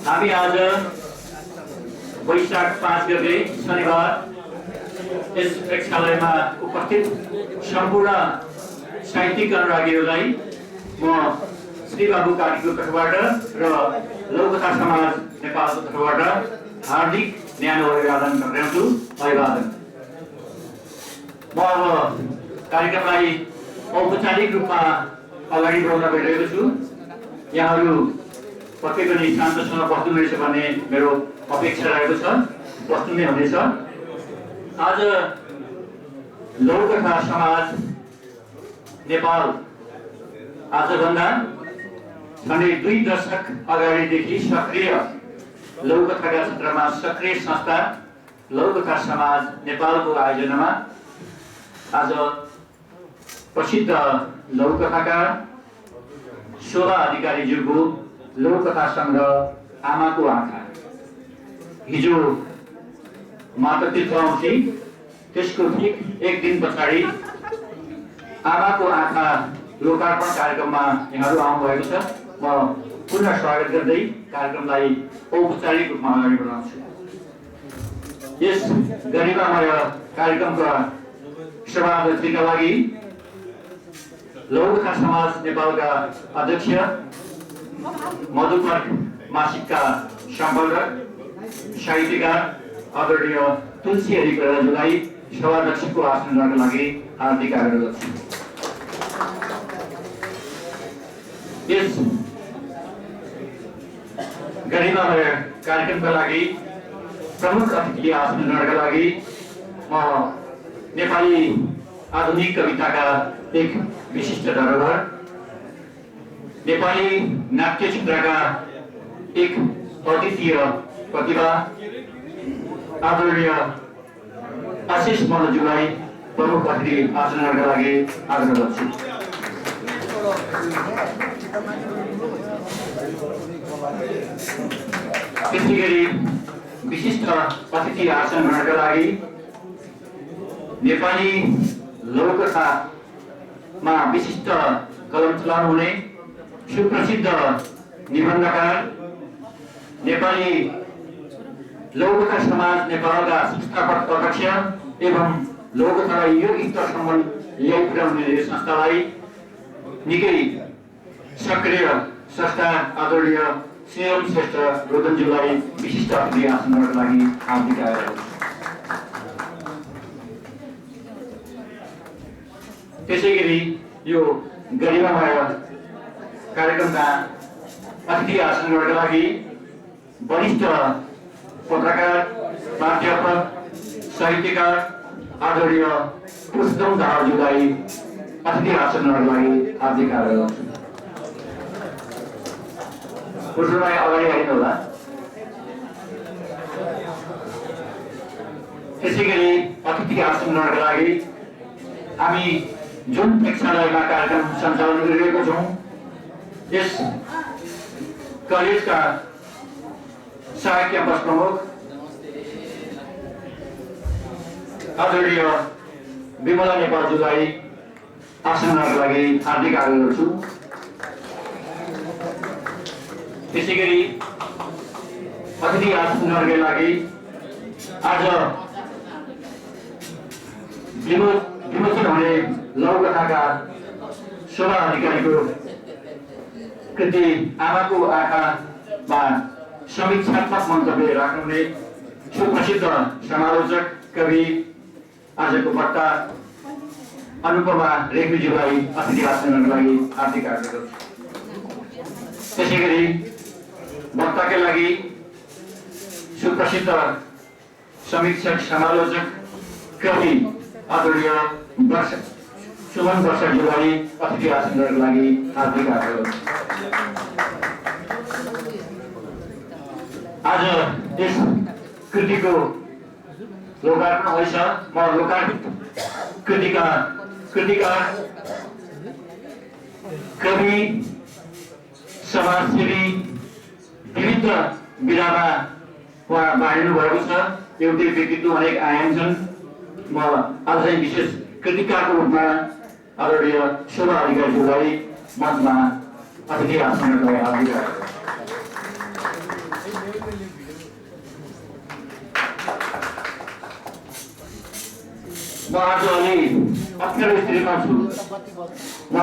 हामी आज वैशाख 5 गते शनिबार यस प्रेक्षालयमा उपस्थित सम्पूर्ण साहित्यिक अनुरागीहरूलाई म श्री बाबु कार्कीको तर्फबाट र लोककथा समाज नेपालको तर्फबाट हार्दिक न्यानो अभिवादन गर्दछु। अभिवादन। म अब कार्यक्रमलाई औपचारिक रूपमा अगाडि बढाउन गइरहेको छु। यहाँहरू पक्कै पनि शान्तसँग बस्नुहुनेछ भन्ने मेरो अपेक्षा रहेको छ। बस्नु नै हुनेछ। आज लोककथा समाज नेपाल आजभन्दा झन्डै 2 दशक अगाडिदेखि सक्रिय लोककथाका क्षेत्रमा सक्रिय संस्था लोककथा समाज नेपालको आयोजनामा आज प्रसिद्ध लोककथाकार शोभा अधिकारीज्यूको लोककथा सङ्ग्रह आमाको आँखा हिजो माता तीर्थौँसी त्यसको ठीक 1 दिन पछाडि आमाको आँखा लोकार्पण कार्यक्रममा यहाँहरू आउनुभएको छ। म पुनः स्वागत गर्दै कार्यक्रमलाई औपचारिक रूपमा अगाडि बढाउँछु। यस गरिमामय कार्यक्रमका सभाध्यक्षका लागि लोककथा समाज नेपालका अध्यक्ष मधुपर्क मासिकका सम्पादक साहित्यकार आदरणीय तुलसी हरिप्रसादज्यूलाई सभाध्यक्षको आसन लिनका लागि हार्दिक आग्रह गर्छु। यस गरिमामय कार्यक्रमका लागि प्रमुख अतिथि आसन लिनका लागि म नेपाली आधुनिक कविताका एक विशिष्ट धरोहर नेपाली नाट्य चित्रका एक अद्वितीय प्रतिभा आदरणीय आशिष मल्लज्यूलाई प्रमुख अतिथि आसन लिनका लागि आग्रह गर्छु। त्यसैगरी विशिष्ट अतिथि आसन ग्रहणका लागि नेपाली लोककथामा विशिष्ट कलम चलाउनु हुने सुप्रसिद्ध निबन्धकार नेपाली लोककथा समाज नेपालका संस्थापक अध्यक्ष एवं लोककथालाई यो स्तरसम्म ल्याइपुर्याउने संस्थालाई निकै सक्रिय संस्था आदरणीय श्रीराम श्रेष्ठ रोदनज्यूलाई विशिष्ट अतिथि आसन गर्नका लागि हार्दिक आग्रह गर्छु। त्यसैगरी यो गरिमामय कार्यक्रमका अतिथि आसन गर्नका लागि वरिष्ठ पत्रकार प्राध्यापक साहित्यकार आदरणीय पुष्पम दाहालज्यूलाई अतिथि आसन गर्नका लागि हार्दिक आग्रह गर्छु। पुष्पलाई अगाडि आइनु होला। त्यसैगरी अतिथि आसन गर्नका लागि हामी जुन प्रेक्षालयमा कार्यक्रम सञ्चालन गरिरहेको छौँ यस कलेजका सहायक क्याम्पस प्रमुख आदरणीय विमला नेपालज्यूलाई आसन गर्नका लागि हार्दिक आग्रह गर्छु। त्यसैगरी अतिथि आसन गर्नका लागि आज विमोचन हुने लोककथाका शोभा अधिकारीको कृति आमाको आँखामा समीक्षात्मक मन्तव्य राख्नुहुने सुप्रसिद्ध समालोचक कवि आजको वक्ता अनुपमा रेग्मीज्यूलाई अतिथि आसन गर्नका लागि हार्दिक आग्रह गर्छु। त्यसैगरी वक्ताका लागि सुप्रसिद्ध समीक्षक समालोचक कवि आदरणीय सुमन वर्षज्यूलाई अतिथि आसन गर्नका लागि हार्दिक आग्रह गर्छु। आज यस कृतिको लोकार्पण हुँदैछ। म लोकार्पित कृतिकार कवि समाजसेवी विविध विधामा उहाँ बाँडिनु भएको छ। एउटै व्यक्तित्व अनेक आयाम छन्। म आज चाहिँ विशेष कृतिकारको रूपमा आदरणीय शोभा अधिकारीज्यूलाई मञ्चमा अतिथि आसन गर्नलाई हार्दिक म आज अलि अप्ठ्यारो स्थितिमा छु। म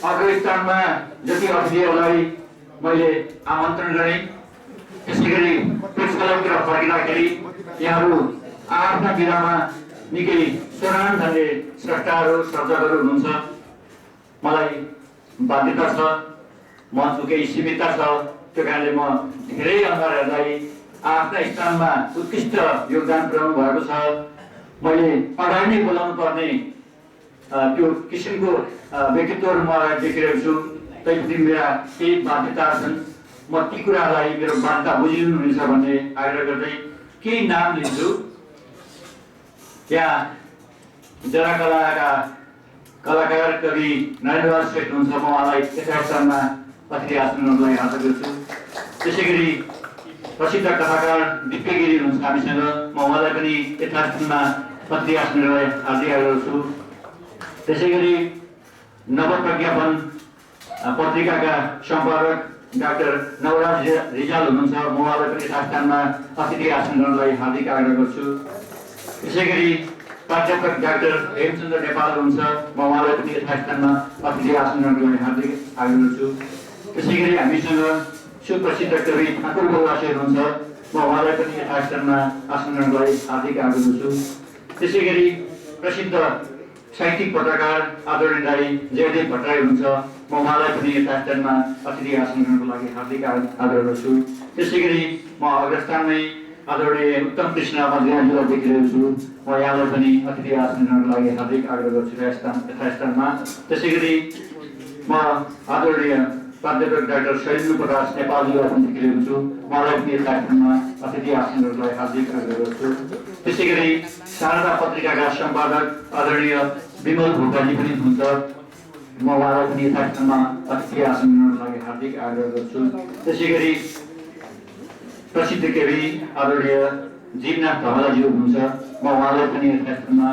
अफगानिस्तानमा जति अतिथिहरूलाई मैले आमन्त्रण गरेँ, त्यसै गरी प्रेसक्लबतिर फर्किँदाखेरि यहाँहरू आफ्ना विधामा निकै सोरान खाले स्रष्टाहरू सर्जकहरू हुनुहुन्छ। मलाई बाध्यता छ, मनको केही सीमितता छ, त्यो कारणले म धेरै अनुहारहरूलाई आफ्ना स्थानमा उत्कृष्ट योगदान पुर्याउनु भएको छ। मैले अगाडि नै बोलाउनु पर्ने त्यो किसिमको व्यक्तित्वहरू म देखिरहेको छु, तैपनि मेरा केही बाध्यताहरू छन्। म ती कुराहरूलाई मेरो बाध्यता बुझिदिनुहुनेछ भन्ने आग्रह गर्दै केही नाम लिन्छु। यहाँ जनकलाका कलाकार कवि नरेन्द्र श्रेष्ठ हुनुहुन्छ, म उहाँलाई यथास्थानमा अतिथि आसनलाई हाजिर गर्छु। त्यसै गरी प्रसिद्ध कथाकार दिप्य गिरी हुनुहुन्छ हामीसँग, म उहाँलाई पनि यथास्थानमा अतिथि आसनलाई हाजिर गर्छु। त्यसै गरी नवप्रज्ञापन पत्रिकाका सम्पादक डाक्टर नवराज रिजाल हुनुहुन्छ, म उहाँलाई पनि यथास्थानमा अतिथि आसन गर्नलाई हार्दिक आग्रह गर्छु। त्यसै गरी प्राध्यापक डाक्टर हेमचन्द्र नेपाल हुनुहुन्छ, म उहाँलाई पनि यथास्थानमा अतिथि आसन गर्नलाई हार्दिक आग्रह गर्छु। त्यसै गरी हामीसँग सुप्रसिद्ध कवि ठाकुर बलवासी हुनुहुन्छ, म उहाँलाई पनि यथास्थानमा आसन गर्नलाई हार्दिक आग्रह गर्छु। त्यसै गरी प्रसिद्ध साहित्यिक पत्रकार आदरणीय दाई जयदेव भट्टराई हुनुहुन्छ, म उहाँलाई पनि यथास्थानमा अतिथि आसन गर्नको लागि हार्दिक आग्रह गर्छु। त्यसै गरी म अग्रस्थानमै आदरणीय उत्तम कृष्ण मन्त्रीज्यूलाई देखिरहेको छु, म यहाँलाई पनि अतिथि आसन गर्नको लागि हार्दिक आग्रह गर्छु यथास्थानमा। त्यसै गरी म आदरणीय प्राध्यापक डाक्टर शैलेन्द्र प्रकाश नेपालजीलाई पनि देखिरहेको छु, उहाँलाई पनि यथास्थानमा अतिथि आसन गर्नको लागि हार्दिक आग्रह गर्छु। त्यसै गरी शारदा पत्रिकाका सम्पादक आदरणीय विमल भोटाजी पनि हुनुहुन्छ, म उहाँलाई पनि यथास्थानमा अतिथि आसन गर्नको लागि हार्दिक आग्रह गर्छु। त्यसै गरी प्रसिद्ध कवि आदरणीय जीवनाथ धमलाजी हुनुहुन्छ, म उहाँलाई पनि यथास्थानमा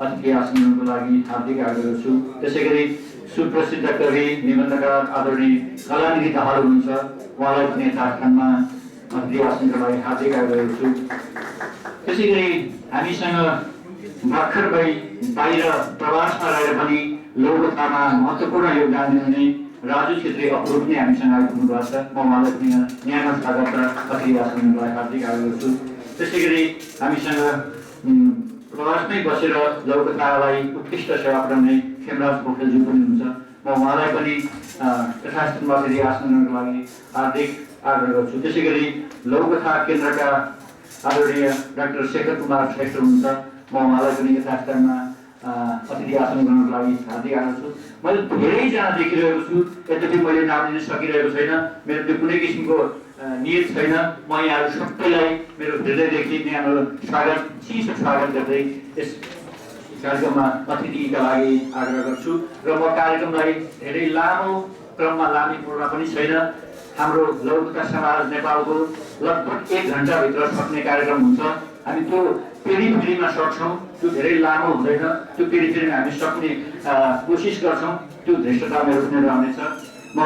अतिथि आसन गर्नको लागि हार्दिक आग्रह गर्छु। त्यसै गरी सुप्रसिद्ध कवि निबन्धकार आदरणीय कलानिधि दाहाल हुनुहुन्छ, उहाँलाई पनि यथास्थानमा अतिथि आसनको लागि हार्दिक आग्रह गर्छु। त्यसै गरी हामीसँग भर्खर बाहिर प्रवासमा रहेर पनि लोककथामा महत्त्वपूर्ण योगदान दिनुहुने राजु छेत्री अप्रुप नै हामीसँग आइपुग्नु भएको छ, म उहाँलाई पनि न्यानो स्वागत र अतिथि आसनको लागि हार्दिक आग्रह गर्छु। त्यसै गरी हामीसँग प्रवासमै बसेर लोककथालाई उत्कृष्ट सेवा पुर्याउने खेमराज पोखरेलज्यू पनि हुनुहुन्छ, म उहाँलाई पनि यथास्थानमा अतिथि आसन गर्नको लागि हार्दिक आग्रह गर्छु। त्यसै गरी लोककथा केन्द्रका आदरणीय डाक्टर शेखर कुमार श्रेष्ठ हुनुहुन्छ, म उहाँलाई पनि यथास्थानमा अतिथि आसन गर्नको लागि हार्दिक आग्रह छु। मैले धेरैजना देखिरहेको छु, यद्यपि मैले नाम लिन सकिरहेको छैन, मेरो त्यो कुनै किसिमको नियत छैन। म यहाँहरू सबैलाई मेरो हृदयदेखि न्यानो स्वागत, चिसो स्वागत गर्दै यस कार्यक्रममा अतिथिका लागि आग्रह गर्छु। र म कार्यक्रमलाई धेरै लामो क्रममा लाने पूर्ण पनि छैन। हाम्रो लौककथा समाज नेपालको लगभग 1 घण्टाभित्र सक्ने कार्यक्रम हुन्छ। हामी त्यो पेरिफेरीमा सक्छौँ, त्यो धेरै लामो हुँदैन, त्यो पेरिफेरीमा हामी सक्ने कोसिस गर्छौँ, त्यो धृष्टता मेरो पनि रहनेछ। म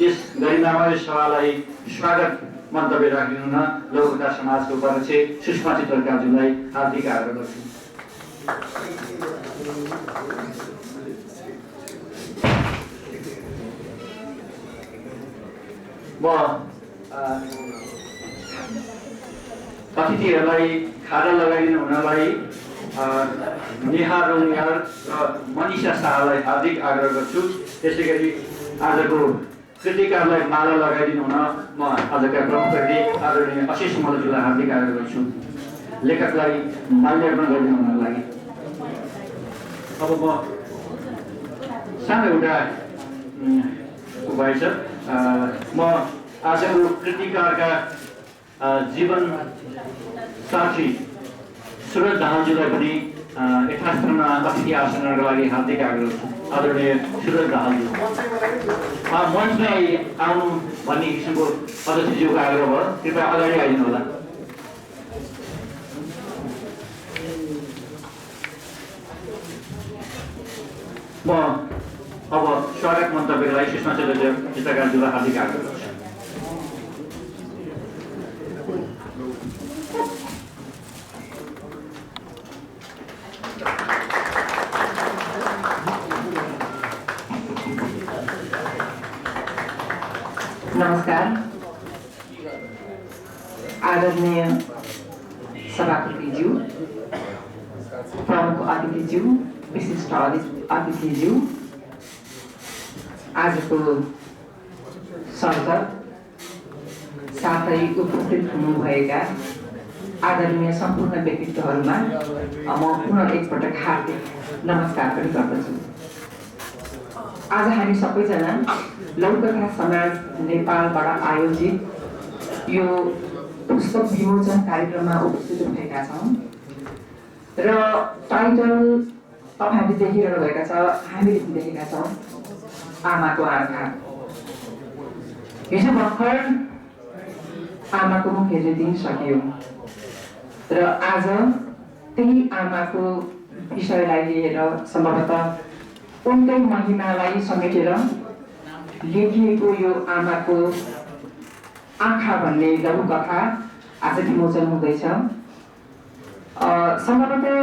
यस गरिमामय सभालाई स्वागत मन्तव्य राखिदिनु न लौककथा समाजको अध्यक्ष सुषमा चित्रकारज्यूलाई हार्दिक आग्रह गर्छु। म अतिथिहरूलाई खाजा लगाइदिनु हुनलाई नेहा रौनियाल र मनिषा शाहलाई हार्दिक आग्रह गर्छु। त्यसै गरी आजको कृतिकारलाई माला लगाइदिनु हुन म आजका प्रमुख अतिथि आदरणीय आशिष मल्लज्यूलाई हार्दिक आग्रह गर्छु, लेखकलाई माल्यार्पण गरिदिनु हुनको लागि। अब म सानो एउटा उपाय छ, म आजको कृतिकारका जीवन साथी सुरज दाहालज्यूलाई पनि यथास्थानमा अतिथि आसन गर्नको लागि हार्दिक आग्रह गर्छु। आदरणीय सुरज दाहालज्यू मञ्चमै आउनु भन्ने किसिमको अध्यक्षज्यूको आग्रह भयो, कृपया अगाडि आइदिनु होला। म अब स्वागत मन्तव्यको लागि सुषमा चित्रकारज्यूलाई हार्दिक आग्रह गर्छु। नमस्कार आदरणीय सभापतिज्यू, प्रमुख अतिथिज्यू, विशिष्ट अतिथिज्यू, आजको संसद साथै उपस्थित हुनुभएका आदरणीय सम्पूर्ण व्यक्तित्वहरूमा म पुनः एकपटक हार्दिक नमस्कार पनि गर्दछु। आज हामी सबैजना लौकथा समाज नेपालबाट आयोजित यो पुस्तक विमोचन कार्यक्रममा उपस्थित भएका छौँ र टाइटल तपाईँहरूले देखिरहनु भएका छ, हामीले पनि देखेका छौँ, आमाको आँखा। हिजो भर्खर आमाको मुख हेर्ने दिन सकियो र आज त्यही आमाको विषयलाई लिएर सम्भवतः उनकै महिमालाई समेटेर लेखिएको यो आमाको आँखा भन्ने लघुकथा आज विमोचन हुँदैछ। सम्भवतः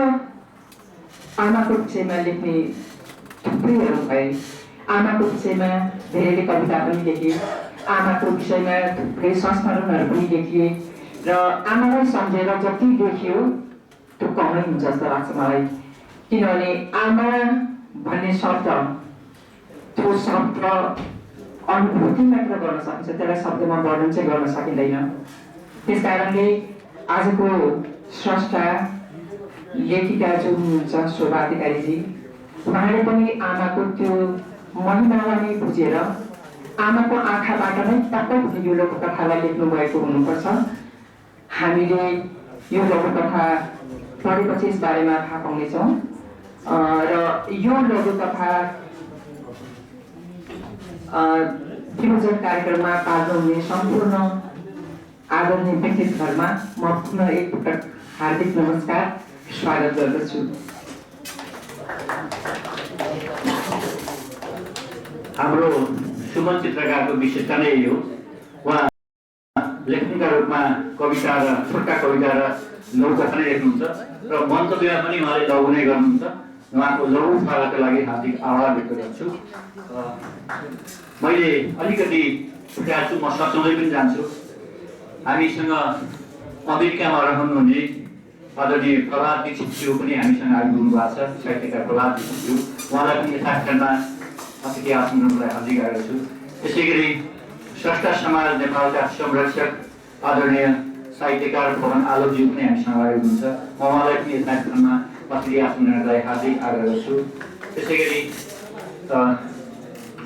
आमाको विषयमा लेख्ने थुप्रैहरू भए, आमाको विषयमा धेरैले कविता पनि लेखे, आमाको विषयमा थुप्रै संस्मरणहरू पनि लेखिए र आमालाई सम्झेर जति लेखियो त्यो कमै हुन्छ जस्तो लाग्छ मलाई। किनभने आमा भन्ने शब्द, त्यो शब्द अनुभूति मात्र गर्न सकिन्छ, त्यसलाई शब्दमा वर्णन चाहिँ गर्न सकिँदैन। त्यसकारणले आजको स्रष्टा लेखिका जो हुनुहुन्छ शोभा अधिकारीजी, उहाँले पनि आमाको त्यो महिमालाई नै बुझेर आमाको आँखाबाट नै टक्कै यो लघुकथालाई लेख्नु भएको हुनुपर्छ। हामीले यो लघुकथा पढेपछि यस बारेमा थाहा पाउनेछौँ र यो लघुकथा विमोचन कार्यक्रममा पाल्नुहुने सम्पूर्ण आदरणीय व्यक्तित्वहरूमा म पुनः एकपटक हार्दिक नमस्कार स्वागत गर्दछु। हाम्रो सुमन चित्रकारको विशेषता नै यो, उहाँ लेखकका रूपमा कविता र छोटा कविता र लघुकथा नै लेख्नुहुन्छ र मन्तव्य पनि उहाँले लघु नै गर्नुहुन्छ। उहाँको लघु कथाको लागि हार्दिक आभार व्यक्त गर्छु। मैले अलिकति छुट्याएको छु, म सच्याउँदै पनि जान्छु। हामीसँग अमेरिकामा रहनुहुने आदरणीय प्रहलाद दीक्षितज्यू पनि हामीसँग आइपुग्नु भएको छ, साहित्यकार प्रहलाद दीक्षितज्यू। उहाँलाई पनि यथास्थानमा अतिथि आसनलाई हार्दिक गरेको छु। त्यसै गरी स्रष्टा समाज नेपालका संरक्षक आदरणीय साहित्यकार पवन आलोकज्यू पनि हामीसँग आएको हुनुहुन्छ। म उहाँलाई पनि यथास्थानमा अतिथि आसनलाई हार्दिक आग्रह गर्छु। त्यसै गरी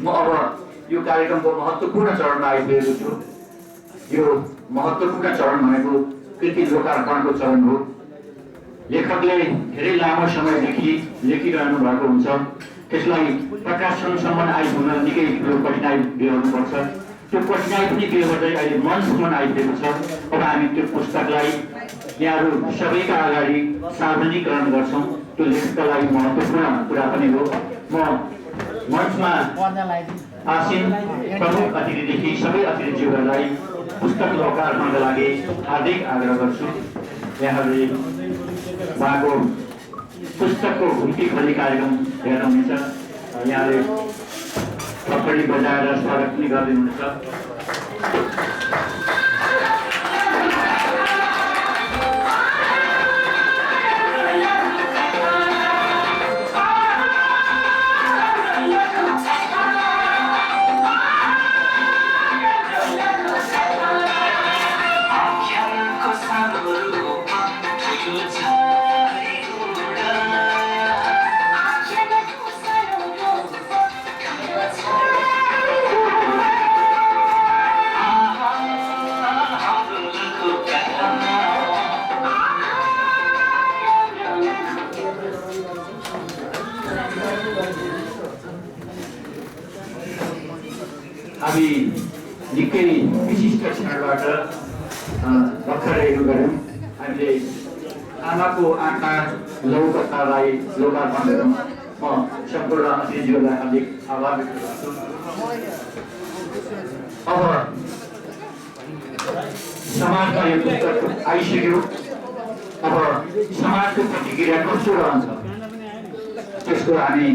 म अब यो कार्यक्रमको महत्त्वपूर्ण चरणमा आइपुगेको छु। यो महत्त्वपूर्ण चरण भनेको कृति लोकार्पणको चरण हो। लेखकले धेरै लामो समयदेखि लेखिरहनु भएको हुन्छ, त्यसलाई प्रकाशनसम्म आइपुग्न निकै ठुलो कठिनाइ बेहोर्नुपर्छ। त्यो कठिनाइ पनि बेहोर्दै गर्दै अहिले मञ्चसम्म आइपुगेको छ। अब हामी त्यो पुस्तकलाई यहाँहरू सबैका अगाडि सार्वजनिकरण गर्छौँ। त्यो लेखकका लागि महत्त्वपूर्ण कुरा पनि हो। म मञ्चमा आसीन प्रमुख अतिथिदेखि सबै अतिथिज्यूहरूलाई पुस्तक लोकार्पणका लागि हार्दिक आग्रह गर्छु। यहाँहरूले उहाँको पुस्तकको घुम्ती खोली कार्यक्रम हेर्नुहुनेछ। यहाँले थप्पडी बजाएर स्वागत पनि गरिदिनुहुन्छ। हामी निकै विशिष्ट क्षणबाट भर्खरहरू गऱ्यौँ। हामीले आमाको आँखा लघुकथालाई लोकार्पण गरौँ। म सम्पूर्ण अतिथिज्यूलाई हार्दिक आभार व्यक्त गर्छु। अब समाजमा यो पुस्तक आइसक्यो। अब समाजको प्रतिक्रिया कस्तो रहन्छ त्यसको हामी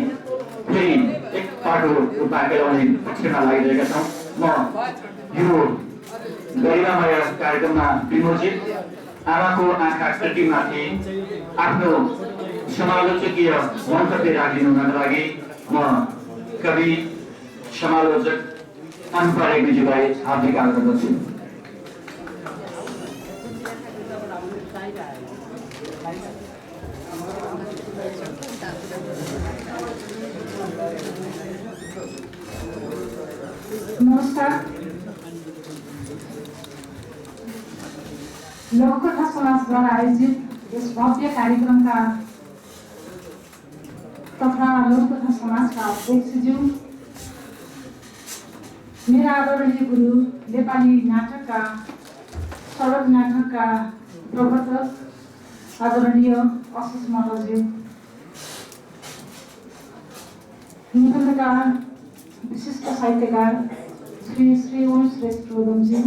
फेरि एक पाटो बाँकी लगाउने पक्षमा लागिरहेका छौँ। म यो गरिमामय कार्यक्रममा विमोचित आमाको आँखा कृतिमाथि आफ्नो समालोचकीय मन्तव्य राखिदिनुका लागि म कवि समालोचक अनपा रेग्मीज्यूलाई हार्दिक आग्रह गर्छु। नमस्कार। लोककथा समाजद्वारा आयोजित यस भव्य कार्यक्रमका तथा लोककथा समाजका अध्यक्षज्यू, मेरा आदरणीय गुरु, नेपाली नाटकका सरल नाटकका प्रवर्तक आदरणीय अशोक मल्लज्यू, निबन्धकार विशिष्ट साहित्यकार श्री ओम श्रेष्ठ रोदमज्यू,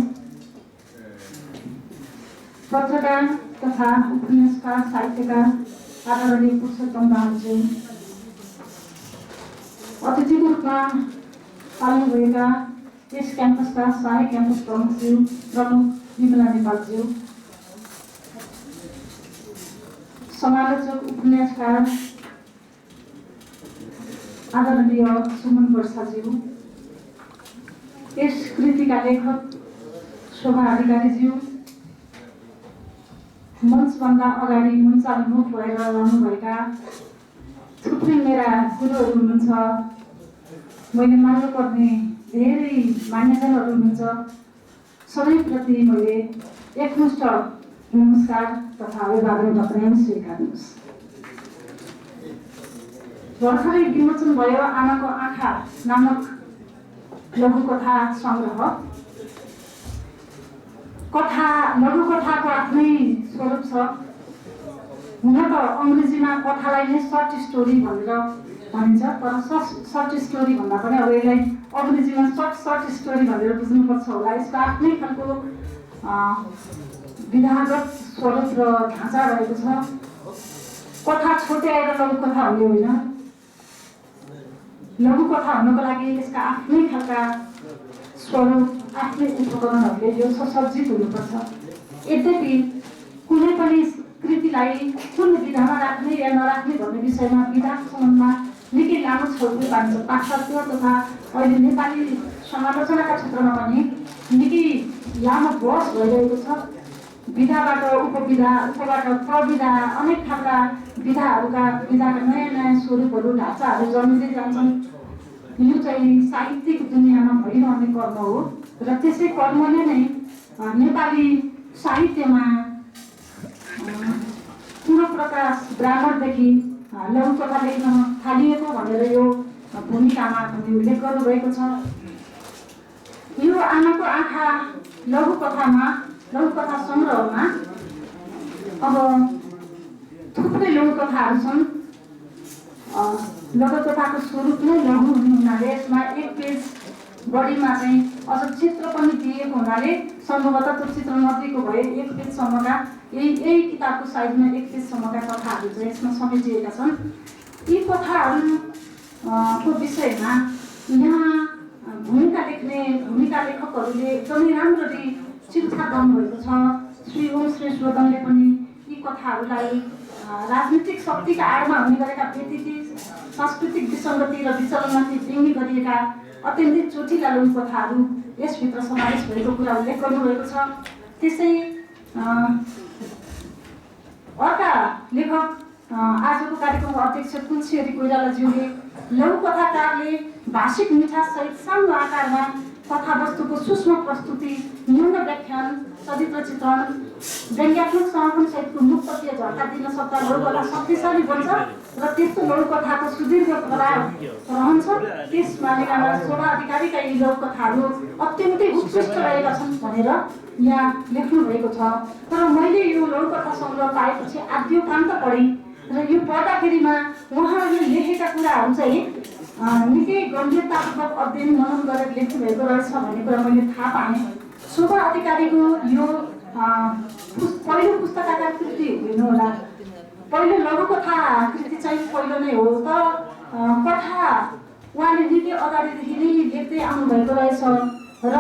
पत्रकार तथा उपन्यासकार साहित्यकार आदरणीय पुरुषोत्तम दाहालज्यू, अतिथिको रूपमा पाल्नुभएका यस क्याम्पसका सहायक क्याम्पस प्रमुख विमला नेपालज्यू, समालोचक उपन्यासकार आदरणीय सुमन वर्षाज्यू, यस कृतिका लेखक शोभा अधिकारीज्यू, मञ्चभन्दा अगाडि मञ्चाभिमुख भएर रहनुभएका थुप्रै मेरा गुरुहरू हुनुहुन्छ, मैले मान्नुपर्ने धेरै मान्यजनहरू हुनुहुन्छ, सबैप्रति मैले एकमुष्ट नमस्कार तथा अभिवादन गर्न स्वीकार्नुहोस्। भर्खरै विमोचन भयो आमाको आँखा नामक लघुकथा सङ्ग्रह। लघुकथाको आफ्नै स्वरूप छ। हुन त अङ्ग्रेजीमा कथालाई नै सर्ट स्टोरी भनेर भनिन्छ, तर सर्ट स्टोरी भन्दा पनि अब यसलाई अङ्ग्रेजीमा सर्ट स्टोरी भनेर बुझ्नुपर्छ होला। यसको आफ्नै खालको विधागत स्वरूप र ढाँचा रहेको छ। कथा छोट्याएर लघुकथा हुने होइन। लघुकथा हुनको लागि यसका आफ्नै खालका स्वरूप, आफ्नै उपकरणहरूले यो सुसज्जित हुनुपर्छ। यद्यपि कुनै पनि कृतिलाई कुन विधामा राख्ने या नराख्ने भन्ने विषयमा विधाको सम्बन्धमा निकै लामो छलफल पाइन्छ। पाश्चात्य तथा अहिले नेपाली समालोचनाका क्षेत्रमा पनि निकै लामो बहस भइरहेको छ। विधाबाट उपविधा, उपबाट प्रविधा, अनेक खालका विधाका नयाँ नयाँ स्वरूपहरू, ढाँचाहरू जन्मिँदै जान्छन्। यो चाहिँ साहित्यिक दुनियाँमा भइरहने कर्म हो र त्यसै कर्मले नै नेपाली साहित्यमा पूर्वप्रकाश ब्राह्मणदेखि लघुकथा लेख्न थालिएको भनेर यो भूमिकामा पनि उल्लेख गर्नुभएको छ। यो आमाको आँखा लघुकथा सङ्ग्रहमा अब थुप्रै लघुकथाहरू छन्। लघुकथाको स्वरूप नै लघु हुने हुनाले यसमा एक पेज बढीमा चाहिँ अझ चित्र पनि दिएको हुनाले सम्भवतः त्यो चित्र नदिएको भए एक पेजसम्मका यही किताबको साइजमा एक पेजसम्मका कथाहरू चाहिँ यसमा समेटिएका छन्। यी कथाहरूको विषयमा यहाँ भूमिका लेखकहरूले एकदमै राम्ररी चिरछाप गर्नुभएको छ। श्री ओम श्रेष्ठ रोदमले पनि यी कथाहरूलाई राजनीतिक शक्तिका आडमा हुने गरेका व्यतिथि, सांस्कृतिक विसङ्गति र विचलनमाथि व्यङ्ग्य गरिएका अत्यन्तै चोटिला लघुकथाहरू यसभित्र समावेश भएको कुरा उल्लेख गर्नुभएको छ। त्यसै अर्का लेखक आजको कार्यक्रमको अध्यक्ष तुलसी कोइरालाज्यूले लघुकथाकारले भाषिक मिठाससहित सानो आकारमा कथावस्तुको सूक्ष्म प्रस्तुति, न्यून व्याख्यान, चरित्र चित्रण, व्यङ्ग्यात्मक समर्पण सहितको मुक्तकीय झट्का दिन सक्दा लघुकथा शक्तिशाली बन्छ र त्यस्तो लघुकथाको सुदीर्घ प्रभाव रहन्छ। त्यस मामिलामा शोभा अधिकारीका यी लघुकथाहरू अत्यन्तै उत्कृष्ट रहेका छन् भनेर यहाँ लेख्नु भएको छ। तर मैले यो लघुकथा सङ्ग्रह पाएपछि आद्योपान्त पढेँ र यो पढ्दाखेरिमा उहाँहरूले लेखेका कुराहरू चाहिँ निकै गम्भीरतापूर्वक अध्ययन मनन गरेर लेख्नु भएको रहेछ भन्ने कुरा मैले थाहा पाएँ। शोभा अधिकारीको यो पहिलो पुस्तकका कृति हुँदैन होला, पहिलो लघुकथा कृति चाहिँ पहिलो नै हो। तर कथा उहाँले निकै अगाडिदेखि नै लेख्दै आउनुभएको रहेछ र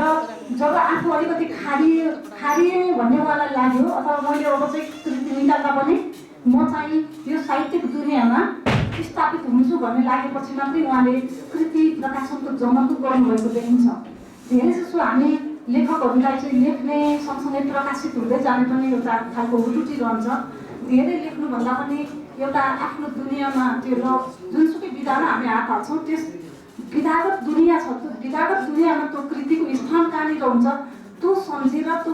जब आफू अलिकति खारिए भन्ने उहाँलाई लाग्यो अथवा मैले अब चाहिँ कृति निकाल्दा पनि म चाहिँ यो साहित्यिक दुनियाँमा स्थापित हुन्छु भन्ने लागेपछि मात्रै उहाँले कृति प्रकाशनको जमर्को गर्नुभएको देखिन्छ। धेरै जसो हामी लेखकहरूलाई चाहिँ लेख्ने सँगसँगै प्रकाशित हुँदै जाने पनि एउटा खालको हुटुटी रहन्छ। धेरै लेख्नुभन्दा पनि एउटा आफ्नो दुनियाँमा त्यो जुनसुकै विधामा हामी हात हाल्छौँ त्यस विधागत दुनियाँ छ, त्यो विधागत दुनियाँमा त्यो कृतिको स्थान कहाँनिर हुन्छ त्यो सम्झेर त्यो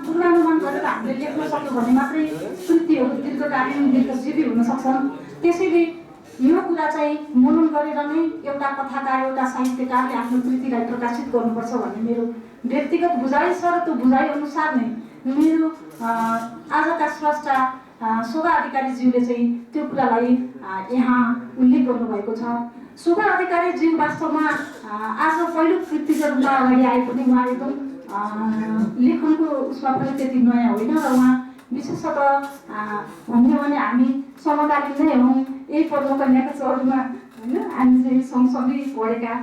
पूर्वानुमान गरेर हामीले लेख्न सक्यौँ भने मात्रै कृतिहरू दीर्घकालीन दीर्घजीवी हुन सक्छन्। त्यसैले यो कुरा चाहिँ मनन गरेर नै एउटा कथाकार एउटा साहित्यकारले आफ्नो कृतिलाई प्रकाशित गर्नुपर्छ भन्ने मेरो व्यक्तिगत बुझाइ छ र त्यो बुझाइ अनुसार नै मेरो आजका स्रष्टा शोभा अधिकारीज्यूले चाहिँ त्यो कुरालाई यहाँ उल्लेख गर्नुभएको छ। शोभा अधिकारीज्यू वास्तवमा आज पहिलो कृतिको रूपमा अगाडि आए पनि उहाँ एकदम लेखनको उसमा पनि त्यति नयाँ होइन र उहाँ विशेषतः भन्यो भने हामी समकालीन नै हौँ, यही पद्मकन्याका चरणमा होइन हामी चाहिँ सँगसँगै पढेका,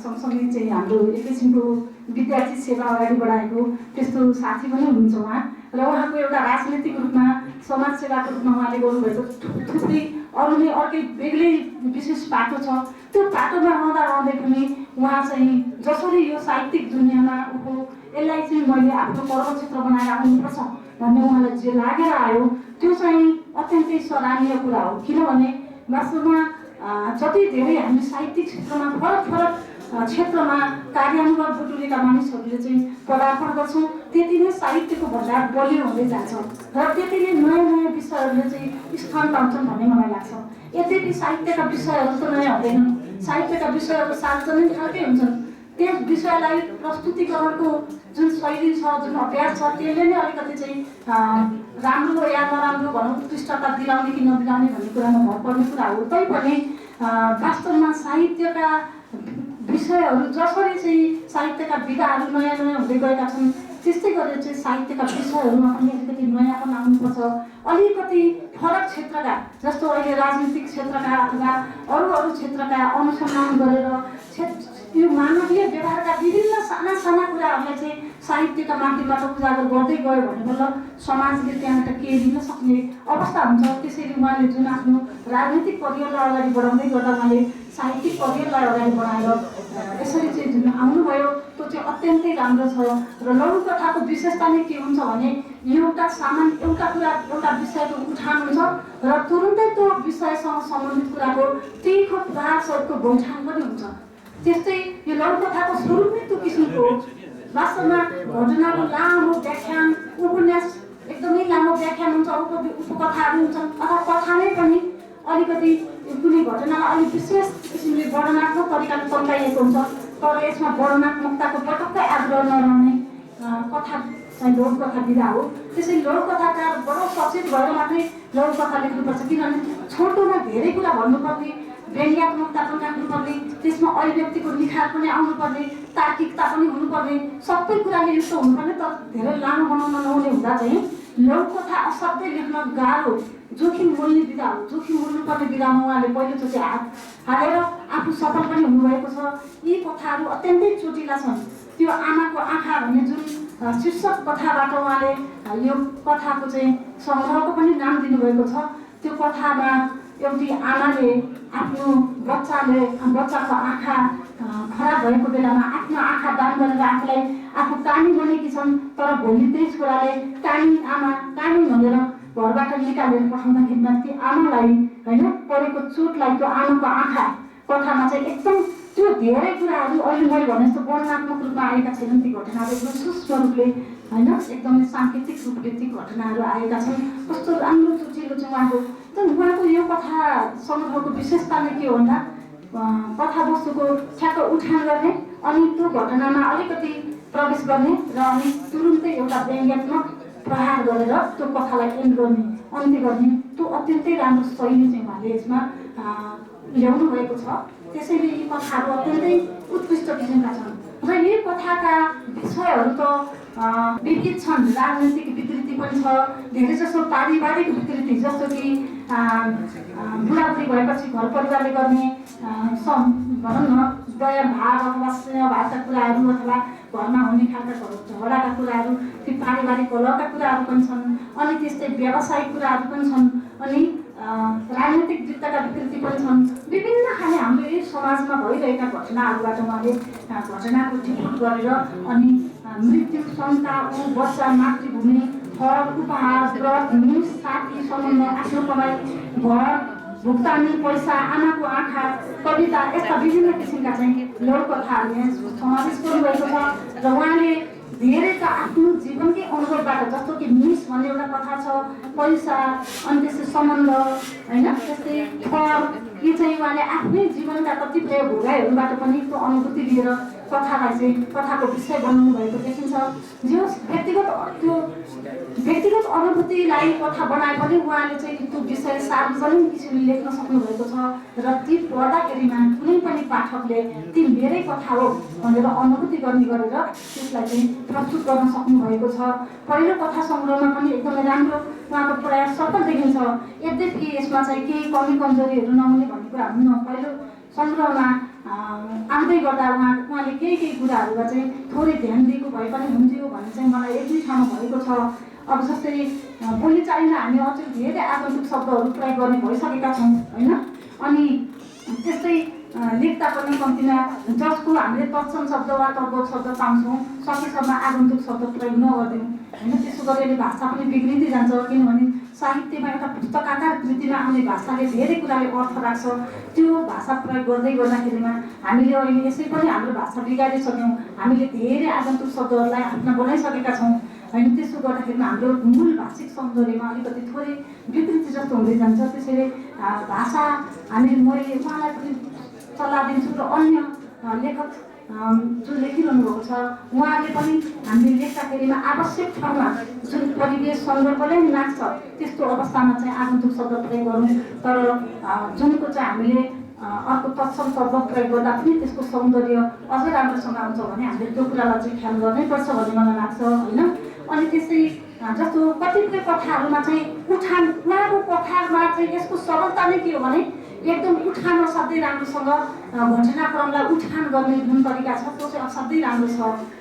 सँगसँगै चाहिँ हाम्रो एक किसिमको विद्यार्थी सेवा अगाडि बढाएको त्यस्तो साथी पनि हुनुहुन्छ उहाँ र उहाँको एउटा राजनीतिक रूपमा समाज सेवाको रूपमा उहाँले गर्नुभएको थुप्रै अरू नै अर्कै बेग्लै विशेष पाटो छ। त्यो पाटोमा रहँदै पनि उहाँ चाहिँ जसरी यो साहित्यिक दुनियाँमा यसलाई चाहिँ मैले आफ्नो कर्मक्षेत्र बनाएर आउनुपर्छ भन्ने उहाँलाई जे लागेर आयो त्यो चाहिँ अत्यन्तै सराहनीय कुरा हो। किनभने वास्तवमा जति धेरै हामी साहित्यिक क्षेत्रमा फरक फरक क्षेत्रमा कार्यानुभव बटुलेका मानिसहरूले चाहिँ पदार्पण गर्छौँ त्यति नै साहित्यको भण्डार बलियो हुँदै जान्छ र त्यति नै नयाँ नयाँ विषयहरूले चाहिँ स्थान पाउँछन् भन्ने मलाई लाग्छ। यद्यपि साहित्यका विषयहरू त नयाँ हुँदैनन्, साहित्यका विषयहरू सार्वजनिक खालकै हुन्छन्। त्यस विषयलाई प्रस्तुतिकरणको जुन शैली छ, जुन अभ्यास छ त्यसले नै अलिकति चाहिँ राम्रो या नराम्रो भनौँ उत्कृष्टता दिलाउने कि नदिलाउने भन्ने कुरामा भर पर्ने कुरा हो। तैपनि वास्तवमा साहित्यका विषयहरू जसरी चाहिँ साहित्यका विधाहरू नयाँ नयाँ हुँदै गएका छन् त्यस्तै गरेर चाहिँ साहित्यका विषयहरूमा पनि अलिकति नयाँपन आउनुपर्छ। अलिकति फरक क्षेत्रका जस्तो अहिले राजनीतिक क्षेत्रका अथवा अरू क्षेत्रका अनुसन्धान गरेर यो मानवीय व्यवहारका विभिन्न साना साना कुराहरूलाई चाहिँ साहित्यका माध्यमबाट उजागर गर्दै गयो भने बल्ल समाजले त्यहाँबाट केही दिन सक्ने अवस्था हुन्छ। त्यसैले उहाँले जुन आफ्नो राजनीतिक करियरलाई अगाडि बढाउँदै गर्दा उहाँले साहित्यिक करियरलाई अगाडि बढाएर यसरी चाहिँ जुन आउनुभयो त्यो चाहिँ अत्यन्तै राम्रो छ। र लघुकथाको विशेषता नै के हुन्छ भने एउटा एउटा विषयको उठान हुन्छ र तुरुन्तै त्यो विषयसँग सम्बन्धित कुराको तीखो प्रहारसहितको बौछान पनि हुन्छ। त्यस्तै यो लघुकथाको स्वरूप नै त्यो किसिमको वास्तवमा घटनाको लामो व्याख्यान, उपन्यास एकदमै लामो व्याख्यान हुन्छ, उपकथाहरू हुन्छन् अथवा कथा नै पनि अलिकति कुनै घटनालाई अलिक विशेष किसिमले वर्णनात्मक तरिकाले तन्काइएको हुन्छ। तर यसमा वर्णनात्मकताको पटक्कै आग्रह नरहने कथा चाहिँ लघुकथा विधा हो। त्यसैले लघुकथाकार बडो सचेत भएर मात्रै लघुकथा लेख्नुपर्छ। किनभने छोटोमा धेरै कुरा भन्नुपर्ने, व्यङ्ग्यात्मकता पनि राख्नुपर्ने, त्यसमा अभिव्यक्तिको निखार पनि आउनुपर्ने, तार्किकता पनि हुनुपर्ने, सबै कुराले यस्तो हुनुपर्ने। तर धेरै लामो बनाउन नहुने हुँदा चाहिँ लघुकथा असाध्यै लेख्न गाह्रो, जोखिम मोल्ने विधा हो। जोखिम मोल्नुपर्ने विधामा उहाँले पहिलोचोटि हात हालेर आफू सफल पनि हुनुभएको छ। यी कथाहरू अत्यन्तै चोटिला छन्। त्यो आमाको आँखा भन्ने जुन शीर्षक कथाबाट उहाँले यो कथाको चाहिँ सङ्ग्रहको पनि नाम दिनुभएको छ। त्यो कथामा एउटी आमाले आफ्नो बच्चाको आँखा खराब भएको बेलामा आफ्नो आँखा दान गरेर आफूलाई आफू कामी बनेकी छन्, तर भोलि त्यही छोराले कामी भनेर घरबाट निकालेर पठाउँदाखेरिमा ती आमालाई होइन परेको चोटलाई त्यो आमाको आँखा कथामा चाहिँ एकदम त्यो धेरै कुराहरू अहिले मैले भने जस्तो वर्णनात्मक रूपमा आएका छैनन्। ती घटनाहरू एकदम सूक्ष्म रूपले होइन एकदमै साङ्केतिक रूपले ती घटनाहरू आएका छन्। कस्तो राम्रो चोटिलो चाहिँ उहाँको यो कथा सङ्ग्रहको विशेषता नै के हो भन्दा कथावस्तुको ठ्याक्क उठान गर्ने अनि त्यो घटनामा अलिकति प्रवेश गर्ने र अनि तुरुन्तै एउटा व्यङ्ग्यात्मक प्रहार गरेर त्यो कथालाई एन्ड गर्ने, अन्त्य गर्ने, त्यो अत्यन्तै राम्रो शैली चाहिँ उहाँले यसमा ल्याउनु भएको छ। त्यसैले यी कथाहरू अत्यन्तै उत्कृष्ट किसिमका छन् र यी कथाका विषयहरू त विकृत छन्, राजनीतिक विकृति पनि छ, धेरै जसो पारिवारिक विकृति, जस्तो कि बुढाबुढी भएपछि घर परिवारले गर्ने भनौँ न दया भाव अथवा स्नेह भावका कुराहरू अथवा घरमा हुने खालका झगडाका कुराहरू, ती पारिवारिक कलहका कुराहरू पनि छन्। अनि त्यस्तै व्यावसायिक कुराहरू पनि छन्, अनि राजनीतिक वृत्तका विकृति पनि छन्। विभिन्न खाले हाम्रो यस समाजमा भइरहेका घटनाहरूबाट उहाँले घटनाको टिप्पणी गरेर अनि मृत्यु, शङ्का, बच्चा, मातृभूमि, फल, उपहार, व्रत, निस, साथी, सम्बन्ध, आफ्नो कमाइ, घर, भुक्तानी, पैसा, आमाको आँखा, कविता, यस्ता विभिन्न किसिमका चाहिँ लौकथाहरू यहाँ समावेश गरिरहेको छ। र उहाँले धेरै त आफ्नो जीवनकै अनुभवबाट, जस्तो कि मिस भन्ने एउटा कथा छ, पैसा, अनि त्यस्तै सम्बन्ध, होइन, त्यस्तै फल, यी चाहिँ उहाँले आफ्नै जीवनका कतिपय भोगाइहरूबाट पनि त्यो अनुभूति लिएर कथालाई चाहिँ कथाको विषय बनाउनु भएको देखिन्छ। जो व्यक्तिगत अनुभूतिलाई कथा बनाए पनि उहाँले चाहिँ त्यो विषय सार्वजनिक किसिमले लेख्न सक्नुभएको छ। र ती पढ्दाखेरिमा कुनै पनि पाठकले ती मेरै कथा हो भनेर अनुभूति गर्ने गरेर त्यसलाई चाहिँ प्रस्तुत गर्न सक्नुभएको छ। पहिलो कथा सङ्ग्रहमा पनि एकदमै राम्रो उहाँको प्रयास सफल देखिन्छ। यद्यपि यसमा चाहिँ केही कमी कमजोरीहरू नहुने भन्ने कुरा हुन्न। पहिलो सङ्ग्रहमा आउँदै गर्दा उहाँले केही कुराहरूमा चाहिँ थोरै ध्यान दिएको भए पनि हुन्थ्यो भन्ने चाहिँ मलाई एक दुई ठाउँमा भएको छ। अब जस्तै बोलीचालीमा हामी अझै धेरै आगन्तुक शब्दहरू प्रयोग गर्ने भइसकेका छौँ, होइन। अनि त्यस्तै लेख्दा पनि कम्तीमा जसको हामीले तत्सम शब्द वा तद्भव शब्द पाउँछौँ सकेसम्म आगन्तुक शब्द प्रयोग नगरिदिउँ, होइन। त्यसो गरेर भाषा पनि बिग्रिँदै जान्छ, किनभने साहित्यमा एउटा पुस्तकाकार कृतिमा आउने भाषाले धेरै कुराले अर्थ राख्छ। त्यो भाषा प्रयोग गर्दाखेरिमा हामीले अहिले यसै पनि हाम्रो भाषा बिगारिसक्यौँ। हामीले धेरै आगन्तुक शब्दहरूलाई आफ्ना बनाइसकेका छौँ, होइन। त्यसो गर्दाखेरिमा हाम्रो मूल भाषिक सौन्दर्यमा अलिकति थोरै विकृति जस्तो हुँदै जान्छ। त्यसैले भाषा मैले उहाँलाई पनि सल्लाह दिन्छु र अन्य लेखक जो लेखिरहनु भएको छ उहाँले पनि हामीले लेख्दाखेरिमा आवश्यक ठाउँमा जुन परिवेश सन्दर्भले लाग्छ त्यस्तो अवस्थामा चाहिँ आगन्तुक शब्द प्रयोग गरौँ। तर जुनको चाहिँ हामीले अर्को तत्सम शब्द प्रयोग गर्दा पनि त्यसको सौन्दर्य अझै राम्रोसँग आउँछ भने हामीले त्यो कुरालाई चाहिँ ख्याल गर्नैपर्छ भन्ने मलाई लाग्छ, होइन। अनि त्यस्तै जस्तो कतिपय कथाहरूमा चाहिँ उठान, उहाँको कथामा चाहिँ यसको सरलता नै के हो भने एकदम उठान असाध्यै राम्रोसँग घटनाक्रमलाई उठान गर्ने जुन तरिका छ त्यो चाहिँ असाध्यै राम्रो छ,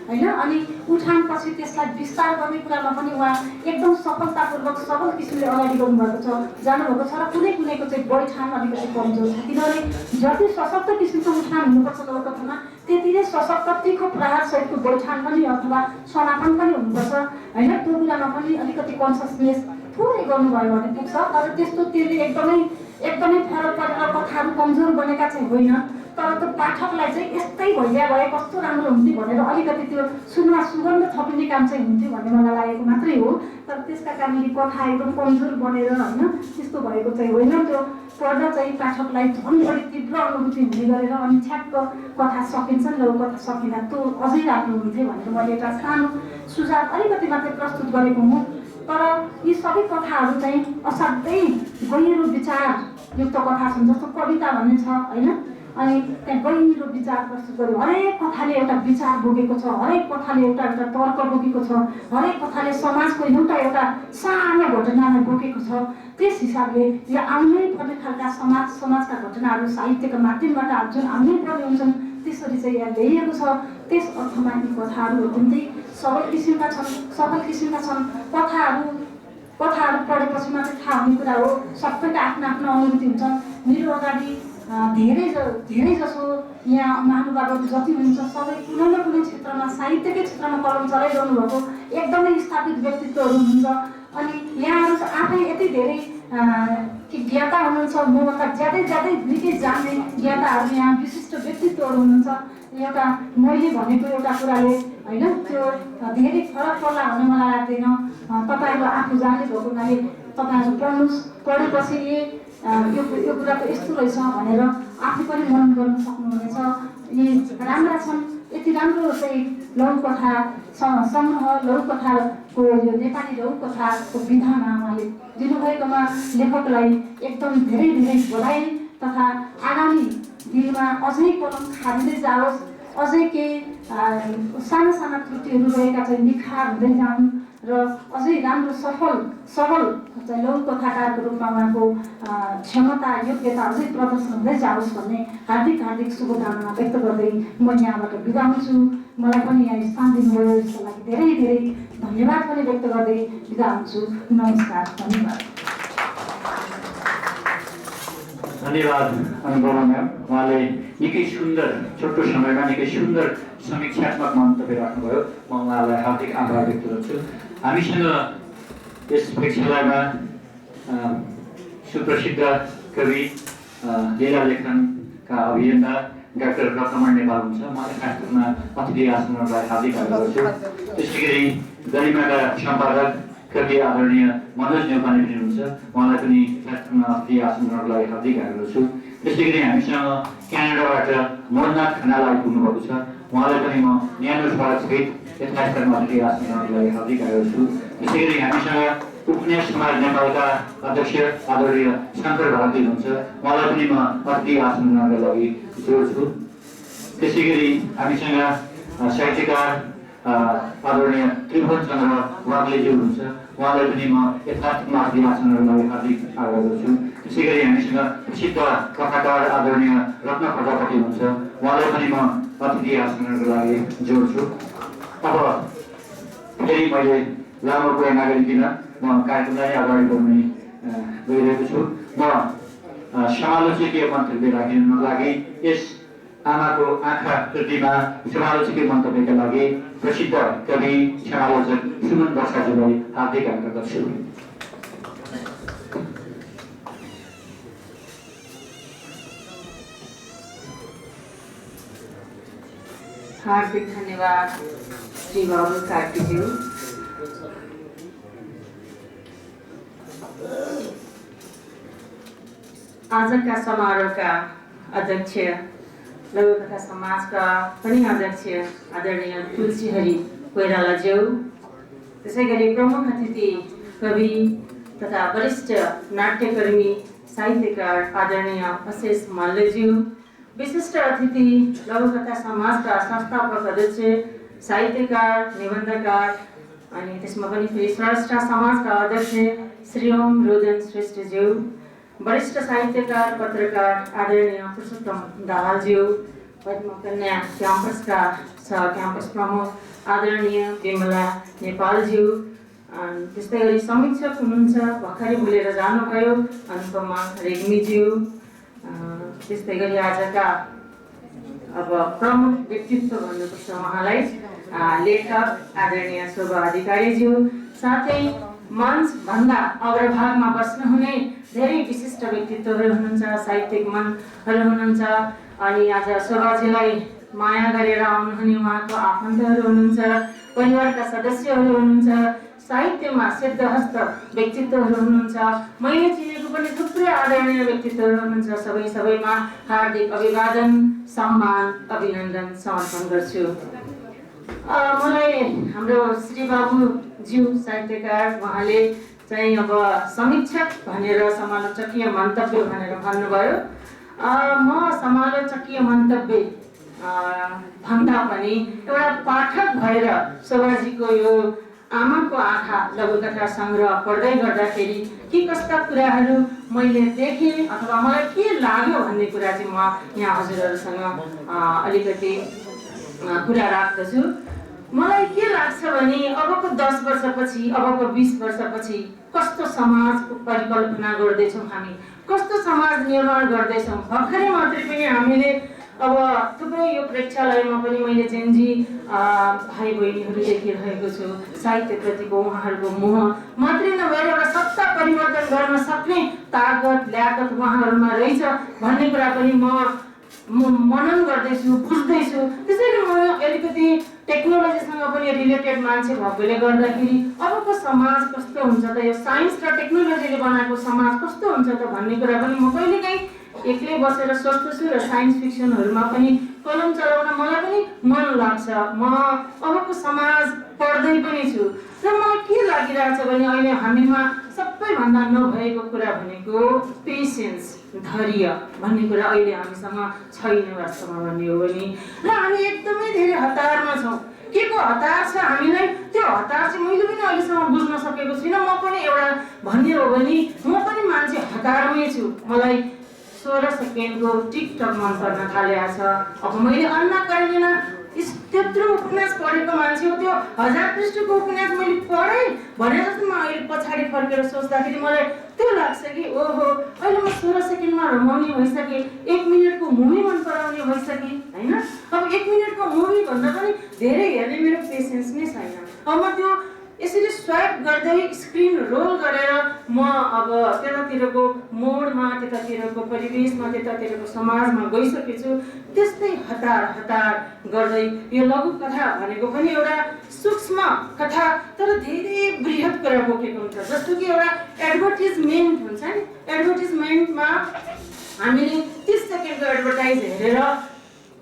होइन। अनि उठानपछि त्यसलाई विस्तार गर्ने कुरामा पनि उहाँ एकदम सफलतापूर्वक सबल किसिमले अगाडि बढ्नुभएको छ, जानुभएको छ। र कुनैको चाहिँ बैठान अलिकति कमजोर छ, किनभने जति सशक्त किसिमको उठान हुनुपर्छ लौकथामा त्यति नै सशक्त तीखो प्रहारसहितको बैठान पनि अथवा समापन पनि हुनुपर्छ, होइन। त्यो कुरामा पनि अलिकति कन्सियसनेस थोरै गर्नुभयो भने पुग्छ। तर त्यसले एकदमै फरक परेर कथाहरू कमजोर बनेका चाहिँ होइन, तर त्यो पाठकलाई चाहिँ यस्तै भइदिया भए कस्तो राम्रो हुन्थ्यो भनेर अलिकति त्यो सुनमा सुगन्ध थपिने काम चाहिँ हुन्थ्यो भन्ने मलाई लागेको मात्रै हो। तर त्यसका कारणले कथा एकदम कमजोर बनेर, होइन, त्यस्तो भएको चाहिँ होइन। त्यो पढ्दा चाहिँ पाठकलाई झन् बढी तीव्र अनुभूति हुने गरेर अनि ठ्याक्क कथा सकिन्छ र कथा सकिँदा त्यो अझै राम्रो हुन्थ्यो भनेर मैले एउटा सानो सुझाव अलिकति मात्रै प्रस्तुत गरेको हुँ। तर यी सबै कथाहरू चाहिँ असाध्यै गहिरो विचारयुक्त कथा छन्। जस्तो कविता भन्ने छ, होइन। अनि त्यहाँ गहिरो विचार प्रस्तुत गर्यो। हरेक कथाले एउटा विचार बोकेको छ, हरेक कथाले एउटा तर्क बोकेको छ, हरेक कथाले समाजको एउटा सानो घटनालाई बोकेको छ। त्यस हिसाबले यो आउनै पर्ने खालका समाजका घटनाहरू साहित्यका माध्यमबाट जुन आउनै पर्ने हुन्छन् त्यसरी चाहिँ यहाँ ल्याइएको छ। त्यस अर्थमा यी कथाहरू अत्यन्तै सफल किसिमका छन्। कथाहरू पढेपछि मात्रै थाहा हुने कुरा हो। सबैका आफ्नो अनुभूति हुन्छन्। मेरो अगाडि धेरै जसो यहाँ महानुभावहरू जति हुनुहुन्छ सबै कुनै न कुनै क्षेत्रमा साहित्यकै क्षेत्रमा कलम चलाइरहनु भएको एकदमै स्थापित व्यक्तित्वहरू हुनुहुन्छ। अनि यहाँहरू आफै यति धेरै ज्ञाता हुनुहुन्छ, मभन्दा ज्यादै निकै जान्ने ज्ञाताहरू यहाँ विशिष्ट व्यक्तित्वहरू हुनुहुन्छ। एउटा मैले भनेको एउटा कुराले, होइन, त्यो धेरै फरक पर्ला भन्ने मलाई लाग्दैन। तपाईँहरू आफू जान्ने भएको हुनाले तपाईँहरू पढेपछि यो कुरा त यस्तो रहेछ भनेर आफै पनि मनन गर्न सक्नुहुनेछ। यी राम्रा छन्। यति राम्रो चाहिँ लघुकथा सङ्ग्रह लघुकथाको यो नेपाली लघुकथाको विधामा उहाँले दिनुभएकोमा लेखकलाई एकदम धेरै बधाई तथा आगामी दिनमा अझै कलम खारिँदै जाओस् अझै केही साना साना त्रुटिहरू रहेका चाहिँ निखार हुँदै जाउन् र अझै राम्रो सबल चाहिँ लघु कथाकारको रूपमा उहाँको क्षमता योग्यता अझै प्रदर्शन हुँदै जाओस् भन्ने हार्दिक शुभकामना व्यक्त गर्दै म यहाँबाट बिदा हुन्छु। मलाई पनि यहाँ स्थान दिनुभयो यसको लागि धेरै धेरै धन्यवाद पनि व्यक्त गर्दै बिदा हुन्छु। नमस्कार, धन्यवाद। धन्यवाद अनुपमा म्याम, उहाँले निकै सुन्दर छोटो समयमा निकै सुन्दर समीक्षात्मक मन्तव्य राख्नुभयो। म उहाँलाई हार्दिक आभार व्यक्त गर्छु। हामीसँग यस प्रेक्षालयमा सुप्रसिद्ध कवि लीला लेखनका अभियन्ता डाक्टर रत्नमण नेपाल हुन्छ। उहाँले खास रूपमा अतिथि आसनलाई हार्दिक आभार गर्छु। त्यसै गरी गरिमाका सम्पादक कवि आदरणीय मनोज नेपाली पनि हुनुहुन्छ। उहाँलाई पनि खास रूपमा अतिथि आसनलाई हार्दिक आभार गर्छु। त्यसै गरी हामीसँग क्यानाडाबाट मोहननाथ खनाल आइपुग्नु भएको छ। उहाँलाई पनि म न्यानो स्वागतसहित यथास्थानमा अतिथि आसनलाई हार्दिक आभार गर्छु। त्यसै गरी हामीसँग उपन्यास समाज नेपालका अध्यक्ष आदरणीय शङ्कर भारती हुनुहुन्छ। उहाँलाई पनि म अतिथि आसनका लागि जोड्छु। त्यसै गरी हामीसँग साहित्यकार आदरणीय त्रिभुवन चन्द्र वाग्लेज्यू हुनुहुन्छ। उहाँलाई पनि म यथार्थमा अतिथि आसनका लागि हार्दिक आभार गर्छु। त्यसै गरी हामीसँग प्रसिद्ध कथाकार आदरणीय रत्न प्रजापति हुनुहुन्छ। उहाँलाई पनि म अतिथि आसनका लागि जोड्छु। अब फेरि मैले लामो कुरा नगरिकन म कार्यक्रमलाई अगाडि बढाउने गइरहेको छु। म समालोचकीय मन्तव्य राखिनुको लागि यस आमाको आँखा कृतिमा समालोचकीय मन्तव्यका लागि प्रसिद्ध कवि समालोचक सुमन बस्काज्यूलाई हार्दिक आग्रह गर्छु। हार्दिक धन्यवाद श्री बाबु कार्कीज्यू। आजका समारोहका अध्यक्ष, लघुकथा समाजका पनि अध्यक्ष आदरणीय तुलसीहरी कोइरालाज्यू, त्यसै गरी प्रमुख अतिथि कवि तथा वरिष्ठ नाट्यकर्मी साहित्यकार आदरणीय अशेष मल्लज्यू, विशिष्ट अतिथि लघुकथा समाजका संस्थापक अध्यक्ष साहित्यकार निबन्धकार अनि त्यसमा पनि फेरि स्रष्टा समाजका अध्यक्ष श्री ओम रोदन श्रेष्ठज्यू, वरिष्ठ साहित्यकार पत्रकार आदरणीय पुरुषोत्तम दाहालज्यू, पद्मकन्या क्याम्पसका सह क्याम्पस प्रमुख आदरणीय विमला नेपालज्यू, त्यस्तै गरी समीक्षक हुनुहुन्छ भर्खरै बोलेर जानुभयो अनुपमा रेग्मीज्यू, त्यस्तै गरी आजका अब प्रमुख व्यक्तित्व भन्नुपर्छ उहाँलाई लेखक आदरणीय शोभा अधिकारीज्यू, साथै मञ्च भन्दा अग्रभागमा बस्नुहुने धेरै विशिष्ट व्यक्तित्वहरू हुनुहुन्छ, साहित्यिक मनहरू हुनुहुन्छ। अनि आज शोभाजीलाई माया गरेर आउनुहुने उहाँको आफन्तहरू हुनुहुन्छ, परिवारका सदस्यहरू हुनुहुन्छ, साहित्यमा सिद्धहस्त व्यक्तित्वहरू हुनुहुन्छ, मैले चिनेको पनि थुप्रै आदरणीय व्यक्तित्वहरू हुनुहुन्छ। सबैमा हार्दिक अभिवादन, सम्मान, अभिनन्दन समर्पण गर्छु। मलाई हाम्रो श्री बाबुज्यू साहित्यकार उहाँले चाहिँ अब समीक्षक भनेर समालोचकीय मन्तव्य भनेर भन्नुभयो। म समालोचकीय मन्तव्य भन्दा पनि एउटा पाठक भएर शोभाजीको यो आमाको आँखा लघुकथा सङ्ग्रह पढ्दै गर्दाखेरि के कस्ता कुराहरू मैले देखेँ अथवा मलाई के लाग्यो भन्ने कुरा चाहिँ म यहाँ हजुरहरूसँग अलिकति कुरा राख्दछु। मलाई के लाग्छ भने अबको 10 वर्षपछि, अबको 20 वर्षपछि कस्तो समाजको परिकल्पना गर्दैछौँ हामी, कस्तो समाज निर्माण गर्दैछौँ। भर्खरै मात्रै पनि हामीले अब थुप्रै यो प्रेक्षालयमा पनि मैले जेनजी भाइ बहिनीहरू देखिरहेको छु। साहित्यप्रतिको उहाँहरूको मोह मात्रै नभएर एउटा सत्ता परिवर्तन गर्न सक्ने तागत ल्याकत उहाँहरूमा रहेछ भन्ने कुरा पनि म मनन गर्दैछु, बुझ्दैछु। त्यसैले म अलिकति टेक्नोलोजीसँग पनि रिलेटेड मान्छे भएकोले गर्दाखेरि अबको समाज कस्तो हुन्छ त, यो साइन्स र टेक्नोलोजीले बनाएको समाज कस्तो हुन्छ त भन्ने कुरा पनि म कहिलेकाहीँ एक्लै बसेर सोच्दछु र साइन्स फिक्सनहरूमा पनि कलम चलाउन मलाई पनि मन लाग्छ। म अबको समाज पढ्दै पनि छु र मलाई के लागिरहेछ भने अहिले हामीमा सबैभन्दा नभएको कुरा भनेको पेसेन्स। धैर्य भन्ने कुरा अहिले हामीसँग छैन वास्तवमा भन्ने हो भने। र हामी एकदमै धेरै हतारमा छौँ। के को हतार छ हामीलाई, त्यो हतार चाहिँ मैले पनि अहिलेसम्म बुझ्न सकेको छुइनँ। म पनि एउटा भन्ने हो भने म पनि मान्छे हतारमै छु। मलाई 16 सेकेन्डको टिकटक मन पर्न थालेको छ। अब मैले अन्ना कारेनिना त्यत्रो उपन्यास पढेको मान्छे हो, त्यो 1000 पृष्ठको उपन्यास मैले पढेँ भने जस्तो म अहिले पछाडि फर्केर सोच्दाखेरि मलाई त्यो लाग्छ कि ओहो अहिले म 16 सेकेन्डमा रमाउने भइसकेँ, 1 मिनटको मुभी मन पराउने भइसकेँ होइन। अब 1 मिनटको मुभी भन्दा पनि धेरै हेर्ने मेरो पेसेन्स नै छैन। अब म त्यो यसरी स्वाइप गर्दै स्क्रिन रोल गरेर म अब त्यतातिरको मोडमा, त्यतातिरको परिवेशमा, त्यतातिरको समाजमा गइसकेछु। त्यस्तै हतार हतार गर्दै यो लघु कथा भनेको पनि एउटा सूक्ष्म कथा तर धेरै बृहत कुरा बोकेको हुन्छ। जस्तो कि एउटा एडभर्टिजमेन्ट हुन्छ नि, एडभर्टिजमेन्टमा हामीले 30 सेकेन्डको एडभर्टाइज हेरेर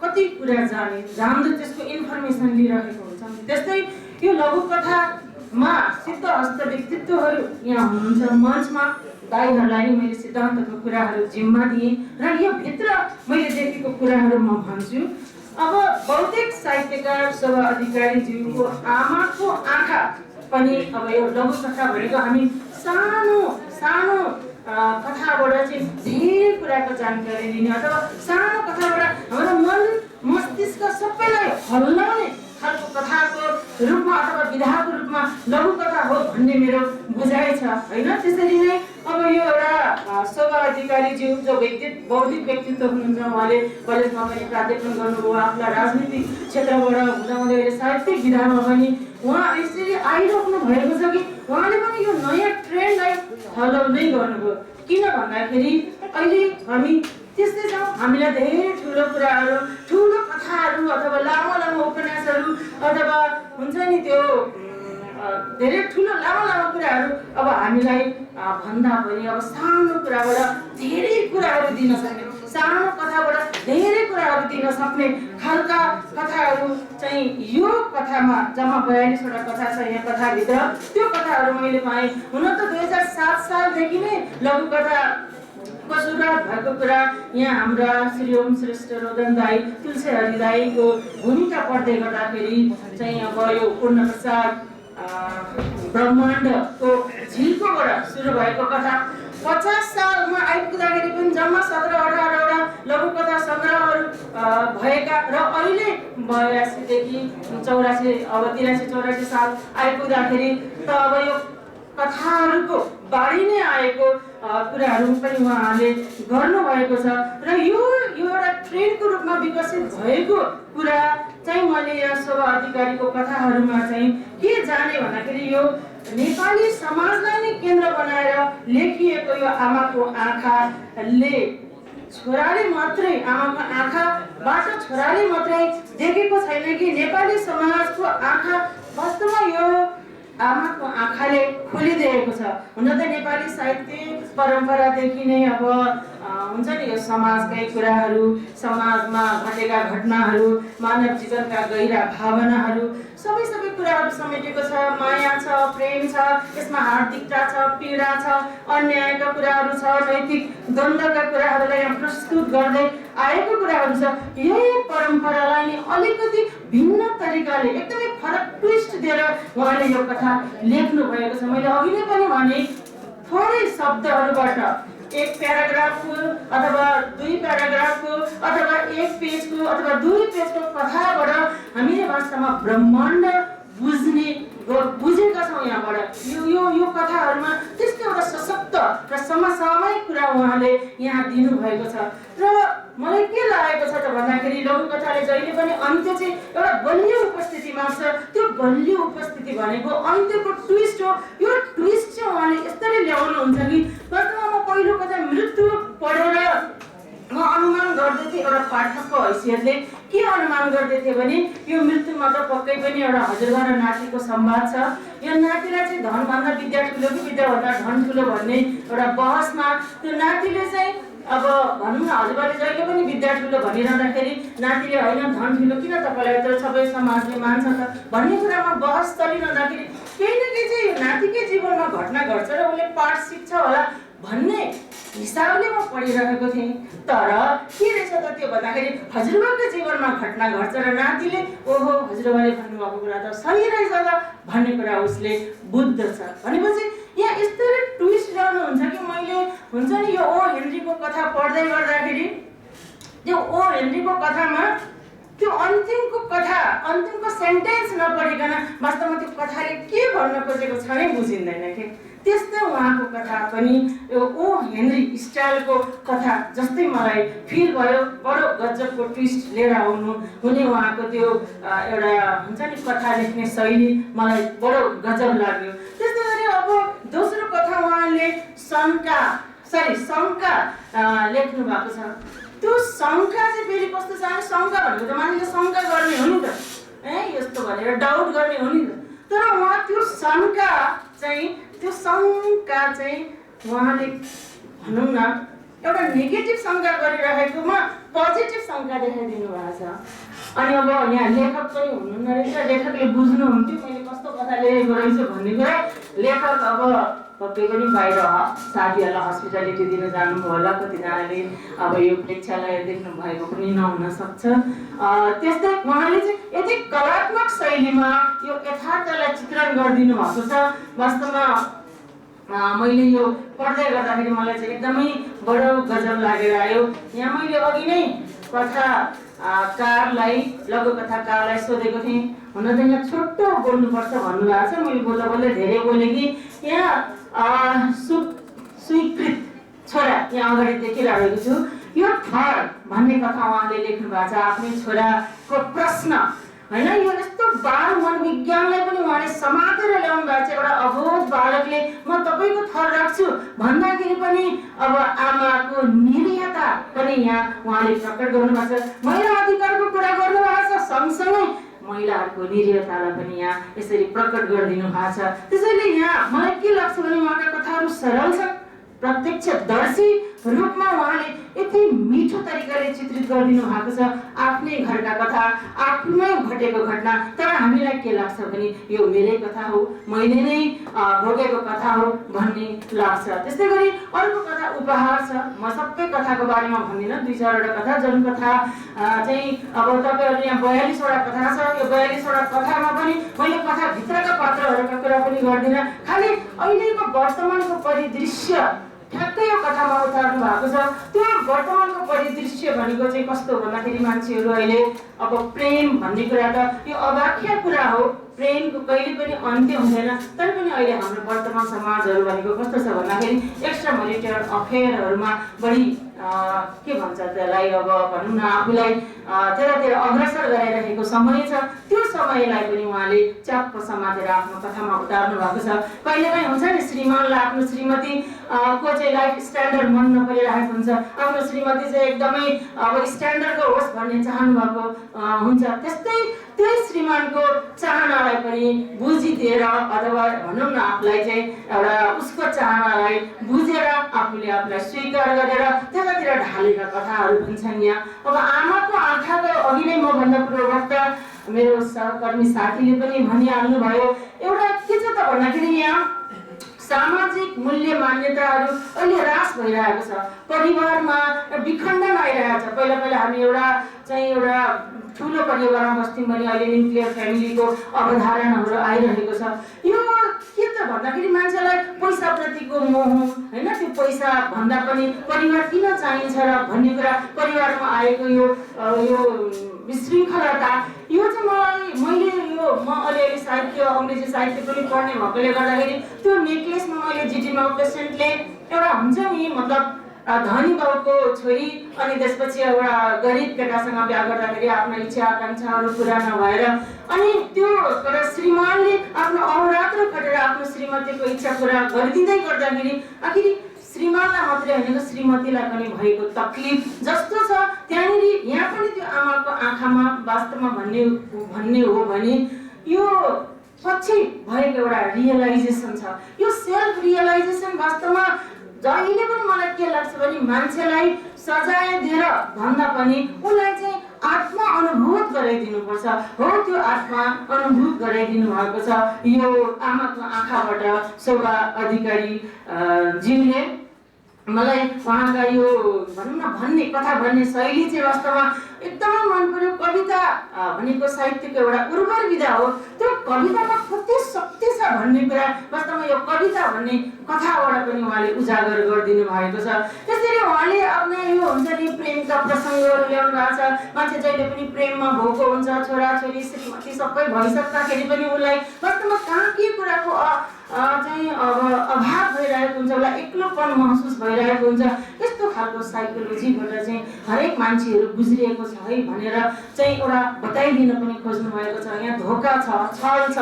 कति कुरा जान्दै त्यसको इन्फर्मेसन लिइरहेको हुन्छ। त्यस्तै यो लघु कथामा सिद्धहस्त व्यक्तित्वहरू यहाँ हुनुहुन्छ मञ्चमा, दाइहरूलाई नि मैले सिद्धान्तको कुराहरू जिम्मा दिएँ र यो भित्र मैले देखेको कुराहरू म भन्छु। अब बौद्धिक साहित्यकार शोभा अधिकारीज्यूको आमाको आँखा पनि अब यो लघु कथा भनेको हामी सानो सानो कथाबाट चाहिँ धेरै कुराको जानकारी लिने अथवा सानो कथाबाट हाम्रो मन मस्तिष्क सबैलाई हल्लाउने खालको कथाको रूपमा अथवा विधाको रूपमा लघु कथा हो भन्ने मेरो बुझाइ छ होइन। त्यसरी नै अब यो एउटा शोभा अधिकारीज्यू जो बौद्धिक व्यक्तित्व हुनुहुन्छ, उहाँले कलेजमा पनि प्राध्यापन गर्नुभयो, आफूलाई राजनीतिक क्षेत्रबाट हुँदाहुँदै अहिले साहित्यिक विधामा पनि उहाँ यसरी आइराख्नु भएको छ कि उहाँले पनि यो नयाँ ट्रेन्डलाई फलो नै गर्नुभयो। किन भन्दाखेरि अहिले हामी त्यस्तै छौँ, हामीलाई धेरै ठुलो कुराहरू, ठुलो कथाहरू अथवा लामो लामो उपन्यासहरू अथवा हुन्छ नि त्यो धेरै ठुलो लामो लामो कुराहरू अब हामीलाई भन्दा पनि अब सानो कुराबाट धेरै कुराहरू दिन सक्ने, सानो कथाबाट धेरै कुराहरू दिन सक्ने खालका कथाहरू चाहिँ यो कथामा जम्मा 42वटा कथा छ यहाँ कथाभित्र। त्यो कथाहरू मैले पाएँ। हुन त 2007 सालदेखि नै लघु कथा सुरुवात भएको कुरा यहाँ हाम्रा श्री ओम श्रेष्ठ रोदन दाई, तुलसी हरि दाईको भूमिका पढ्दै गर्दाखेरि चाहिँ अब यो पूर्णप्रसाद ब्रह्माण्डको झिल्कोबाट सुरु भएको कथा 50 सालमा आइपुग्दाखेरि पनि जम्मा 17-18वटा लघु कथा सङ्ग्रहहरू भएका र अहिले 82 देखि 84 अब 83-84 साल आइपुग्दाखेरि त अब यो कथाहरूको बाढी नै आएको कुराहरू पनि उहाँहरूले गर्नुभएको छ। र यो एउटा ट्रेन्डको रूपमा विकसित भएको कुरा चाहिँ मैले यहाँ शोभा अधिकारीको कथाहरूमा चाहिँ के जाने भन्दाखेरि यो नेपाली समाजलाई नै केन्द्र बनाएर लेखिएको यो आमाको आँखाले छोराले मात्रै, आमाको आँखाबाट छोराले मात्रै देखेको छैन कि नेपाली समाजको आँखा वास्तवमा यो आमाको आँखाले खोलिदिएको छ। हुन त नेपाली साहित्य परम्परादेखि नै अब हुन्छ नि यो समाजकै कुराहरू, समाजमा घटेका घटनाहरू, मानव जीवनका गहिरा भावनाहरू सबै कुराहरू समेटेको छ। माया छ, प्रेम छ, यसमा हार्दिकता छ, पीडा छ, अन्यायका कुराहरू छ, नैतिक द्वन्द्वका कुराहरूलाई यहाँ प्रस्तुत गर्दै आएको कुराहरू छ। यही परम्परालाई नै अलिकति भिन्न तरिकाले एकदमै फरक ट्विस्ट दिएर उहाँले यो कथा लेख्नु भएको छ। मैले अघि नै पनि भने थोरै शब्दहरूबाट 1 प्याराग्राफको अथवा 2 प्याराग्राफको अथवा 1 पेजको अथवा 2 पेजको कथाबाट हामीले वास्तवमा ब्रह्माण्ड बुझेका छौँ। यहाँबाट यो कथाहरूमा त्यस्तो एउटा सशक्त र समसामयिक कुरा उहाँले यहाँ दिनुभएको छ। र मलाई के लागेको छ त भन्दाखेरि लघु कथाले जहिले पनि अन्त्य चाहिँ एउटा बलियो उपस्थिति माग्छ। त्यो बलियो उपस्थिति भनेको अन्त्यको ट्विस्ट हो। यो ट्विस्ट चाहिँ उहाँले यसरी ल्याउनुहुन्छ कि वास्तवमा म पहिलो कथा मृत्यु पढेर म अनुमान गर्दै थिएँ एउटा पाठकको हैसियतले। के अनुमान गर्दै थिएँ भने यो मृत्युमा त पक्कै पनि एउटा हजुरबा र नातिको संवाद छ। यो नातिलाई चाहिँ धनभन्दा विद्या ठुलो कि विद्याभन्दा धन ठुलो भन्ने एउटा बहसमा त्यो नातिले चाहिँ अब भनौँ न हजुरबाले जहिले पनि विद्या ठुलो भनिरहँदाखेरि नातिले होइन धन ठुलो किन तपाईँलाई त सबै समाजले मान्छ त भन्ने कुरामा बहस चलिरहँदाखेरि केही न केही चाहिँ नातिकै जीवनमा घटना घट्छ र उसले पाठ सिक्छ होला भन्ने हिसाबले म पढिरहेको थिएँ। तर के रहेछ त त्यो भन्दाखेरि हजुरबाको जीवनमा घटना घट्छ र नातिले ओहो हजुरबाले भन्नुभएको कुरा त सही रहेछ त भन्ने कुरा उसले बुझ्दछ। भनेपछि यहाँ यस्तो ट्विस्ट रहनुहुन्छ कि मैले हुन्छ नि यो ओ हेनरीको कथा पढ्दै गर्दाखेरि त्यो ओ हेनरीको कथामा त्यो अन्तिमको सेन्टेन्स नपढिकन वास्तवमा त्यो कथाले के भन्न खोजेको छ नै बुझिँदैन कि। त्यस्तै उहाँको कथा पनि यो ओ हेनरी स्टाइलको कथा जस्तै मलाई फिल भयो। बडो गजबको ट्विस्ट लिएर आउनु हुने उहाँको त्यो एउटा हुन्छ नि कथा लेख्ने शैली मलाई बडो गजब लाग्यो। त्यस्तै गरी अब दोस्रो कथा उहाँले शङ्का लेख्नु भएको छ। त्यो शङ्का चाहिँ फेरि कस्तो छ भने शङ्का भनेको त मान्छेले शङ्का गर्ने हो नि त, यस्तो भनेर डाउट गर्ने हो नि त। तर उहाँ त्यो शङ्का चाहिँ उहाँले भनौँ न एउटा नेगेटिभ शङ्का गरिरहेकोमा पोजिटिभ शङ्का देखाइदिनु भएको छ। अनि अब यहाँ लेखक पनि हुनुहुन्न रहेछ, लेखकले बुझ्नुहुन्थ्यो मैले कस्तो कथा लेखेको रहेछु भन्ने कुरा। लेखक अब पक्कै पनि बाहिर साथीहरूलाई हस्पिटालिटी दिन जानुभयो होला, कतिजनाले अब यो प्रेक्षालय देख्नु भएको पनि नहुन सक्छ। त्यस्तै उहाँले चाहिँ यति कलात्मक शैलीमा यो यथार्थलाई चित्रण गरिदिनु भएको छ। वास्तवमा मैले यो पढ्दै गर्दाखेरि मलाई चाहिँ एकदमै बडो गजब लागेर आयो। यहाँ मैले अघि नै लघुकथाकारलाई सोधेको थिएँ, हुन त यहाँ छोटो बोल्नुपर्छ भन्नुभएको छ। मैले बोल्दा बोल्दै धेरै बोलेँ कि यहाँ स्वीकृत छोरा यहाँ अगाडि देखिरहेको छु। यो थर भन्ने कथा उहाँले लेख्नु भएको छ, आफ्नै छोराको प्रश्न होइन। यो यस्तो बाल मनोविज्ञानलाई पनि उहाँले समातेर ल्याउनु भएको छ। एउटा अबोध बालकले म तपाईँको थर राख्छु भन्दाखेरि पनि अब आमाको निरीहता पनि यहाँ उहाँले प्रकट गर्नुभएको छ। महिला अधिकारको कुरा गर्नुभएको छ, सँगसँगै महिलाहरूको निरीहतालाई पनि यहाँ यसरी प्रकट गरिदिनु भएको छ। त्यसैले यहाँ मलाई के लाग्छ भने उहाँका कथाहरू सरल छन्, प्रत्यक्षदर्शी रूपमा उहाँले यति मिठो तरिकाले चित्रित गरिदिनु भएको छ आफ्नै घरका कथा, आफ्नै घटेको घटना। तर हामीलाई के लाग्छ भने यो मेरै कथा हो, मैले नै भोगेको कथा हो भन्ने लाग्छ। त्यस्तै गरी अर्को कथा उपहार छ। म सबै कथाको बारेमा भन्दिनँ, 2-4वटा कथा जनकथा चाहिँ अब तपाईँहरू यहाँ 42वटा कथा छ। यो 42वटा कथामा पनि मैले कथाभित्रका पात्रहरूका कुरा पनि गर्दिनँ, खालि अहिलेको वर्तमानको परिदृश्य ठ्याक्कै यो कथामा उतार्नु भएको छ। त्यो वर्तमानको परिदृश्य भनेको चाहिँ कस्तो भन्दाखेरि मान्छेहरू अहिले अब प्रेम भन्ने कुरा त यो अवाख्य कुरा हो, प्रेमको कहिले पनि अन्त्य हुँदैन। तर पनि अहिले हाम्रो वर्तमान समाजहरू भनेको कस्तो छ भन्दाखेरि एक्स्ट्रा मैरिटल अफेयरहरूमा बढी के भन्छ त्यसलाई अब भनौँ न आफूलाई त्यतातिर अग्रसर गराइरहेको समय छ। त्यो समयलाई पनि उहाँले च्याप्प समातेर आफ्नो कथामा उतार्नु भएको छ। कहिलेकाहीँ हुन्छ नि श्रीमानलाई आफ्नो श्रीमती को चाहिँ लाइफ स्ट्यान्डर्ड मन नपरिरहेको हुन्छ, आफ्नो श्रीमती चाहिँ एकदमै अब स्ट्यान्डर्डको होस् भन्ने चाहनु भएको हुन्छ। त्यस्तै त्यही श्रीमानको चाहनालाई पनि बुझिदिएर अथवा भनौँ न आफूलाई चाहिँ एउटा उसको चाहनालाई बुझेर आफूले आफूलाई स्वीकार गरेर त्यतातिर ढालेका कथाहरू पनि छन्। यहाँ अब आमाको आँखाको अघि नै मभन्दा पूर्ववक्ता मेरो सहकर्मी साथीले पनि भनिहाल्नुभयो। एउटा के छ त भन्दाखेरि यहाँ सामाजिक मूल्य मान्यताहरू अहिले ह्रास भइरहेको छ, परिवारमा विखण्डन आइरहेको छ। पहिला हामी एउटा ठुलो परिवारमा बस्थ्यौँ भने अहिले न्युक्लियर फ्यामिलीको अवधारणाहरू आइरहेको छ। यो के त भन्दाखेरि मान्छेलाई पैसाप्रतिको मोह होइन, त्यो पैसा भन्दा पनि परिवार किन चाहिन्छ र भन्ने कुरा परिवारमा आएको यो विशृङ्खलता, यो चाहिँ मैले म अलिअलि साहित्य अङ्ग्रेजी साहित्य पनि पढ्ने भएकोले गर्दाखेरि त्यो नेकलेसमा मैले जिटी नौपेसेन्टले एउटा हुन्छ नि मतलब धनी बाउको छोरी अनि त्यसपछि एउटा गरिब केटासँग बिहा गर्दाखेरि आफ्नो इच्छा आकाङ्क्षाहरू पुरा नभएर अनि त्यो एउटा श्रीमानले आफ्नो अहोरात्र खटेर आफ्नो श्रीमतीको इच्छा पुरा गरिदिँदै गर्दाखेरि आखिर श्रीमानलाई मात्रै होइन श्रीमतीलाई पनि भएको तकलिफ जस्तो छ त्यहाँनिर यहाँ पनि त्यो आमाको आँखामा वास्तवमा भन्ने हो भने यो पछि भएको एउटा रियलाइजेसन छ। यो सेल्फ रियलाइजेसन वास्तवमा जहिले पनि मलाई के लाग्छ भने मान्छेलाई सजाय दिएर भन्दा पनि उसलाई चाहिँ आत्मा अनुभूत गराइदिनुपर्छ। हो त्यो आत्मा अनुभूत गराइदिनु भएको छ यो आमाको आँखाबाट शोभा अधिकारी ज्यूले। मलाई उहाँका यो भनौँ न भन्ने कथा भन्ने शैली चाहिँ वास्तवमा एकदमै मन पर्यो। कविता भनेको साहित्यको एउटा उर्वर विधा हो। त्यो कवितामा कति शक्ति छ भन्ने कुरा वास्तवमा यो कविता भन्ने कथाबाट पनि उहाँले उजागर गरिदिनु भएको छ। त्यसरी उहाँले आफ्ना यो हुन्छ नि प्रेमका प्रसङ्गहरू ल्याउनु भएको छ। मान्छे जहिले पनि प्रेममा भोको हुन्छ, छोराछोरी श्रीमती सबै भइसक्दाखेरि पनि उसलाई वास्तवमा कहाँ के कुराको चाहिँ अब अभाव भइरहेको हुन्छ, उसलाई एक्लोपन महसुस भइरहेको हुन्छ। यस्तो खालको साइकोलोजीबाट चाहिँ हरेक मान्छेहरू गुज्रिएको छ है भनेर चाहिँ एउटा बताइदिन पनि खोज्नु भएको छ। यहाँ धोका छ, छल छ।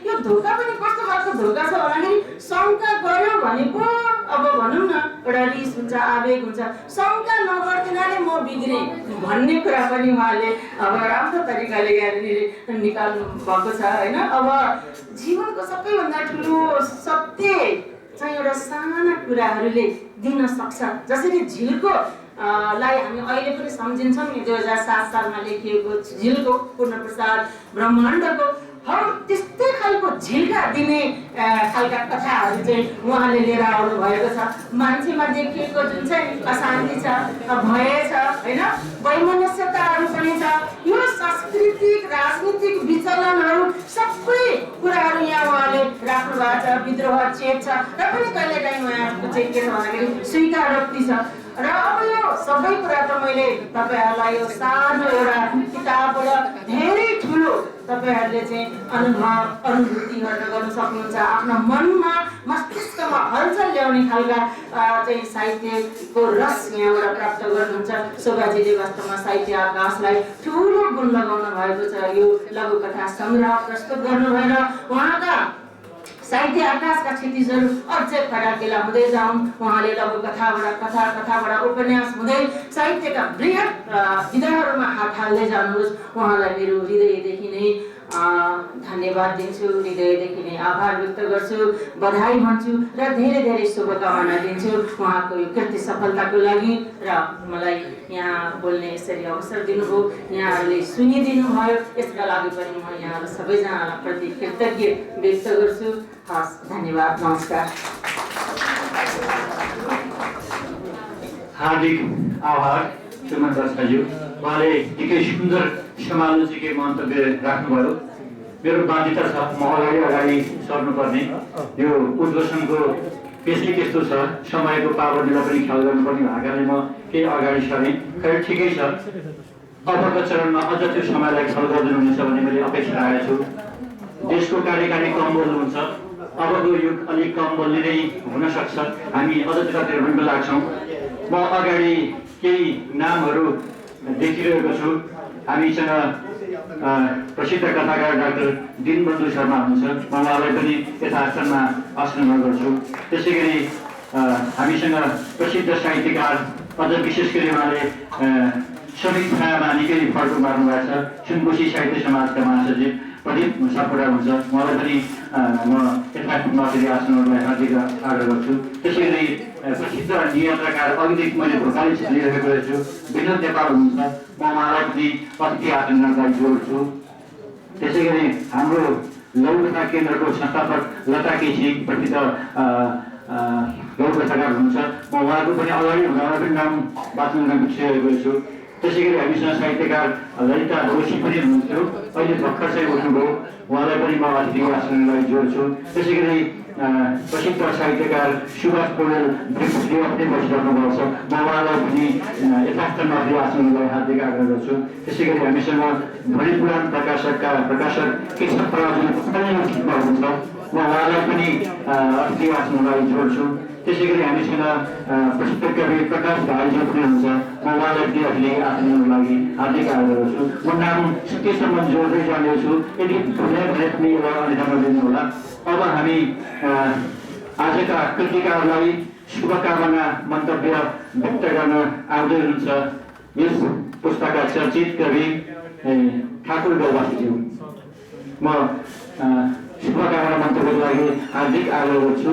यो धोका पनि कस्तो खालको धोका छ भन्दाखेरि शङ्का गर्यो भनेको अब भनौँ न एउटा रिस हुन्छ, आवेग हुन्छ। शङ्का नगर्दिनाले म बिग्रे भन्ने कुरा पनि उहाँले अब राम्रो तरिकाले यहाँनिर निकाल्नु भएको छ होइन। अब जीवनको सबैभन्दा ठुलो सत्य चाहिँ एउटा साना कुराहरूले दिन सक्छ। जसरी झिल्को लाई हामी अहिले पनि सम्झिन्छौँ नि 2007 सालमा लेखिएको झिल्को पूर्णप्रसाद ब्रह्माण्डको हौ त्यस्तै खालको झिल्का दिने खालका कथाहरू चाहिँ उहाँले लिएर आउनु भएको छ। मान्छेमा देखिएको जुन चाहिँ अशान्ति छ, भय छ होइन, वैमनस्यताहरू पनि छ, यो सांस्कृतिक राजनीतिक विचलनहरू सबै कुराहरू यहाँ उहाँले राख्नु भएको छ। विद्रोह चेत छ र पनि कहिलेकाहीँ उहाँको चाहिँ के छ भन्दाखेरि स्वीकारोक्ति छ। र अब यो सबै कुरा त मैले तपाईँहरूलाई यो सानो एउटा किताबबाट धेरै ठुलो तपाईँहरूले चाहिँ अनुभूतिहरू गर्न सक्नुहुन्छ। आफ्नो मनमा मस्तिष्कमा हलचल ल्याउने खालका चाहिँ साहित्यको रस यहाँबाट प्राप्त गर्नुहुन्छ। शोभाजीले वास्तवमा साहित्य आकाशलाई ठुलो गुण लगाउनु भएको छ। यो लघुकथा सङ्ग्रह प्रस्तुत गर्नुभएर उहाँका साहित्य आकाशका क्षितिजहरू अझै फराकिला हुँदै जाउन्। उहाँले लघुकथाबाट कथाबाट उपन्यास हुँदै साहित्यका बृहत विधाहरूमा हात हाल्दै जानुहोस्। उहाँलाई मेरो हृदयदेखि नै धन्यवाद दिन्छु, हृदयदेखि नै आभार व्यक्त गर्छु, बधाई भन्छु र धेरै धेरै शुभकामना दिन्छु उहाँको यो कृति सफलताको लागि। र मलाई यहाँ बोल्ने यसरी अवसर दिनुभयो, यहाँहरूले सुनिदिनु भयो, यसका लागि पनि म यहाँहरू सबैजनालाई प्रति कृतज्ञ व्यक्त गर्छु। हस्, धन्यवाद, नमस्कार। हार्दिक आभार सुमन दासज्यू। उहाँले निकै सुन्दर समालोचीको मन्तव्य राख्नुभयो। मेरो बाध्यता छ म अगाडि सर्नुपर्ने। यो उद्घोषणको पेसै त्यस्तो छ, समयको पाबन्दीलाई पनि ख्याल गर्नुपर्ने भएकाले म केही अगाडि सरेँ। खै ठिकै छ, अबको चरणमा अझ त्यो समयलाई ख्याल गरिदिनुहुनेछ भन्ने मैले अपेक्षा राखेको छु। देशको कार्यकारिणी कम बोल्नुहुन्छ, अबको युग अलिक कम बोल्ने नै हुनसक्छ। हामी अझ त्यतातिर पनि लाग्छौँ। म अगाडि केही नामहरू देखिरहेको छु। हामीसँग प्रसिद्ध कथाकार डाक्टर दीनबन्धु शर्मा हुनुहुन्छ। म उहाँलाई पनि यथास्थानमा आसन गर्छु। त्यसै गरी हामीसँग प्रसिद्ध साहित्यकार अझ विशेष गरी उहाँले श्रमिक छायामा निकै फड्को मार्नु भएको छ, सुनकोशी साहित्य समाजका महासचिव प्रदीप सापकोटा हुन्छ। उहाँलाई पनि म यथार्थमा फेरि आसनहरूलाई हार्दिक आग्रह गर्छु। त्यसै गरी प्रसिद्ध नियन्त्रकार अघिदेखि मैले भोकाली लिइरहेको रहेछु विनोद नेपाल हुनुहुन्छ। म उहाँलाई पनि अतिथि आसनलाई जोड्छु। त्यसै गरी हाम्रो लघुकथा केन्द्रको संस्थापक लता केसी प्रसिद्ध लघुकथाकार हुनुहुन्छ। म उहाँको पनि अगाडि उहाँलाई पनि नाम बाँच्न बिर्सिरहेको छु। त्यसै गरी हामीसँग साहित्यकार ललिता जोशी पनि हुनुहुन्थ्यो, अहिले भर्खर चाहिँ उठ्नुभयो। उहाँलाई पनि म अतिथि आसनलाई जोड्छु। त्यसै गरी प्रसिद्ध साहित्यकार सुभाष पौडेल ब्रिक्सले पनि बसिरहनु भएको छ। म उहाँलाई पनि यथास्थानमा अतिथि आसनलाई हार्दिक आग्रह गर्छु। त्यसै गरी हामीसँग भोलि पुराण प्रकाशक केशव पराजुली हुनुहुन्छ। म उहाँलाई पनि अतिथि आसनलाई जोड्छु। त्यसै गरी हामीसँग प्रसिद्ध कवि प्रकाश भाइज्यू पनि हुनुहुन्छ। म उहाँलाई पनि अहिले आसनको लागि हार्दिक आग्रह गर्छु। म नाम सकेसम्म जोड्दै जानेछु, यदि भुले भने पनि एउटा अन्यथा दिनु होला। अब हामी आजका कृतिकारलाई शुभकामना मन्तव्य व्यक्त गर्न आउँदै हुनुहुन्छ यस पुस्तकका चर्चित कवि ठाकुर गौवासीज्यू। म शुभकामना मन्तव्यको लागि हार्दिक आग्रह गर्छु।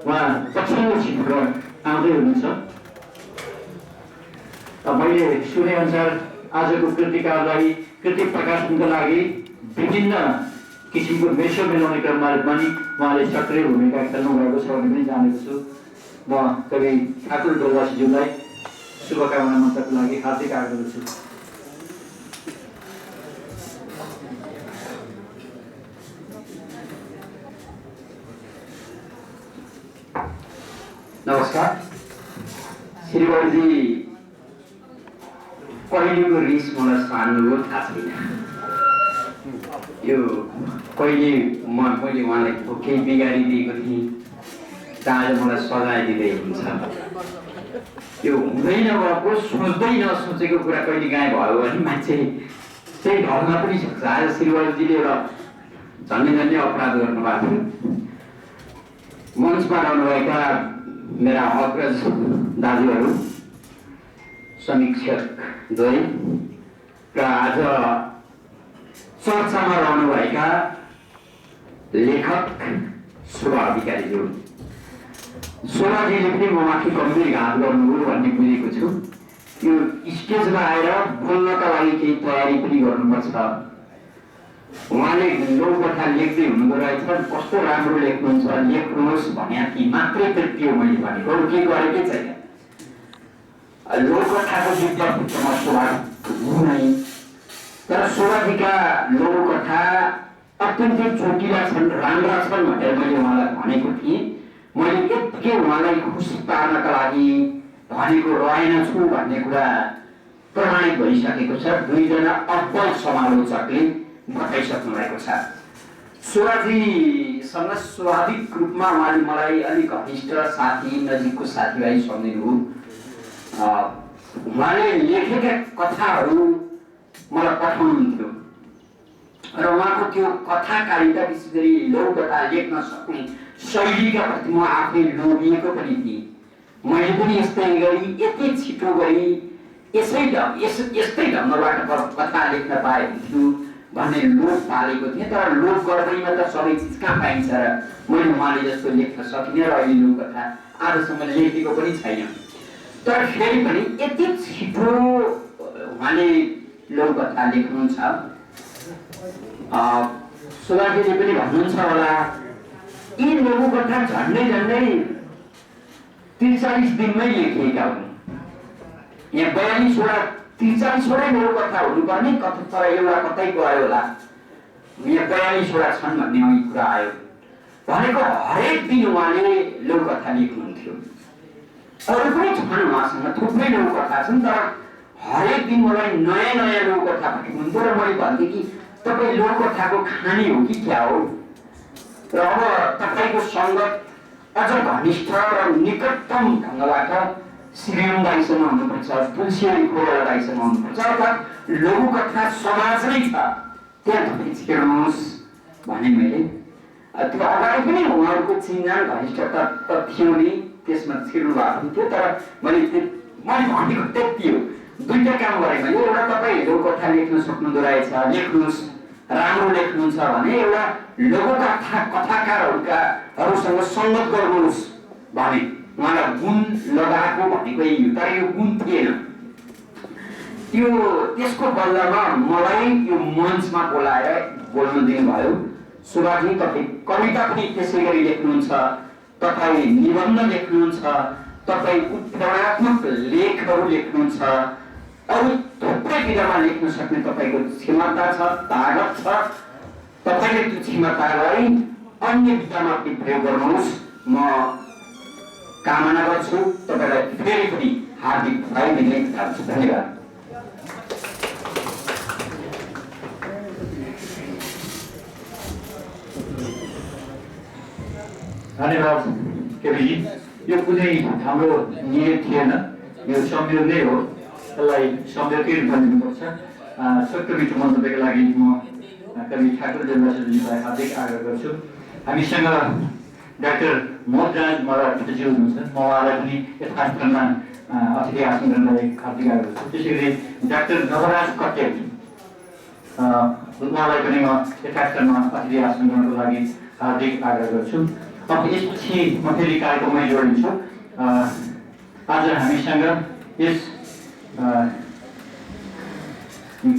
उहाँ पछिल्लो सिटबाट आउँदै हुनुहुन्छ। मैले सुने अनुसार आजको कृतिकारलाई कृति प्रकाशनको लागि विभिन्न किसिमको मेसो मिलाउने क्रममा पनि उहाँले सक्रिय भूमिका खेल्नु भएको छ भन्ने पनि जानेको छु। म कवि ठाकुर डोलवासीज्यूलाई शुभकामना मन्तव्यको लागि हार्दिक आग्रह गर्छु। नमस्कार। श्रीवरजी पहिलेको रिस मलाई सार्नुभयो थाहा छैन। यो कहिले मैले उहाँलाई केही बिगारिदिएको थिएँ त आज मलाई सजाय दिँदै हुन्छ। यो हुँदैन भएको सोच्दै नसोचेको कुरा कहिले काहीँ भयो भने मान्छे चाहिँ ढल्न पनि सक्छ। आज श्रीवरजीले एउटा झन्डै अपराध गर्नुभएको थियो। मञ्चमा रहनुभएका मेरा अग्रज दाजुहरू, समीक्षक द्वय र आज चर्चामा रहनुभएका लेखक शोभा अधिकारीज्यू, शोभाजीले पनि ममाथि गम्भीर घात गर्नुभयो भन्ने बुझेको छु। यो स्टेजमा आएर बोल्नका लागि केही तयारी पनि गर्नुपर्छ। उहाँले लोककथा लेख्दै हुनुहुँदो रहेछ, कस्तो राम्रो लेख्नुहुन्छ, लेख्नुहोस् भने कि मात्रै तृप्ति हो मैले भनेको, के गरेकै छैन। लोककथाको विद्यार्थीमा शोभा हुनै, तर शोभाजीका लोककथा अत्यन्तै चोटिला छन्, राम्रा छन् भनेर मैले उहाँलाई भनेको थिएँ। मैले यत्तिकै उहाँलाई खुसी पार्नका लागि भनेको रहेनछु भन्ने कुरा प्रमाणित भइसकेको छ। दुईजना अब्बल समालोचकले बताइसक्नु भएको छ। शोभाजीसँग स्वाभाविक रूपमा उहाँले मलाई अलिक घनिष्ठ साथी, नजिकको साथीभाइ सम्झिनुभयो। उहाँले लेखेका कथाहरू मलाई पठाउनुहुन्थ्यो र उहाँको त्यो कथाकारिता, विशेष गरी लौकथा लेख्न सक्ने शैलीका प्रति म आफै लोभिएको पनि थिएँ। मैले पनि यस्तै गरी यति छिटो गरी यस्तै ढङ्गबाट कथा लेख्न पाए हुन्थ्यो भन्ने लोभ पालेको थिएँ। तर लोभ गर्दैमा त सबै चिज कहाँ पाइन्छ र मैले उहाँले जस्तो लेख्न सकिनँ र अहिले लोककथा आजसम्म लेखेको पनि छैन। तर फेरि पनि यति छिटो उहाँले लोककथा लेख्नुहुन्छ। शोभाजीले पनि भन्नुहुन्छ होला, यी लोककथा झन्डै 43 दिनमै लेखिएका हुन्। यहाँ 43वटा लोककथा हुनुपर्ने, तर एउटा कतै गयो होला। यहाँ 42वटा छन् भन्ने अघि कुरा आयो। भनेको हरेक दिन उहाँले लोककथा लेख्नुहुन्थ्यो। अरू पनि छन् उहाँसँग, थुप्रै लोककथा छन्, तर हरेक दिन मलाई नयाँ लोककथा पठाउनुहुन्थ्यो र मैले भन्थेँ कि तपाईँ लोककथाको खानी हो कि क्या हो, र अब तपाईँको सङ्गत अझ घनिष्ठ र निकटतम ढङ्गबाट श्रीराम दाइसँग हुनुपर्छ, तुलसी खोला दाइसँग हुनुपर्छ, अर्थात् लघुकथा समाज नै छ, त्यहाँ तपाईँ छिर्नुहोस् भने मैले त्यो अगाडि पनि उहाँहरूको चिन्जान घनिष्ठता त थियो नि, त्यसमा छिर्नु भएको थियो। तर मैले भनेको त्यति हो। दुईटा काम गरेँ मैले। एउटा, तपाईँ लघुकथा लेख्न सक्नुहुँदो रहेछ, लेख्नुहोस्, राम्रो लेख्नुहुन्छ भने एउटा लघुकथा कथाकारहरूसँग सङ्गत गर्नुहोस् भने उहाँलाई गुण लगाएको भनेको यही हो। तर यो गुण थिएन। त्यसको बदलामा मलाई यो मञ्चमा बोलाएर बोल्न दिनुभयो। शोभाजी, तपाईँ कविता पनि त्यसै गरी लेख्नुहुन्छ, तपाईँ निबन्ध लेख्नुहुन्छ, तपाईँ उत्प्रेरणात्मक लेखहरू लेख्नुहुन्छ, अरू थुप्रै विधामा लेख्न सक्ने तपाईँको क्षमता छ, तागत छ। तपाईँले त्यो क्षमतालाई अन्य विधामा पनि प्रयोग गर्नुहोस्। म कामना गर्छु। तपाईँलाई फेरि पनि हार्दिक बधाई दिन चाहन्छु। धन्यवाद। धन्यवाद केपीजी। यो कुनै हाम्रो नियत थिएन, यो संयोग नै हो। यसलाई संयोगकै रूपमा लिनुपर्छ। छोटो मिठो मन्तव्यको लागि म कवि ठाकुर डोलवासीज्यूलाई हार्दिक आग्रह गर्छु। हामीसँग डाक्टर मोहनराज मराठज्यू हुनुहुन्छ। म उहाँलाई पनि यथास्थानमा अतिथि आसन गर्नलाई हार्दिक आग्रह गर्छु। त्यसै गरी डाक्टर नवराज कट्याल, उहाँलाई पनि म यथास्थानमा अतिथि आसन गर्नको लागि हार्दिक आग्रह गर्छु। अब यसपछि म फेरि कार्यक्रममै जोडिन्छु। आज हामीसँग यस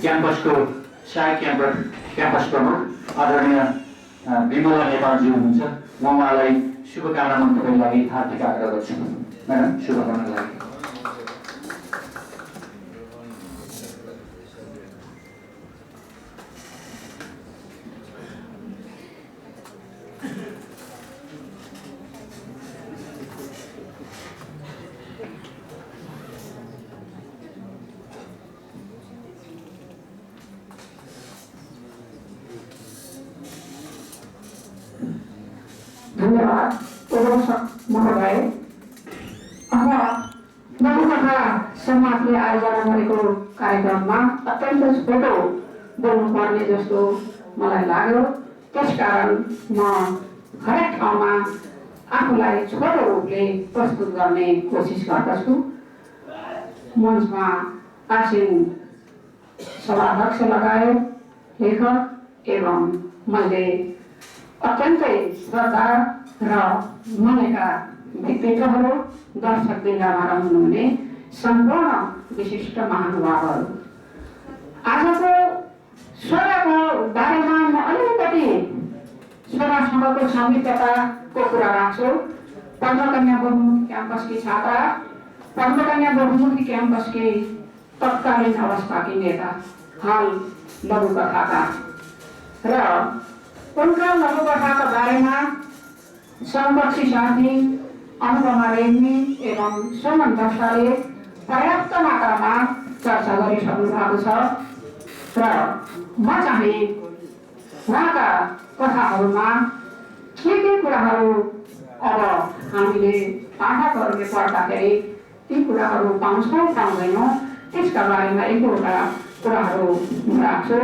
क्याम्पसको सहायक क्याम्पस प्रमुख आदरणीय विमला नेपालज्यू हुनुहुन्छ। म उहाँलाई शुभकामना म तपाईँको लागि हार्दिक आग्रह गर्छु। म्याडम शुभकामनाको लागि। धन्यवाद महोदय। अब लघुकथा समाजले आयोजना गरेको कार्यक्रममा अत्यन्त छोटो बोल्नुपर्ने जस्तो मलाई लाग्यो। त्यसकारण म हरेक ठाउँमा आफूलाई छोटो रूपले प्रस्तुत गर्ने कोसिस गर्दछु। मञ्चमा आसीन सभाध्यक्ष लगायत लेखक एवं मैले अत्यन्तै श्रद्धा र मानेका व्यक्तित्वहरू, दर्शकवृन्दमा रहनुहुने सम्पूर्ण विशिष्ट महानुभावहरू, आजको स्वरको बारेमा म अलिकति स्वरसँगको संयुक्तताको कुरा राख्छु। पद्मकन्या बहुमुखी क्याम्पसकी छात्रा, पद्मकन्या बहुमुखी क्याम्पसकी तत्कालीन अवस्थाकी नेता, हाल लघुकथाकार र उनका लघुकथाका बारेमा समकक्षी साथी अनुपमा रेग्मी एवं सुमन दर्शाले पर्याप्त मात्रामा चर्चा गरिसक्नु भएको छ र म चाहिँ उहाँका कथाहरूमा के कुराहरू अब हामीले पाठकहरूले पढ्दाखेरि ती कुराहरू पाउँछौँ पाउँदैनौँ त्यसका बारेमा एक दुईवटा कुराहरू राख्छु।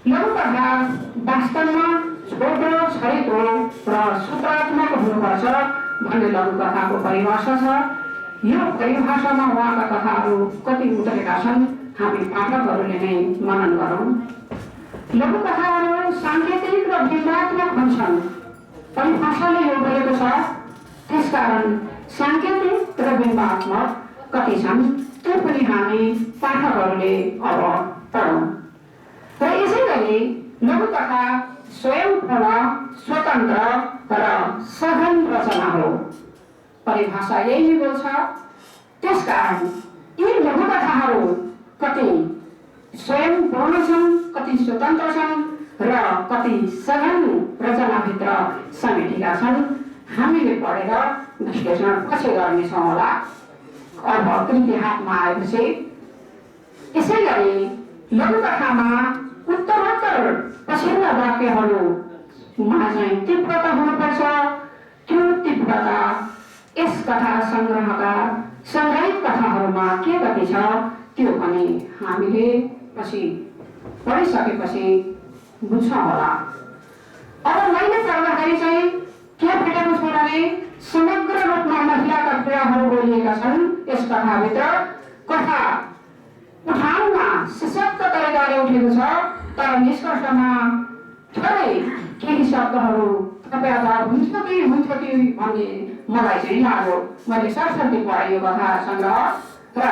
लघुकथा वास्तवमा छोटो, छरितो र सूत्रात्मक हुनुपर्छ भन्ने लघुकथाको परिभाषा छ। यो परिभाषामा उहाँका कथाहरू कति उतरेका छन् हामी पाठकहरूले नै मनन गरौँ। लघुकथाहरू साङ्केतिक र बिम्बात्मक हुन्छन्, परिभाषाले यो गरेको छ। त्यसकारण साङ्केतिक र बिम्बात्मक कति छन् त्यो पनि हामी पाठकहरूले अब पढौँ। र यसै गरी लघुकथा स्वयंपूर्ण, स्वतन्त्र र सघन रचना हो, परिभाषा यही बोल्छ। त्यसकारण यी लघुकथाहरू कति स्वयंपूर्ण छन्, कति स्वतन्त्र छन् र कति सघन रचनाभित्र समेटिएका छन् हामीले पढेर विश्लेषण पछि गर्नेछौँ होला अब कृति हातमा आएपछि। यसै गरी लघुकथामा उत्तरोत्तर पछिल्ला वाक्यहरूमा चाहिँ तीव्रता हुनुपर्छ। त्यो तीव्रता यस कथा सङ्ग्रहका सङ्ग्रहित कथाहरूमा के कति छ त्यो पनि हामीले पछि पढिसकेपछि बुझ्छौँ होला। अब मैले पढ्दाखेरि चाहिँ के भेटेको छु भने समग्र रूपमा महिलाका पीडाहरू बोलिएका छन् यस कथाभित्र। कथा उठाउमा सशक्त तरिकाले उठेको छ तर निष्कर्षमा थोरै केही शब्दहरू थपेका हुन्थ्यो कि भन्ने मलाई चाहिँ लाग्यो। मैले सरस्वती पढेँ यो कथा सङ्ग्रह। र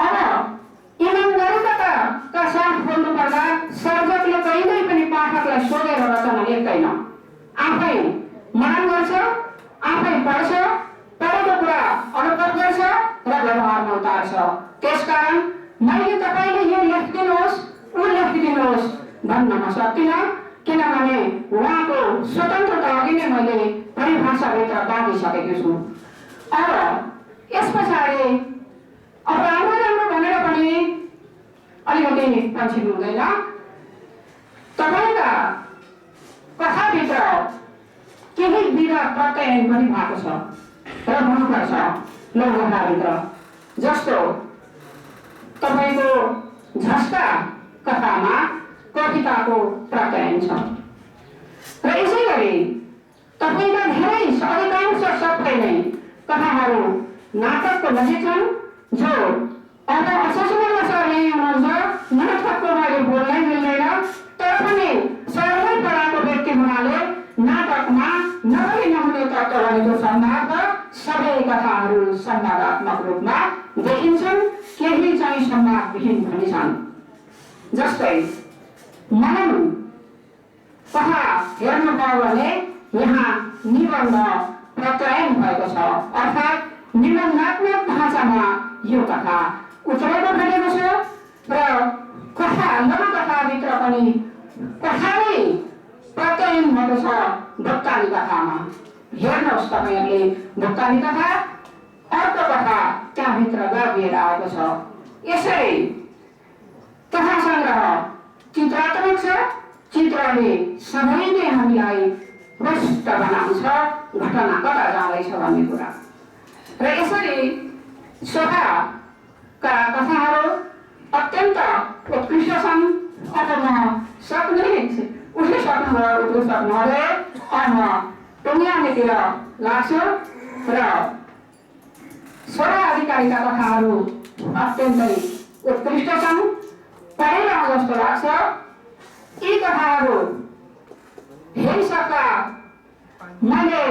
अब इमान्दारिताका साथ बोल्नुपर्दा सर्जकले कहिल्यै पनि पाठकलाई सोधेर रचना लेख्दैन, आफै मनन गर्छ, आफै पढ्छ, पढेको कुरा अनुभव गर्छ र व्यवहारमा उतार्छ। त्यसकारण मैले तपाईँले यो लेखिदिनुहोस् ऊ लेखिदिनुहोस् भन्न म सक्दिनँ, किनभने उहाँको स्वतन्त्रता अघि नै मैले परिभाषाभित्र बाँधिसकेको छु। अब यस पछाडि अब राम्रो भनेर पनि अलिकति पन्छिनु हुँदैन। तपाईँका कथाभित्र केही विधा प्रत्ययन पनि भएको छ र हुनुपर्छ लघुकथाभित्र। जस्तो तपाईँको झस्का कथामा कविताको प्रत्ययन छ र यसै गरी तपाईँका धेरै अधिकांश सबै नै कथाहरू नाटकको नजिक छन् जो अब असोसिएसनका सरले हुनुहुन्छ। नाटकको मैले बोल्नै मिल्दैन तर पनि सरमै पढाएको व्यक्ति हुनाले नाटकमा नहुने नहुने तत्त्वहरूको सन्दर्भ सबै कथाहरू संवादात्मक रूपमा देखिन्छन्, केही चाहिँ संवादविहीन पनि छन्। जस्तै मनन कथा हेर्नुभयो भने यहाँ निबन्ध प्रत्ययन भएको छ, अर्थात् निबन्धात्मक ढाँचामा यो कथा उत्रेको भेटेको छ र कथा नवकथाभित्र पनि कथामै प्रत्ययन भएको छ भक्तानी कथामा। हेर्नुहोस् तपाईँहरूले भक्तानी कथा, अर्को कथा त्यहाँभित्र गाभिएर आएको छ। यसरी कथा सङ्ग्रह चित्रात्मक छ, चित्रले सधैँ नै हामीलाई प्रष्ट बनाउँछ घटना कता जाँदैछ भन्ने कुरा। र यसरी शोभाका कथाहरू अत्यन्त उत्कृष्ट छन्। अथवा सक्ने उठिसक्नुभयो उठिसक्नुहुँदै अब टुङ्ग्याउनेतिर लाग्छु र छोरा अधिकारीका कथाहरू अत्यन्तै उत्कृष्ट छन्, पढेर जस्तो लाग्छ। यी कथाहरू हेरिसक्दा मैले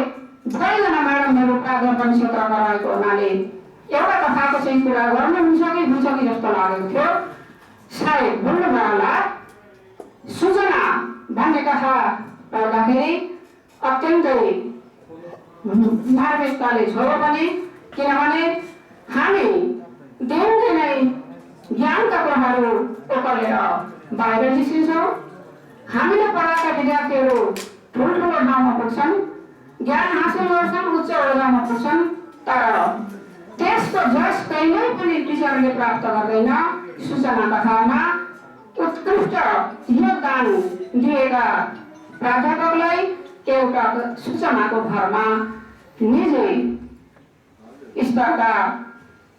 2 जना म्याडमहरू प्राध्यापन क्षेत्रमा रहेको हुनाले एउटा कथाको चाहिँ कुरा गर्न हुन्छ कि जस्तो लागेको थियो। सायद भुल्नुभयो होला। सूचना भन्ने कथा पढ्दाखेरि अत्यन्तै मार्मिकताले छोयो पनि, किनभने हामी दिनदिनै ज्ञानका कुराहरू ओकलेर बाहिर निस्किन्छौँ। हामीले पढाएका विद्यार्थीहरू ठुल्ठुलो ठाउँमा पुग्छन्, ज्ञान हासिल गर्छन्, उच्च ओहदामा पुग्छन्, तर त्यसको जस कहिल्यै पनि टिचरले प्राप्त गर्दैन। सूचना कथामा उत्कृष्ट योगदान दिएका प्राध्यापकलाई एउटा सूचनाको भरमा निजी स्तरका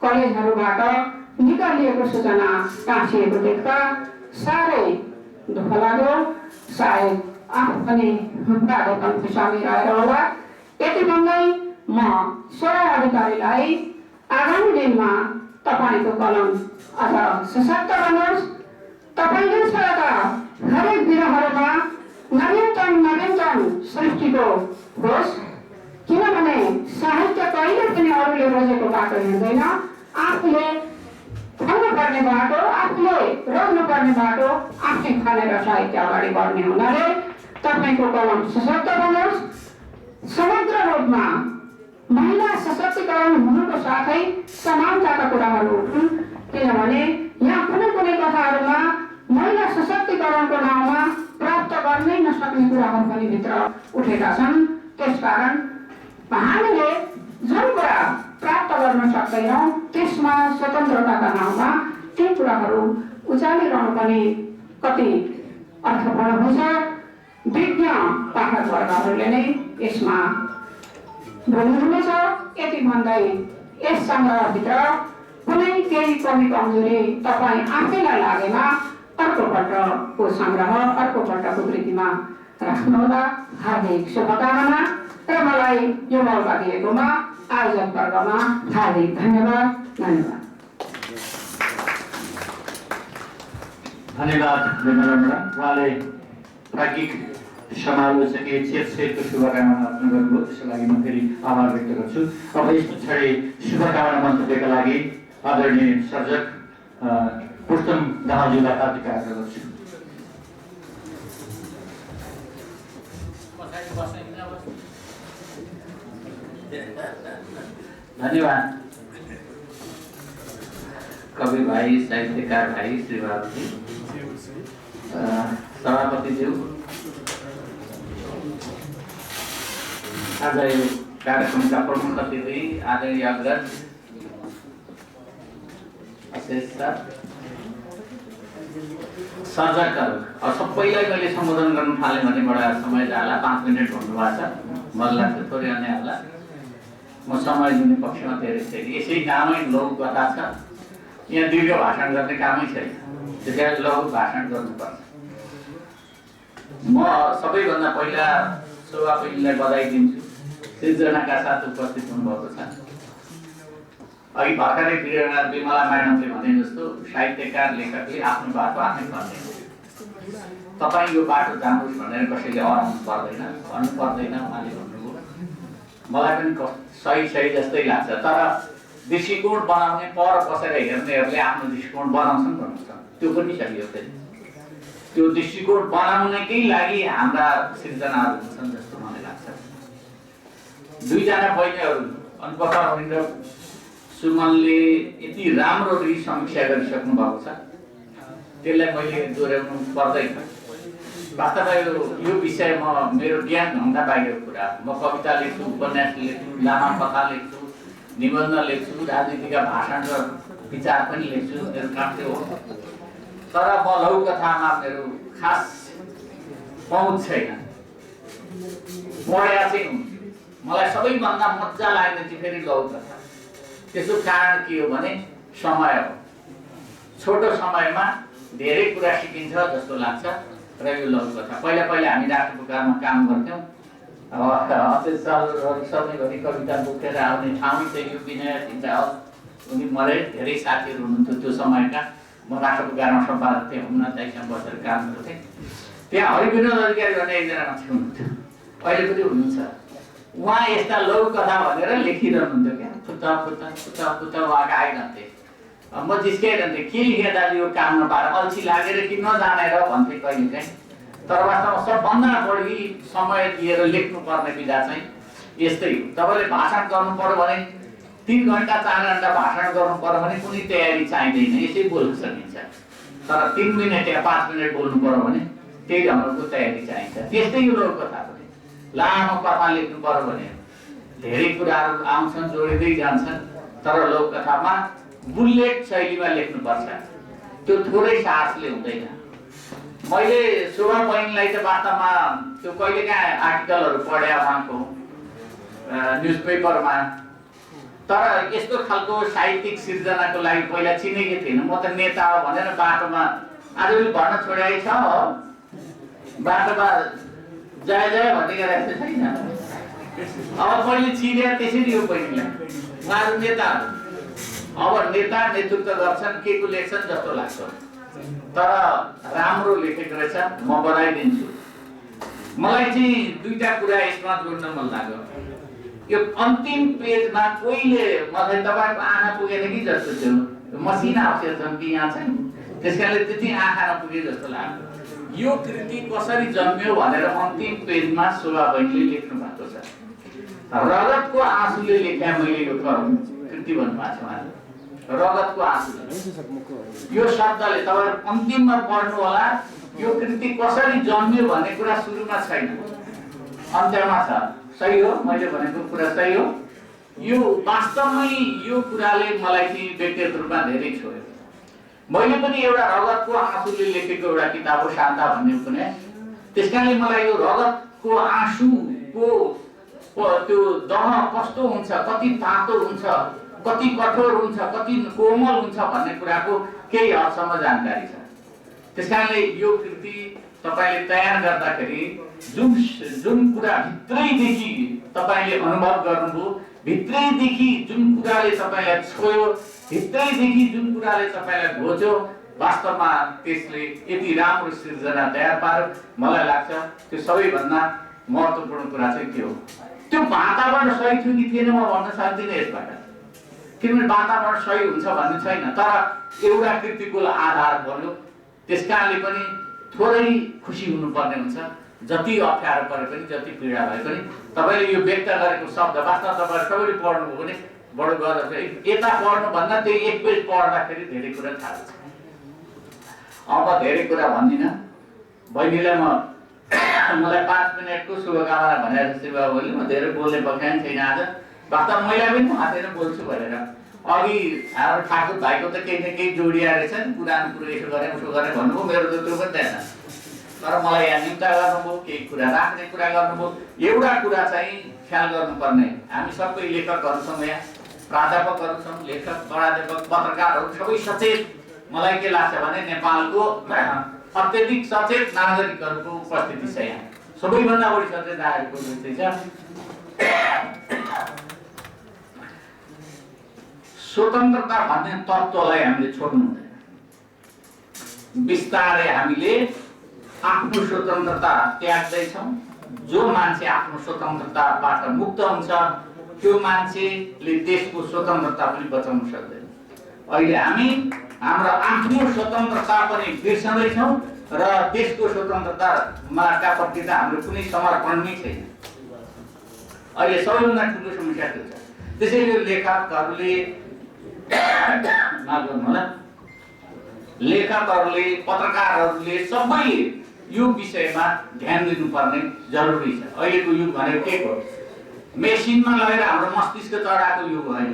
कलेजहरूबाट निकालिएको सूचना टाँसिएको देख्दा साह्रै दुःख लाग्यो। सायद आफू पनि प्राध्यापन खुसामी रहेर होला। यति भन्दै म छोरा अधिकारीलाई आगामी दिनमा तपाईँको कलम अझ सशक्त बनोस्, तपाईँले छोराका हरेक विधाहरूमा नवीनतम सृष्टिको होस्। किनभने साहित्य कहिले पनि अरूले रोजेको बाटो हिँड्दैन, आफूले खानुपर्ने बाटो, आफूले रोज्नुपर्ने बाटो आफै खानेर साहित्य अगाडि बढ्ने हुनाले तपाईँको कलम सशक्त बनोस्। समग्र रूपमा महिला सशक्तिकरण हुनुको साथै समानताका कुराहरू उठुन्, किनभने यहाँ कुनै कुनै कथाहरूमा महिला सशक्तिकरणको नाउँमा प्राप्त गर्नै नसक्ने कुराहरू पनि भित्र उठेका छन्। त्यसकारण हामीले जुन कुरा प्राप्त गर्न सक्दैनौँ त्यसमा स्वतन्त्रताका नाउँमा ती कुराहरू उचालिरहनु पनि कति अर्थपूर्ण हुन्छ। विज्ञ पाठकवर्गहरूले नै यसमा बोल्नुहुनेछ। यति भन्दै यस सङ्ग्रहभित्र कुनै केही कमी कमजोरी तपाईँ आफैलाई लागेमा अर्कोपल्टको सङ्ग्रह अर्कोपल्टको कृतिमा राख्नुहोला। हार्दिक शुभकामना र मलाई यो मौका दिएकोमा आयोजक वर्गमा हार्दिक धन्यवाद। धन्यवाद उहाँले प्राज्ञिक समालोचकीय छेदछेदको शुभकामना अर्पण गर्नुभयो, त्यसको लागि म फेरि आभार व्यक्त गर्छु। अब यस पछाडि शुभकामना मन्तव्यका लागि आदरणीय सर्जक पुष्टम दाहालज्यूलाई हार्दिक आग्रह गर्छु। धन्यवाद कवि भाइ, साहित्यकार भाइ श्री बाबुजी, सभापतिज्यू, आज यो कार्यक्रमका प्रमुख अतिथि आदरणीय अग्रज सर्जकहरू, सबैलाई मैले सम्बोधन गर्न थालेँ भने बडा समय जाला। 5 मिनट भन्नुभएको छ, मलाई लाग्छ थोरै अन्य होला। म समय दिने पक्षमा धेरै छैन। यसै नामै लघु कथा छ, यहाँ दीर्घ भाषण गर्ने कामै छैन, त्यसैले लघु भाषण गर्नुपर्छ। म सबैभन्दा पहिला शोभा बहिनीलाई बधाई दिन्छु, सृजनाका साथ उपस्थित हुनुभएको छ। अघि भर्खरै विमला म्याडमले भने जस्तो साहित्यकार लेखकले आफ्नो बाटो आफै पर्दैन। तपाईँ यो बाटो जानुहोस् भनेर कसैले अराउनु पर्दैन, भन्नु पर्दैन उहाँले भन्नुभयो। मलाई पनि सही जस्तै लाग्छ। तर दृष्टिकोण बनाउने, पर बसेर हेर्नेहरूले आफ्नो दृष्टिकोण बनाउँछन् भन्नुहुन्छ, त्यो पनि सकियो। फेरि त्यो दृष्टिकोण बनाउनकै लागि हाम्रा सिर्जनाहरू हुन्छन् जस्तो मलाई लाग्छ। दुईजना बहिनीहरू अनुभव र सुमनले यति राम्ररी समीक्षा गरिसक्नु भएको छ, त्यसलाई मैले दोहोऱ्याउनु पर्दैन। वास्तवमा यो विषय मेरो ज्ञानभन्दा बाहिरको कुरा। म कविता लेख्छु, उपन्यास लेख्छु, लामा कथा लेख्छु, निबन्ध लेख्छु, राजनीतिका भाषण र विचार पनि लेख्छु, मेरो काम त्यो हो। तर म लघुकथामा मेरो खास पहुँच छैन। पढेर चाहिँ मलाई सबैभन्दा मजा लाग्ने चाहिँ फेरि लघुकथा। त्यसको कारण के हो भने समय हो। छोटो समयमा धेरै कुरा सिकिन्छ जस्तो लाग्छ र यो लघुकथा। पहिला हामी राष्ट्रपुकारमा काम गर्थ्यौँ। अचेल सरहरू सधैँभरि कविता बोकेर आउने ठाउँ चाहिँ यो विनय चिन्ता हो। उनी मरे, धेरै साथीहरू हुनुहुन्थ्यो त्यो समयका। म राष्ट्रपुकारमा सम्पादक थिएँ, हुन दाइसँग बसेर काम गर्थेँ। त्यहाँ हरिविनोद अधिकारी भन्ने एकजना मान्छे हुनुहुन्थ्यो, अहिले पनि हुनुहुन्छ। उहाँ यस्ता लघुकथा भनेर लेखिरहनुहुन्थ्यो क्या, फुत्ता उहाँका आइरहन्थे। म जिस्काइरहन्थेँ, के लेखेँ दाजु यो काम नपाएर, अल्छी लागेर कि नजानेर भन्थेँ कहिलेकाहीँ। तर वास्तवमा सबभन्दा बढी समय दिएर लेख्नुपर्ने विधा चाहिँ यस्तै हो। तपाईँले भाषण गर्नु पर्यो भने 3 घन्टा 4 घन्टा भाषण गर्नु पर्यो भने कुनै तयारी चाहिँदैन, यसै बोल्न सकिन्छ। तर 3 मिनट या 5 मिनट बोल्नु पर्यो भने त्यही ढङ्गको तयारी चाहिन्छ। त्यस्तै यो लघुकथा पनि लामो कथा लेख्नु पर्यो भने धेरै कुराहरू आउँछन्, जोडिँदै जान्छन्। तर लघुकथामा बुलेट शैलीमा लेख्नुपर्छ, त्यो थोरै साहसले हुँदैन। मैले शोभा बहिनीलाई त वास्तवमा त्यो कहिलेकाहीँ आर्टिकलहरू पढे उहाँको न्युजपेपरमा, तर यस्तो खालको साहित्यिक सिर्जनाको लागि पहिला चिनेकै थिएन। म त नेता हो भनेर बाटोमा आजभोलि भन्न छोडाइ छ, बाटोमा जय जय भन्ने गरेको छैन। अब मैले चिने त्यसरी हो बहिनीलाई, उहाँहरू नेता हो। अब नेता नेतृत्व गर्छन्, के को लेख्छन् जस्तो लाग्छ। तर राम्रो लेखेको रहेछ, म बधाई दिन्छु। मलाई चाहिँ 2टा कुरा यसमा जोड्न मन लाग्यो। यो अन्तिम पेजमा कोहीले मलाई तपाईँको आँखा पुगेन कि जस्तो थियो, मसिना अक्षर छन् कि यहाँ चाहिँ, त्यसकारणले त्यति आँखा नपुगे जस्तो लाग्यो। यो कृति कसरी जन्मियो भनेर अन्तिम पेजमा शोभा बहिनीले लेख्नु भएको छ। रगतको आँसुले लेख्या मैले यो कृति भन्नुभएको छ उहाँले, रगतको आँसुले। यो शब्दले तपाईँ अन्तिममा पढ्नु होला। यो कृति कसरी जन्मियो भन्ने कुरा सुरुमा छैन, अन्त्यमा छ। सही हो, मैले भनेको कुरा सही हो। यो वास्तवमै यो कुराले मलाई चाहिँ व्यक्तिगत रूपमा धेरै छोयो। मैले पनि एउटा रगतको आँसुले लेखेको एउटा किताब हो शान्ता भन्ने उपन्यास। त्यसकारणले मलाई यो रगतको आँसुको त्यो दह कस्तो हुन्छ, कति तातो हुन्छ, कति कठोर हुन्छ, कति कोमल हुन्छ भन्ने कुराको केही हदसम्म जानकारी छ। त्यसकारणले यो कृति तपाईले तयार गर्दाखेरि जुन कुरा भित्रैदेखि तपाईले अनुभव गर्नुभयो, भित्रैदेखि जुन कुराले तपाईलाई छोयो, भित्रैदेखि जुन कुराले तपाईलाई घोच्यो, वास्तवमा त्यसले यति राम्रो सृजना तयार पार्यो। मलाई लाग्छ त्यो सबैभन्दा महत्त्वपूर्ण कुरा चाहिँ के हो, त्यो वातावरण सही थियो कि थिएन म भन्न सक्दिनँ यसबाट, किनभने वातावरण सही हुन्छ भन्ने छैन। तर एउटा कृतिको आधार बन्यो, त्यसकारणले पनि थोरै खुसी हुनुपर्ने हुन्छ। जति अप्ठ्यारो परे पनि, जति पीडा भए पनि तपाईले यो व्यक्त गरेको शब्द वास्तवमा तपाईले सबैले पढ्नुभयो भने बडो गर्व छ। यता पढ्नु भन्दा त्यो 1 पेज पढ्दाखेरि धेरै कुरा थाहा छ। अब धेरै कुरा भन्दिनँ। बहिनीलाई मलाई 5 मिनटको शुभकामना भनेर सेवा बोल्नु, म धेरै बोल्ने पक्षमा छैन आज। वास्तवमा मैले पनि थाहा छैन बोल्छु भनेर। अघि हाम्रो ठाकुर भाइको त केही न केही जोडिया रहेछ नि, पुरानो कुरो यसो गरे उसो गरे भन्नुभयो, मेरो त त्यो पनि थिएन। तर मलाई यहाँ निम्ता गर्नुभयो, केही कुरा राख्ने कुरा गर्नुभयो। एउटा कुरा चाहिँ ख्याल गर्नुपर्ने, हामी सबै लेखकहरू छौँ, यहाँ प्राध्यापकहरू छौँ, लेखक, प्राध्यापक, पत्रकारहरू सबै सचेत। मलाई के लाग्छ भने नेपालको अत्यधिक सचेत नागरिकहरूको उपस्थिति छ यहाँ, सबैभन्दा बढी सचेत नागरिकको उपस्थिति छ। स्वतन्त्रता भन्ने तत्त्वलाई हामीले छोड्नु हुँदैन। बिस्तारै हामीले आफ्नो स्वतन्त्रता त्याग्दैछौँ। जो मान्छे आफ्नो स्वतन्त्रताबाट मुक्त हुन्छ त्यो मान्छेले देशको स्वतन्त्रता पनि बचाउन सक्दैन। अहिले हामी हाम्रो आफ्नो स्वतन्त्रता पनि बिर्सँदैछौँ र देशको स्वतन्त्रताका प्रति त हाम्रो कुनै समर्पण नै छैन। अहिले सबैभन्दा ठुलो समस्या त्यो छ। त्यसैले लेखकहरूले माफ गर्नु होला, लेखकहरूले पत्रकारहरूले सबैले यो विषयमा ध्यान दिनुपर्ने जरुरी छ। अहिलेको युग भनेको के हो? मेसिनमा लगेर हाम्रो मस्तिष्क चढाएको युग होइन।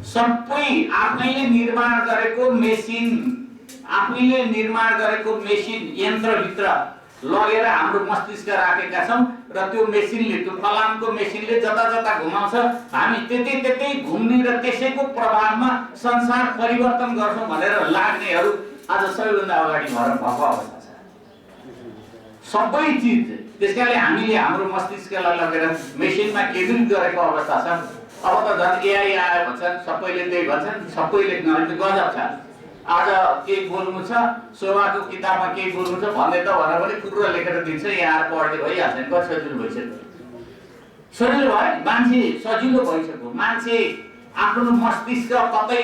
सबै आफैले निर्माण गरेको मेसिन, आफैले निर्माण गरेको मेसिन यन्त्रभित्र लगेर हाम्रो मस्तिष्क राखेका छौँ र त्यो मेसिनले, त्यो कलामको मेसिनले जता जता घुमाउँछ, हामी त्यतै घुम्ने र त्यसैको प्रभावमा संसार परिवर्तन गर्छौँ भनेर लाग्नेहरू आज सबैभन्दा अगाडि भएर भएको अवस्था छ। सबै चिज त्यसकारणले हामीले हाम्रो मस्तिष्कलाई लगेर मेसिनमा केन्द्रित गरेको अवस्था छ। अब त झन् एआई आयो भन्छन्, सबैले त्यही भन्छन्, सबैले गजब छ। आज केही बोल्नु छ, शोभाको किताबमा केही बोल्नु छ भन्दै त भनेर पनि कुरो लेखेर दिन्छ, यहाँ आएर पढ्दै भइहाल्छ। कति सजिलो भइसक्यो, सजिलो भयो, मान्छे सजिलो भइसक्यो। मान्छे आफ्नो मस्तिष्क कतै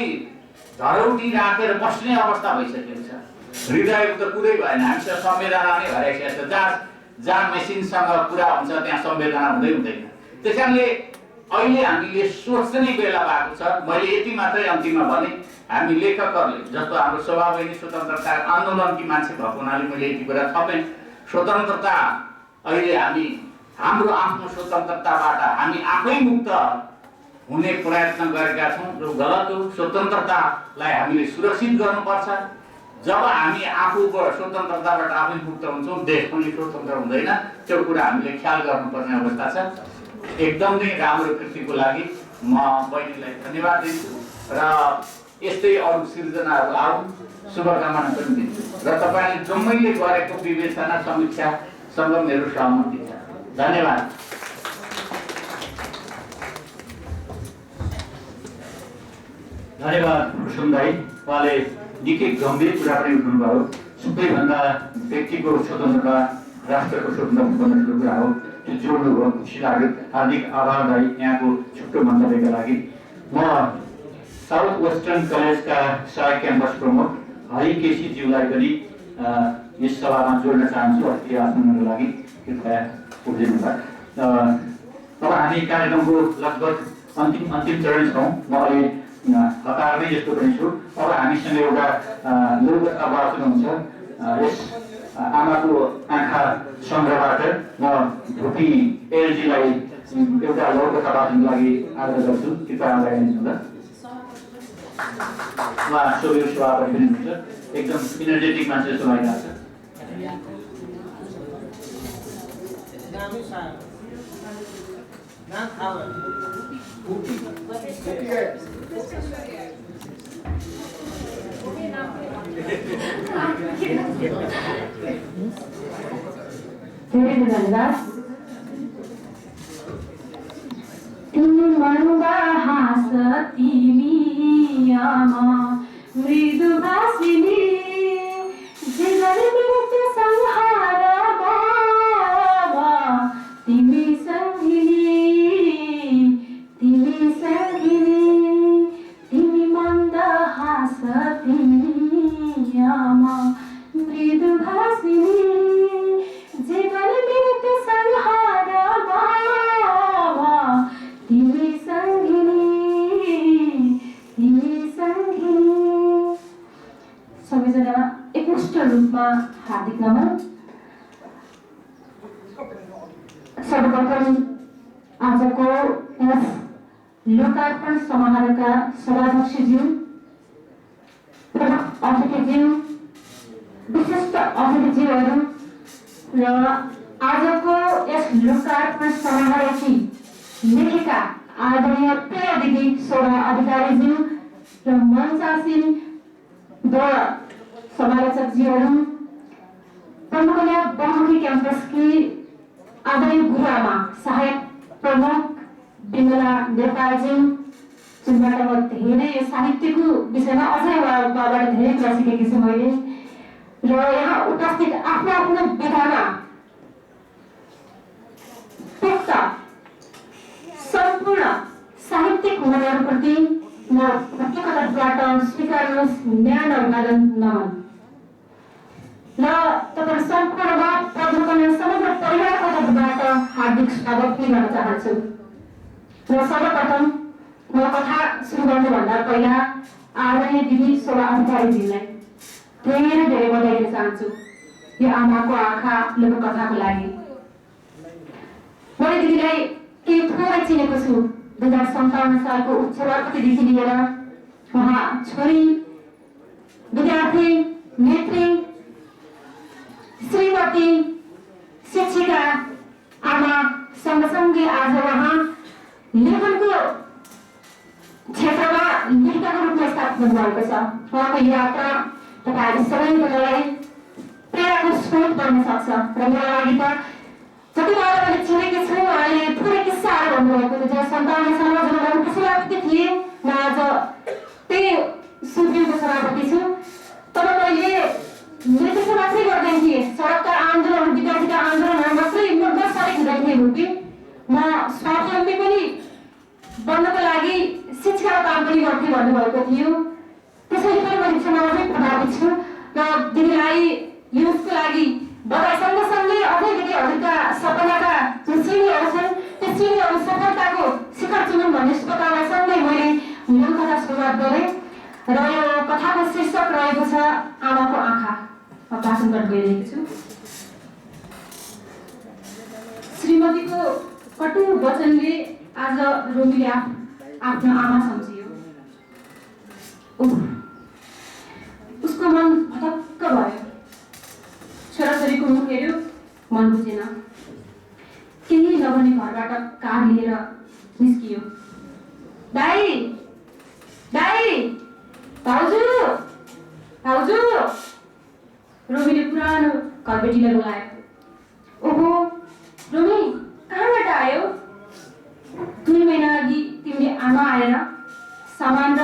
धरौटी राखेर बस्ने अवस्था भइसकेको छ। हृदयको त कुरै भएन, हामीसँग संवेदना नै हराइसकेको छ। जहाँ मेसिनसँग कुरा हुन्छ त्यहाँ संवेदना हुँदैन। त्यस कारणले अहिले हामीले सोच्ने बेला भएको छ। मैले यति मात्रै अन्तिममा भने, हामी लेखकहरूले जस्तो हाम्रो स्वभावैनी स्वतन्त्रता आन्दोलनकी मान्छे भएको हुनाले मैले यति कुरा थपेँ। स्वतन्त्रता अहिले हामी हाम्रो आफ्नो स्वतन्त्रताबाट हामी आफै मुक्त हुने प्रयत्न गरेका छौँ, जो गलत हो। स्वतन्त्रतालाई हामीले सुरक्षित गर्नुपर्छ। जब हामी आफूबाट स्वतन्त्रताबाट आफै मुक्त हुन्छौँ, देश पनि स्वतन्त्र हुँदैन। त्यो कुरा हामीले ख्याल गर्नुपर्ने अवस्था छ। एकदम नै राम्रो कृतिको लागि म बहिनीलाई धन्यवाद दिन्छु र यस्तै अरू सिर्जनाहरू आउन्, शुभकामना पनि दिन्छु र तपाईँले जम्मैले गरेको विवेचना समीक्षासँग मेरो सहमति छ। धन्यवाद। धन्यवाद कुसुम दाई, उहाँले निकै गम्भीर कुरा पनि उठाउनुभयो। सबैभन्दा व्यक्तिको स्वतन्त्रता, राष्ट्रको स्वतन्त्रता भन्ने कुरा हो, त्यो जोड्नुभयो, खुसी लाग्यो। हार्दिक आभार दाई यहाँको छुट्टो मन्तव्यका लागि। म साउथ वेस्टर्न कलेजका सहायक क्याम्पस प्रमुख हरि केसीज्यूलाई पनि यस सभामा जोड्न चाहन्छु। अतिथि आसनको लागि कृपया उभिदिनुभयो। अब हामी कार्यक्रमको लगभग अन्तिम चरण छौँ। म अहिले हतारमै जस्तो पनि छु। अब हामीसँग एउटा लोककथा वाचन हुन्छ। यस आमाको आँखा सङ्ग्रहबाट म धुपी एलजीलाई एउटा लोककथा वाचनको लागि आग्रह गर्छु। कृपया आग्रह गर्नुहुन्छ। उहाँ सोभियो सभापति पनि हुनुहुन्छ, एकदम इनर्जेटिक मान्छे जस्तो लागिरहेको छ। धेरै धन्यवाद। तिमी मनमा हाँस तिमी आमा मृदु भाषिनी जीवन मृत्यु संहार बाबा तिमी सङ्गिनी तिमी मन्द हाँस तिमी आमा मृदु भाषिनी जीवन मृत्यु संहार बाबा तिमी सङ्गिनी। सबैजना एकमुष्ट रूपमा हार्दिक नमन। सर्वप्रथम आजको यस लोकार्पण समारोहका सभाध्यक्षज्यू, प्रमुख अतिथिज्यू, विशिष्ट अतिथिज्यूहरू र आजको यस लोकार्पण समारोहकी लेखेका आदरणीय प्रिय दिदी शोभा अधिकारीज्यू र मञ्चासीन समालोचकज्यूहरू, प्रमुखले बहुमुखी क्याम्पसकी आदरणीय गुरुआमा सहायक प्रमुख बिमला नेपालज्यू, जुनबाट म धेरै साहित्यको विषयमा अझै उहाँबाट धेरै कुरा सिकेकी छु मैले, र यहाँ उपस्थित आफ्नो आफ्नो विधामा पोख्त सम्पूर्ण साहित्यिक हुनेहरूप्रति म व्यक्तिगत तर्फबाट स्वीकार्नुहोस् न्याय अभिवादन नमन। ल तपाईहरु सम्पूर्णमा पद्मकन्या समग्र परिवारको तर्फबाट हार्दिक स्वागत पनि गर्न चाहन्छु। र सर्वप्रथम म कथा सुरु गर्नुभन्दा पहिला आदरणीय दिदी शोभा अधिकारीजीलाई धेरै धेरै बधाई दिन चाहन्छु यो आमाको आँखा लोककथाको लागि। मैले दिदीलाई केही थोरै चिनेको छु। 2057 सालको उत्सवादेखि लिएर उहाँ छोरी, विद्यार्थी, नेत्री, श्रीमती, शिक्षिका, आमा सँगसँगै आज उहाँ लेखनको क्षेत्रमा लेखिकाको रूपमा स्थापित हुनुभएको छ। उहाँको यात्रा तपाईहरु सबैको लागि प्रेरणाको स्रोत बन्न सक्छ र मेरो लागि त जति बेला मैले चिनेकी छु उहाँले थोरै किस्साहरू भन्नुभएको थियो। 2057 सालमा जब म उपसभापति थिएँ, म आज त्यही सुप्रिमको सभापति छु। तर मैले नेतृत्व मात्रै गर्दैन थिएँ, सडकका आन्दोलन, विद्यार्थीका आन्दोलनहरू मात्रै म सरेक हुँदैन थिएँ कि म स्वावलम्बी पनि बन्नको लागि शिक्षाको काम पनि गर्थेँ भन्नुभएको थियो। त्यसैले पनि मैले समाजमै प्रभावित छु र दिदीलाई युथको लागि बधाई सँगसँगै अझै देखि हजुरका सपनाका जुन सिँढीहरू छन् त्यो सिँढीहरू सफलताको शिखर चुनुन् भन्ने शुभकामनासँगै मैले मूल कथा सुरुवात गरेँ र यो कथाको शीर्षक रहेको छ आमाको आँखा। म भाषण गर्न गइरहेको छु। श्रीमतीको कटु वचनले आज रोमीले आफ्नो आमा सम्झियो। उसको मन भटक्क भयो। छोराछोरीको मुख हेर्यो, मन बुझेन। केही नभने घरबाट कार लिएर निस्कियो। दाई, दाई, भाउजू, भाउजू, रोमीले पुरानो घरबेटीलाई बोलायो। ओहो रोमी, कहाँबाट आयो? 2 महिना अघि तिमीले आमा आएर सामान र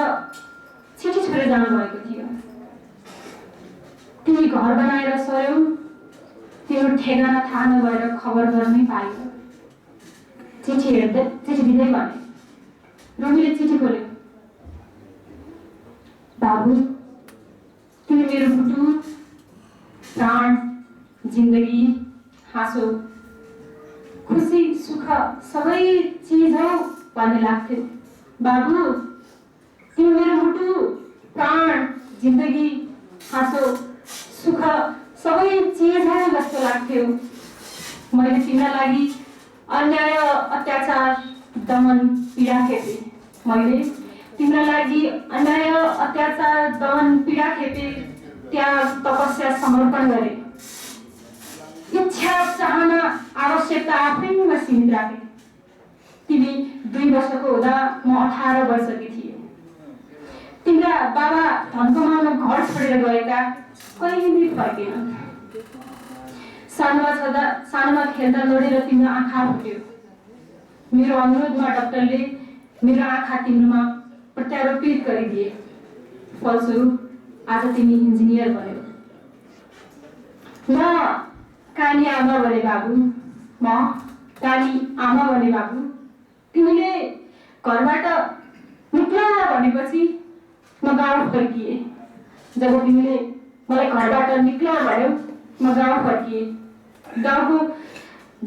चिठी छोडेर जानुभएको थियो। तिमी घर बनाएर सर्यौ, तिम्रो ठेगाना थाहा नभएर खबर गर्नै पाइयो। चिठी दिँदै भने। रोमीले चिठी खोल्यो। बाबु, तिमी मेरो मुटु, प्राण, जिन्दगी, हाँसो, खुसी, सुख सबै चिज हौ भन्ने लाग्थ्यो। बाबु, तिमी मेरो मुटु, प्राण, जिन्दगी, हाँसो, सुख सबै चिज हौ जस्तो लाग्थ्यो। मैले तिमीलाई लागि अन्याय, अत्याचार, दमन, पीडा खेपे। मैले तिम्रो लागि अन्याय, अत्याचार, दमन, पीडा खेपे, त्याग, तपस्या, समर्पण गरे। इच्छा, चाहना, आवश्यकता आफैमा सीमित राखे। तिमी 2 वर्षको हुँदा म 18 वर्षकी थिएँ। तिम्रा बाबा धन कमाउन घर छोडेर गएका, कहिले फर्केनन्। सानोमा खेल्दा लडेर तिम्रो आँखा फुट्यो। मेरो अनुरोधमा डाक्टरले मेरो आँखा तिम्रोमा प्रत्यारोपित गरिदिए। फलस्वरूप आज तिमी इन्जिनियर बन्यौ। म काली आमा बने बाबु, म काली आमा बने बाबु। तिमीले घरबाट निक्ल भनेपछि म गाउँ फर्किएँ। जब तिमीले मलाई घरबाट निक्ल भन्यौ, म गाउँ फर्किएँ। गाउँको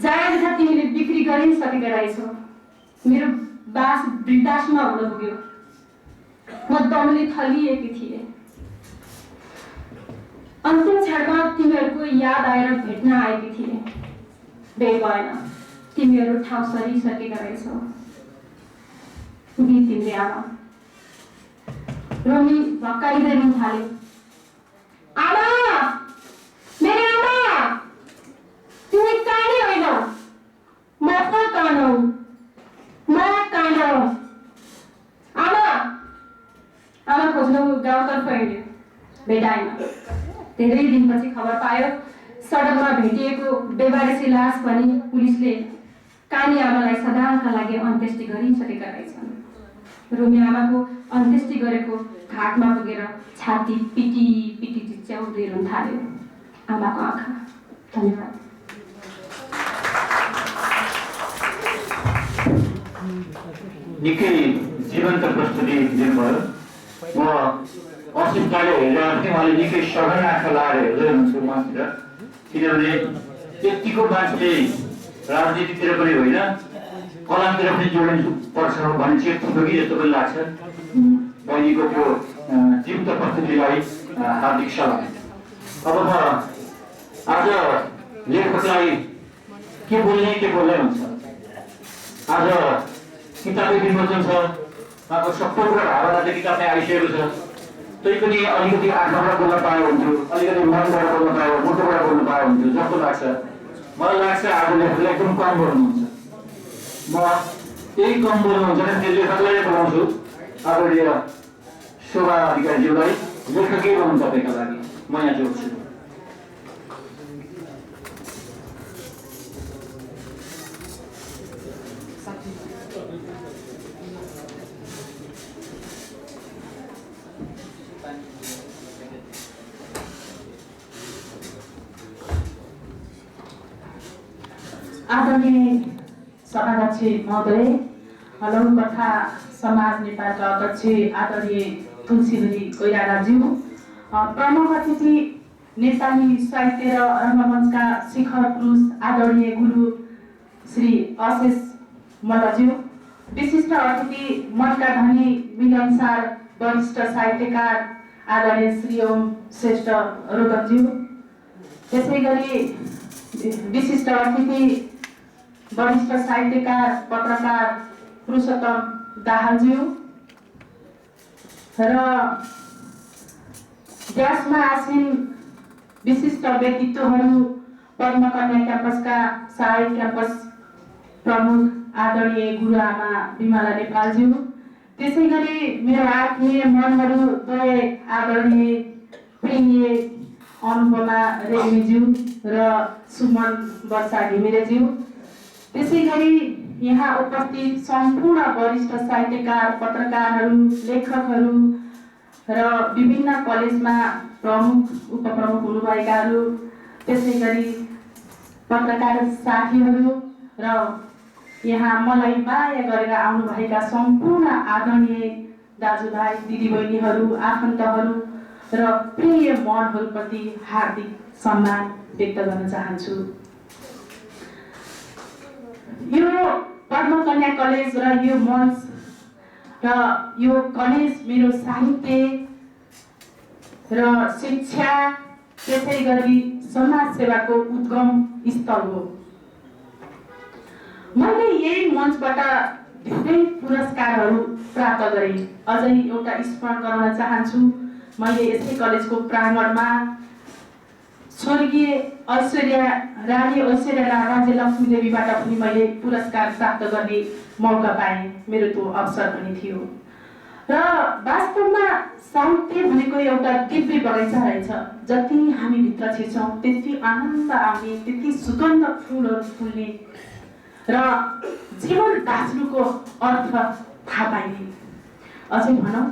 जायज तिमीले बिक्री गरिसकेका रहेछौ। मेरो बास वृद्धाश्रममा हुन पुग्यो। म दमले थलिएकी थिएँ। अन्तिम क्षणमा तिमीहरूको याद आएर भेट्न आएकी थिएँ। भेट भएन, तिमीहरू ठाउँ सरिसकेका रहेछौ। तिमीले आमा। रोमी भक्काइँदै रुन थाल्यो। आमा, मेरो आमा, तिमी कानी होइन, म पो कान हौ, म कान हौ। आमा, आमा खोज्नु गाउँतर्फ हिँड्यो, भेटाएन। धेरै दिनपछि खबर पायो सडकमा भेटिएको बेवारेसी लास भनी पुलिसले कानी आमालाई सदाका लागि अन्त्येष्टि गरिसकेका रहेछन्। रोमी आमाको अन्त्येष्टि गरेको घाटमा पुगेर छाती पिटी पिटी चिच्याउँदै रुन थाल्यो। आमाको आँखा। धन्यवाद। निकै जीवन्त प्रस्तुति दिनुभयो। म असिमकाले हेरेर पनि उहाँले निकै सघन आँखा लाएर हेर्दै हुनुहुन्छ उहाँतिर, किनभने त्यतिको मान्छे राजनीतितिर पनि होइन कलामतिर पनि जोडिनु पर्छ भन्ने चाहिँ थियो कि जस्तो पनि लाग्छ। बहिनीको त्यो जीवित प्रस्तुतिलाई हार्दिक सलाम। अब म आज लेखकलाई के बोल्ने हुन्छ। आज किताबको विमोचन छ, उहाँको सबै कुरा भावना किताबमै आइसकेको छ। तै पनि अलिकति आँखाबाट बोल्न पायो हुन्थ्यो, अलिकति मनबाट बोल्न पायो, मुटुबाट बोल्न पायो हुन्थ्यो जस्तो लाग्छ। मलाई लाग्छ आज लेखकले एकदम कम बोल्नुहुन्छ। म यही कम बोल्नुहुन्छ भने त्यो लेखकलाई नै बोलाउँछु, आदरणीय शोभा अधिकारीज्यूलाई लेखकै बोल्नु तपाईँका लागि म यहाँ जोड्छु। आदरणीय सभाध्यक्ष महोदय, लघुकथा समाज नेपालका अध्यक्ष आदरणीय तुलसीहरी कोइरालाज्यू, प्रमुख अतिथि नेपाली साहित्य र रङ्गमञ्चका शिखर पुरुष आदरणीय गुरु श्री अशेष मल्लज्यू, विशिष्ट अतिथि मनका धनी मिलनसार वरिष्ठ साहित्यकार आदरणीय श्री ओम श्रेष्ठ रोदकज्यू, त्यसै गरी विशिष्ट अतिथि वरिष्ठ साहित्यकार पत्रकार पुरुषोत्तम दाहालज्यू र देशमा आसीन विशिष्ट व्यक्तित्वहरू पद्मकन्या क्याम्पसका सहायक क्याम्पस प्रमुख आदरणीय गुरुआमा विमला नेपालज्यू, त्यसै गरी मेरो आत्मीय मनहरू द्वय आदरणीय प्रिय अनुपमा रेग्मीज्यू र सुमन वर्षा घिमिरेज्यू, त्यसै गरी यहाँ उपस्थित सम्पूर्ण वरिष्ठ साहित्यकार पत्रकारहरू लेखकहरू र विभिन्न कलेजमा प्रमुख उपप्रमुख हुनुभएकाहरू, त्यसै गरी पत्रकार साथीहरू र यहाँ मलाई माया गरेर आउनुभएका सम्पूर्ण आदरणीय दाजुभाइ दिदीबहिनीहरू आफन्तहरू र प्रिय मनहरूप्रति हार्दिक सम्मान व्यक्त गर्न चाहन्छु। यो पद्मकन्या कलेज र यो मञ्च र यो कलेज मेरो साहित्य र शिक्षा त्यसै गरी समाज सेवाको उद्गम स्थल हो। मैले यही मञ्चबाट धेरै पुरस्कारहरू प्राप्त गरेँ। अझै एउटा स्मरण गराउन चाहन्छु, मैले यसै कलेजको प्राङ्गणमा स्वर्गीय रानी ऐश्वर्या राज्यलक्ष्मी देवीबाट पनि मैले पुरस्कार प्राप्त गर्ने मौका पाएँ, मेरो त्यो अवसर पनि थियो। र वास्तवमा साहित्य भनेको एउटा दिव्य बगैँचा रहेछ। जति हामी भित्र छिर्छौँ त्यति आनन्द आउने, त्यति सुगन्ध फुलहरू फुल्ने र जीवन बाँच्नुको अर्थ थाहा पाइने। अझै भनौँ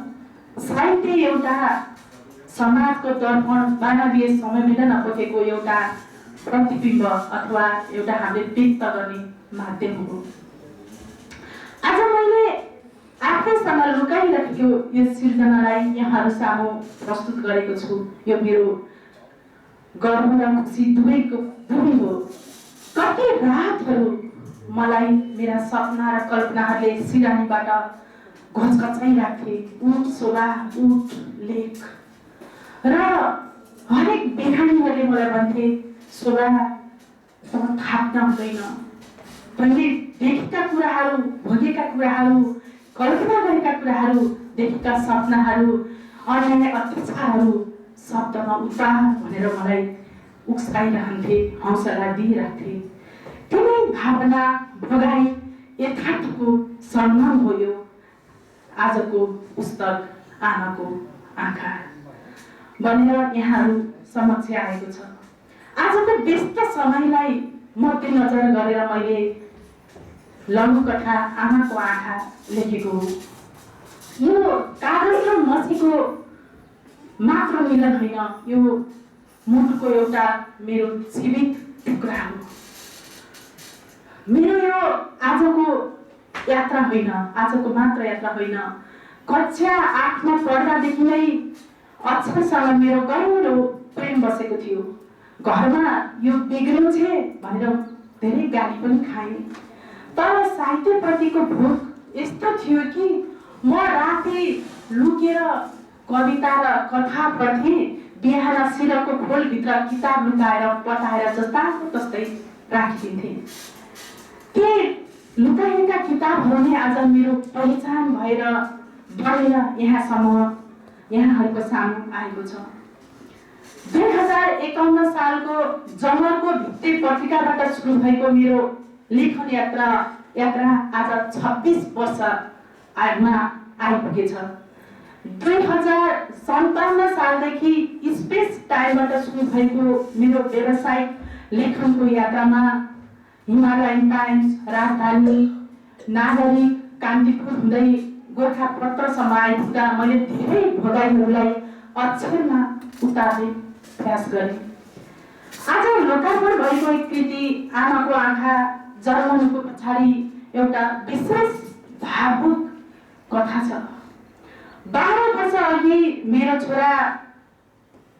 साहित्य एउटा समाजको दर्पण मानवीय समयमा नपुगेको एउटा प्रतिबिम्ब अथवा एउटा हामीले व्यक्त गर्ने माध्यम हो। आज मैले आफैसँग लुकाइराखेको यो सिर्जनालाई यहाँहरू सामु प्रस्तुत गरेको छु। यो मेरो गर्व र खुसी दुवै हो। कति रातहरू मलाई मेरा सपना र कल्पनाहरूले सिरानीबाट घचघचाइराख्थे। उठ शोभा, उठ लेख। र हरेक बिहानीहरूले मलाई भन्थे, शोभा तँ थाप्न हुँदैन। तैँले देखेका कुराहरू, भोगेका कुराहरू, कल्पना गरेका कुराहरू, देखेका सपनाहरू, अन्याय अत्याचारहरू शब्दमा उतार भनेर मलाई उक्साइरहन्थे, हौसला दिइराख्थे। तिनै भावना भोगाई यथार्थको सन्मान हो यो आजको पुस्तक आमाको आँखा भनेर यहाँहरू समक्ष आएको छ। आजको व्यस्त समयलाई मध्यनजर गरेर मैले लघुकथा आमाको आँखा लेखेको हो। यो कागज र मसीको मात्र मिलन होइन, यो मुटुको एउटा मेरो जीवित टुक्रा हो। मेरो यो आजको मात्र यात्रा होइन। कक्षा 8मा पढ्दादेखि नै अक्षरसँग मेरो गहिरो प्रेम बसेको थियो। घरमा यो बिग्रिन्छ भनेर धेरै गाली पनि खाएँ। तर साहित्यप्रतिको भोक यस्तो थियो कि म राति लुकेर कविता र कथा पढ्थेँ। बिहान सिरको खोलभित्र किताब लुकाएर पटाएर जस्ताको तस्तै राखिदिन्थेँ। ती लुकाएका किताबहरू नै आज मेरो पहिचान भएर बढेर यहाँहरूको सामु आएको छ। 2051 सालको जमलको भित्ते पत्रिकाबाट सुरु भएको मेरो लेखन यात्रा आज 26 वर्षमा आइपुगेछ। 2057 सालदेखि स्पेस टाइमबाट सुरु भएको मेरो व्यावसायिक लेखनको यात्रामा हिमालयन टाइम्स, राजधानी, नागरिक, कान्तिपुर हुँदै गोरखापत्रसम्म आइपुग्दा मैले धेरै भोगाइहरूलाई अक्षरमा उतार्ने प्रयास गरेँ। आज लोकार्पण भएको एक कृति आमाको आँखा जन्मनुको पछाडि एउटा विशेष भावुक कथा छ। 12 वर्ष अघि मेरो छोरा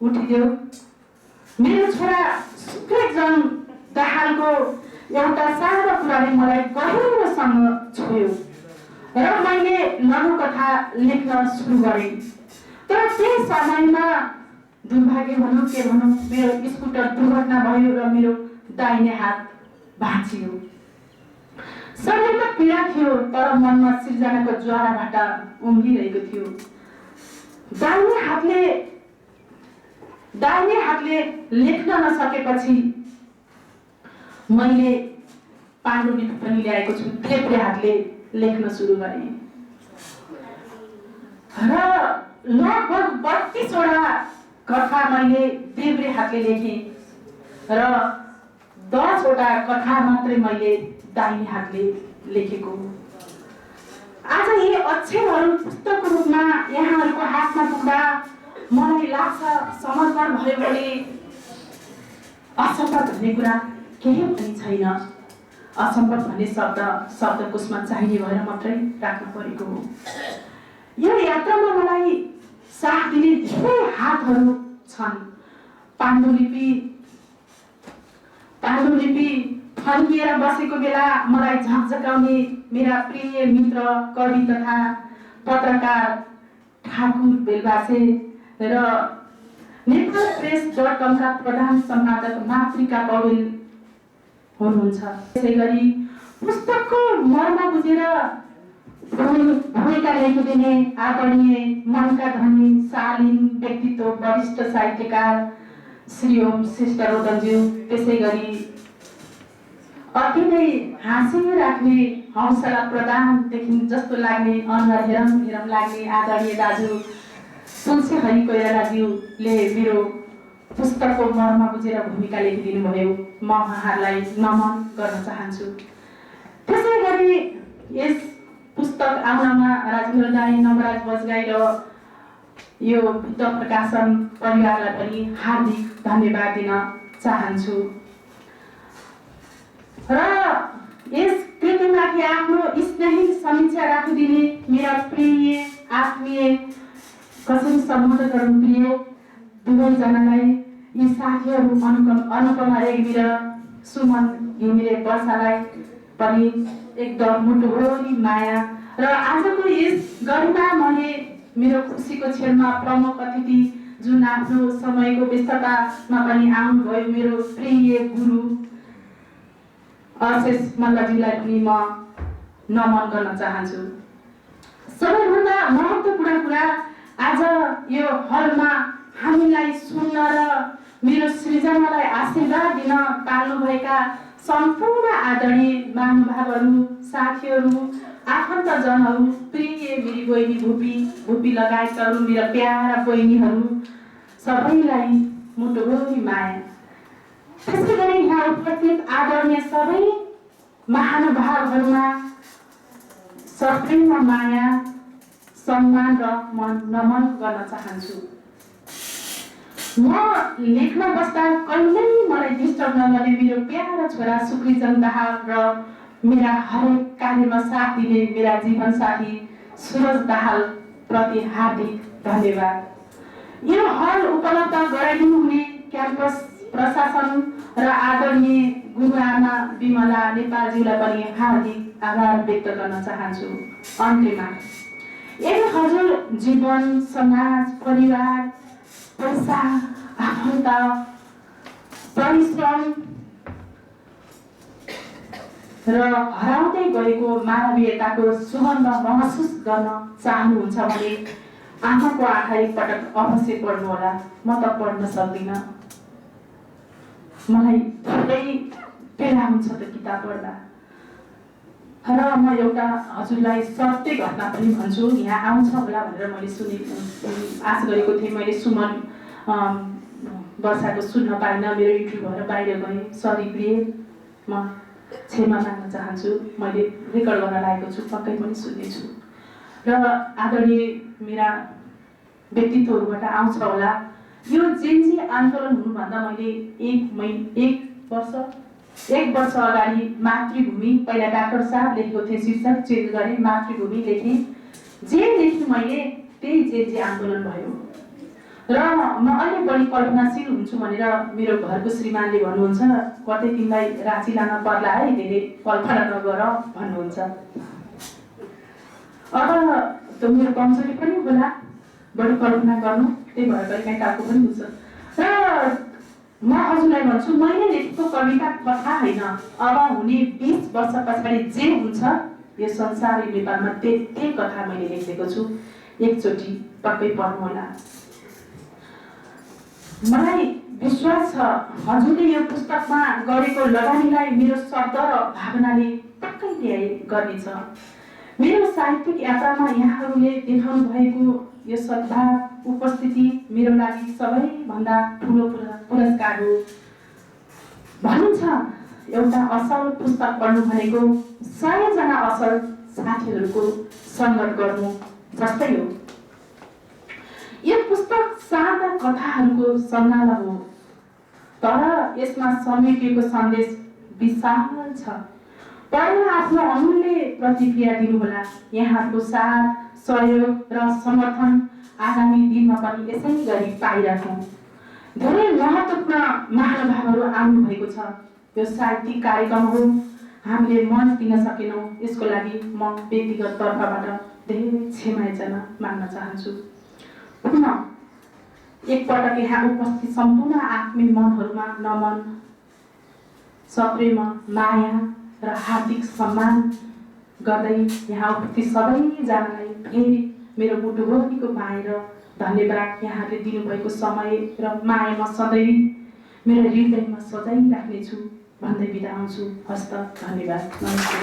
उठिदेऊ। मेरो छोरा सुक्रेजन दाहालको एउटा सानो कुराले मलाई गहिरोसँग छोयो र मैले लघुकथा लेख्न सुरु गरेँ। तर त्यही समयमा दुर्भाग्य भनौँ के भनौँ, मेरो स्कुटर दुर्घटना भयो र मेरो दाहिने हात भाँचियो। शरीरमा पीडा थियो तर मनमा सिर्जनाको ज्वाराभाटा उम्लिरहेको थियो। दाहिने हातले लेख्न नसकेपछि मैले पाण्डुलिपि पनि ल्याएको छु। देब्रे हातले लेख्न सुरु गरेँ र लगभग 32 वटा कथा मैले देब्रे हातले लेखेँ र 10 वटा कथा मात्रै मैले दाहिने हातले लेखेको। आज यी अक्षरहरू पुस्तकको रूपमा यहाँहरूको हातमा पुग्दा मलाई लाग्छ समर्पण भयो भने असम्भव भन्ने कुरा केही पनि छैन। असम्भव भन्ने शब्दकोशमा चाहिने भएर मात्रै राख्नु परेको हो। यो यात्रामा मलाई साथ दिने धेरै हातहरू छन्। पाण्डुलिपि फर्किएर बसेको बेला मलाई झकझकाउने मेरा प्रिय मित्र कवि तथा पत्रकार ठाकुर बेलबासे र नेपाल प्रेस.com का प्रधान सम्पादक मातृका पौडेल हुनुहुन्छ। त्यसै गरी पुस्तकको मर्म बुझेर भूमिका लेखिदिने आदरणीय मनका धनी शालीन व्यक्तित्व वरिष्ठ साहित्यकार श्री ओम श्रेष्ठ रोदनज्यू, त्यसै गरी अति नै हाँसी राख्ने हौसला प्रदानदेखि जस्तो लाग्ने अनुहार हेरम लाग्ने आदरणीय दाजु तुलसी हरि कोइरालाज्यूले मेरो पुस्तकको मर्म बुझेर भूमिका लेखिदिनु भयो। म उहाँहरूलाई नमन गर्न चाहन्छु। त्यसै गरी यस पुस्तक आउनमा राजेन्द्र दाई, नवराज बजगाई र यो भित्र प्रकाशन परिवारलाई पनि हार्दिक धन्यवाद दिन चाहन्छु। र यस कृतिमाथि आफ्नो स्नेही समीक्षा राखिदिने मेरा प्रिय आत्मीय कसरी सम्बोधन गर्नु प्रिय दुवैजनालाई, यी साथीहरू अनुपमा रेग्मी र सुमन घिमिरे वर्षालाई पनि एकदम मुटुभरि माया र आजको यस गरिमामय मेरो खुसीको क्षणमा प्रमुख अतिथि जुन आफ्नो समयको व्यस्ततामा पनि आउनुभयो मेरो प्रिय गुरु अशेष मल्लज्यूलाई पनि म नमन गर्न चाहन्छु। सबैभन्दा महत्त्वपूर्ण कुरा, आज यो हलमा हामीलाई सुन्न र मेरो सृजनालाई आशीर्वाद दिन पाल्नुभएका सम्पूर्ण आदरणीय महानुभावहरू, साथीहरू, आफन्तजनहरू, प्रिय मेरी बहिनी भुपी लगायतका अरू मेरा प्यारा बहिनीहरू सबैलाई मुटुभरि माया। त्यसै गरी यहाँ उपस्थित आदरणीय सबै महानुभावहरूमा सप्रेम माया, सम्मान र म नमन गर्न चाहन्छु। म लेख्न बस्दा कहिल्यै मलाई डिस्टर्ब नगर्ने मेरो प्यारा छोरा सुक्रिजन दाहाल र मेरा हरेक कार्यमा साथ दिने मेरा जीवन साथी सुरज दाहाल प्रति हार्दिक धन्यवाद। यो हल उपलब्ध गराइदिनु हुने क्याम्पस प्रशासन र आदरणीय गुरुआमा विमला नेपालज्यूलाई पनि हार्दिक आभार व्यक्त गर्न चाहन्छु। अन्त्यमा यदि हजुर जीवन, समाज, परिवार, पैसा, आफन्त, परिश्रम र हराउँदै गएको मानवीयताको सुगन्ध महसुस गर्न चाहनुहुन्छ भने आमाको आँखा एकपटक अवश्य पढ्नुहोला। म त पढ्न सक्दिनँ, मलाई थोरै पेला हुन्छ त किताब पढ्दा। र म एउटा हजुरलाई सत्य घटना पनि भन्छु। यहाँ आउँछ होला भनेर मैले आश गरेको थिएँ। मैले सुमन वर्षाको सुन्न पाइनँ, मेरो इन्ट्री भएर बाहिर गएँ, सरी प्रिय, म क्षमा माग्न चाहन्छु। मैले रेकर्ड गर्न लागेको छु, पक्कै पनि सुन्नेछु। र आदरणीय मेरा व्यक्तित्वहरूबाट आउँछ होला। यो जेन्जी आन्दोलन हुनुभन्दा मैले एक वर्ष अगाडि मातृभूमि, पहिला डाक्टर साहब लेखेको थिएँ, शीर्षक चेन्ज गरेँ, मातृभूमि लेखेँ। जे लेखेँ मैले त्यही जेन्जी आन्दोलन भयो। र म अहिले बढी कल्पनाशील हुन्छु भनेर मेरो घरको श्रीमानले भन्नुहुन्छ, कतै तिमीलाई राँची लान पर्ला है, धेरै कल्पना नगर भन्नुहुन्छ। अब त्यो मेरो कमजोरी पनि होला, बढी कल्पना गर्नु, त्यही भएर कहिले काहीँ टाउको पनि हुन्छ। र म हजुरलाई भन्छु, मैले लेखेको कविता कथा होइन, अब हुने 20 वर्ष पछाडि जे हुन्छ यो संसार नेपालमा त्यही कथा मैले लेखेको छु। एकचोटि पक्कै पढ्नुहोला। मलाई विश्वास छ हजुरले यो पुस्तकमा गरेको लगानीलाई मेरो शब्द र भावनाले पक्कै ल्याइ गर्नेछ। मेरो साहित्यिक यात्रामा यहाँहरूले देखाउनु भएको यो सद्भाव, उपस्थिति मेरो लागि सबैभन्दा ठुलो पुरस्कार हो। भनिन्छ एउटा असल पुस्तक पढ्नु भनेको 100 जना असल साथीहरूको सङ्गत गर्नु जस्तै हो। यो पुस्तक सादा कथाहरूको सङ्गाला हो, तर यसमा समेटिएको सन्देश विशाल छ। पढेर आफ्नो अमूल्य प्रतिक्रिया दिनुहोला। यहाँहरूको साथ, सहयोग र समर्थन आगामी दिनमा पनि यसै गरी पाइराखौँ। धेरै महत्त्वपूर्ण महानुभावहरू आउनु भएको छ। यो साहित्यिक कार्यक्रम हो, हामीले मन दिन सकेनौँ, यसको लागि म व्यक्तिगत तर्फबाट धेरै क्षमा माग्न चाहन्छु। पुनः एकपटक यहाँ उपस्थित सम्पूर्ण आत्मीय मनहरूमा नमन, सप्रेम माया र हार्दिक सम्मान गर्दै यहाँ उपस्थित सबैजनालाई फेरि मेरो मुटुभरिको माया र धन्यवाद। यहाँले दिनुभएको समय र माया म सधैँ मेरो हृदयमा सजाइराख्नेछु भन्दै बिदा हुन्छु। हस्त, धन्यवाद, नमस्ते।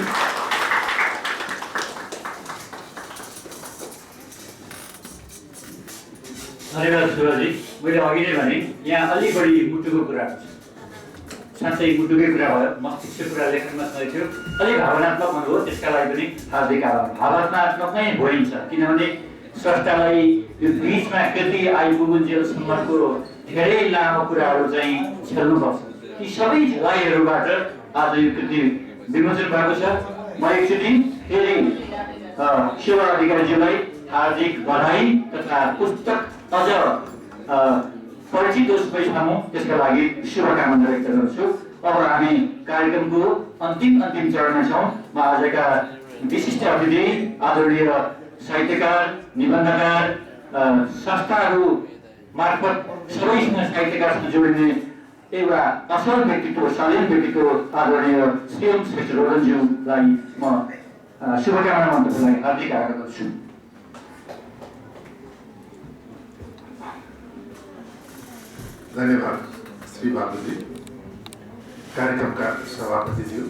धन्यवाद सुभाजी। मैले अघि नै भने यहाँ अलि बढी मुटुको कुरा छ, साँच्चै मुटुकै कुरा भयो, मस्तिष्कको कुरा लेखनमा सही थियो, अलिक भावनात्मक हुनुभयो, त्यसका लागि पनि हार्दिक आभार। भावनात्मक नै भइन्छ, किनभने स्रष्टालाई यो बिचमा कृति आइपुगुन्जेलसम्मको धेरै लामो कुराहरू चाहिँ छेल्नुपर्छ। ती सबै झलाइहरूबाट आज यो कृति विमोचन भएको छ। म एकचोटि फेरि शिव अधिकारीज्यूलाई हार्दिक बधाई तथा पुस्तक अझ परिचित होस् सबैसम्म, त्यसका लागि शुभकामना व्यक्त गर्छु। अब हामी कार्यक्रमको अन्तिम चरणमा छौँ। म आजका विशिष्ट अतिथि आदरणीय साहित्यकार, निबन्धकार, संस्थाहरू मार्फत सबैसँग साहित्यकारसँग जोडिने एउटा असल व्यक्तित्व, शालीन व्यक्तित्व आदरणीय श्री श्रेष्ठ रोदनज्यूलाई म शुभकामना मन्तव्यको लागि हार्दिक आग्रह गर्छु। धन्यवाद श्री बाबुजी, कार्यक्रमका सभापतिज्यू,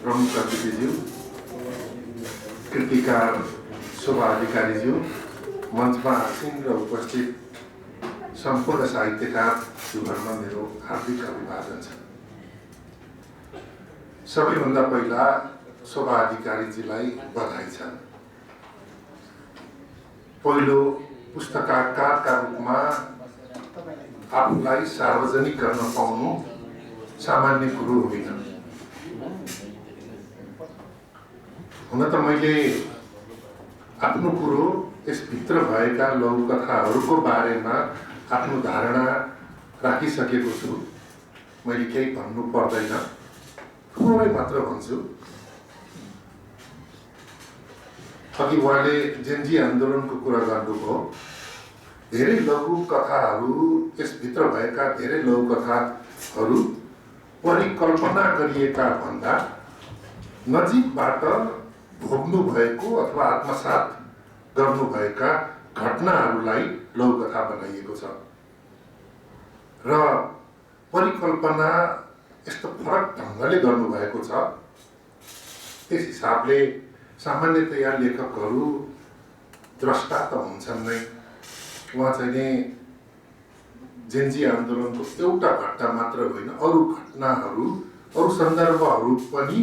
प्रमुख अतिथिज्यू, कृतिकार शोभा अधिकारीज्यू, मञ्चमा आसीन र उपस्थित सम्पूर्ण साहित्यकारज्यूहरूमा मेरो हार्दिक अभिवादन छ। सबैभन्दा पहिला शोभा अधिकारीजीलाई बधाई छ। पहिलो पुस्तककारका रूपमा आफूलाई सार्वजनिक गर्न पाउनु सामान्य कुरो होइन। हुन त मैले आफ्नो कुरो यसभित्र भएका लघुकथाहरूको बारेमा आफ्नो धारणा राखिसकेको छु। मैले केही भन्नु पर्दैन, थोरै मात्र भन्छु। अघि उहाँले जेनजी आन्दोलनको कुरा गर्नुभयो। धेरै लघुकथाहरू, यसभित्र भएका धेरै लघुकथाहरू परिकल्पना गरिएका भन्दा नजिकबाट भोग्नु भएको अथवा आत्मसात गर्नुभएका घटनाहरूलाई लघुकथा बनाइएको छ र परिकल्पना यस्तो फरक ढङ्गले गर्नुभएको छ। त्यस हिसाबले सामान्यतया लेखकहरू द्रष्टा त हुन्छन् नै। उहाँ चाहिँ नि जेनजी आन्दोलनको एउटा घटना मात्र होइन, अरू घटनाहरू, अरू सन्दर्भहरू पनि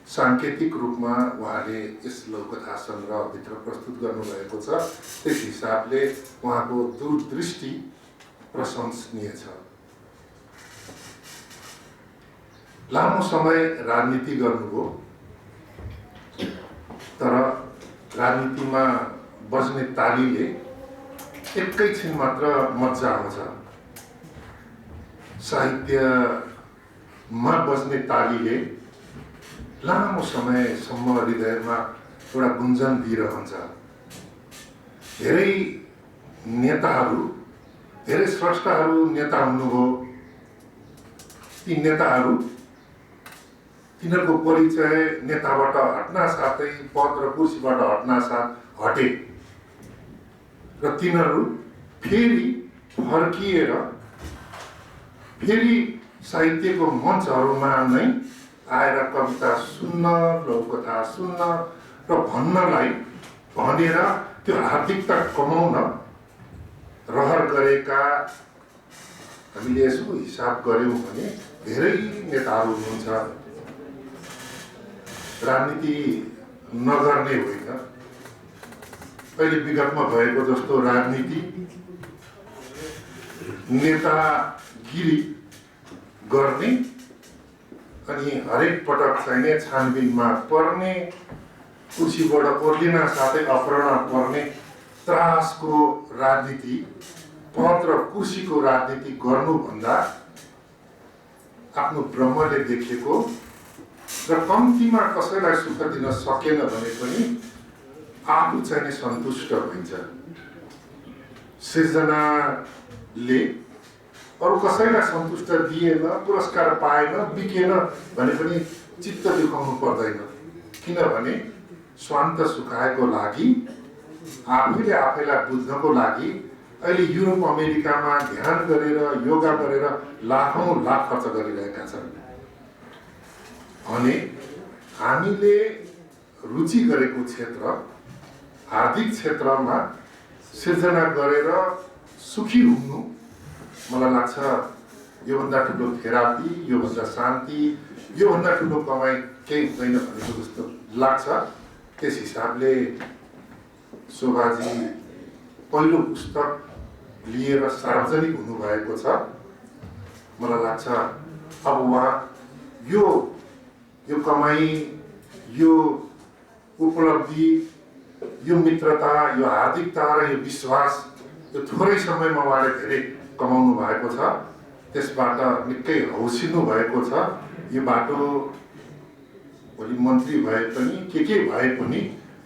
सांकेतिक रूपमा उहाँले यस लघुकथा सङ्ग्रहभित्र प्रस्तुत गर्नुभएको छ। त्यस हिसाबले उहाँको दूरदृष्टि प्रशंसनीय छ। लामो समय राजनीति गर्नुभयो, तर राजनीतिमा बज्ने तालीले एकैछिन मात्र मजा आउँछ। साहित्यमा बज्ने तालीले लामो समयसम्म हृदयमा एउटा गुन्जन दिइरहन्छ। धेरै नेताहरू, धेरै स्रष्टाहरू नेता हुनुभयो। ती नेताहरू, तिनीहरूको परिचय नेताबाट हट्न साथै पद र कुर्सीबाट हट्न साथ हटे र तिनीहरू फेरि फर्किएर फेरि साहित्यको मञ्चहरूमा नै आएर कविता सुन्न, लघुकथा सुन्न र भन्नलाई भनेर त्यो हार्दिकता कमाउन रहर गरेका हामीले यसो हिसाब गऱ्यौँ भने धेरै नेताहरू हुनुहुन्छ। राजनीति नगर्ने होइन, अहिले विगतमा भएको जस्तो राजनीति नेतागिरी गर्ने अनि हरेक पटक चाहिने छानबिनमा पर्ने, कुर्सीबाट ओर्लिन साथै अपहरण पर्ने त्रासको राजनीति, पद र कुर्सीको राजनीति गर्नुभन्दा आफ्नो ब्रह्मले देखेको र कम्तीमा कसैलाई सुख दिन सकेन भने पनि आफू चाहिँ सन्तुष्ट हुन्छ। सृजनाले अरू कसैलाई सन्तुष्ट दिएन, पुरस्कार पाएन, बिकेन भने पनि चित्त दुखाउनु पर्दैन। किनभने स्वान्त सुखाएको लागि, आफूले आफैलाई बुझ्नको लागि अहिले युरोप अमेरिकामा ध्यान गरेर, योगा गरेर लाखौँ लाख खर्च गरिरहेका छन् भने हामीले रुचि गरेको क्षेत्र, हार्दिक क्षेत्रमा सिर्जना गरेर सुखी हुनु मलाई लाग्छ योभन्दा ठुलो थेरापी, योभन्दा शान्ति, योभन्दा ठुलो कमाइ केही हुँदैन भनेको जस्तो लाग्छ। त्यस हिसाबले शोभाजी पहिलो पुस्तक लिएर सार्वजनिक हुनुभएको छ। मलाई लाग्छ अब उहाँ यो कमाई, यो उपलब्धि, यो मित्रता, यो हार्दिकता र यो विश्वास यो थोरै समयमा उहाँले धेरै कमाउनु भएको छ। त्यसबाट निकै हौसिनु भएको छ। यो बाटो भोलि मन्त्री भए पनि के भए पनि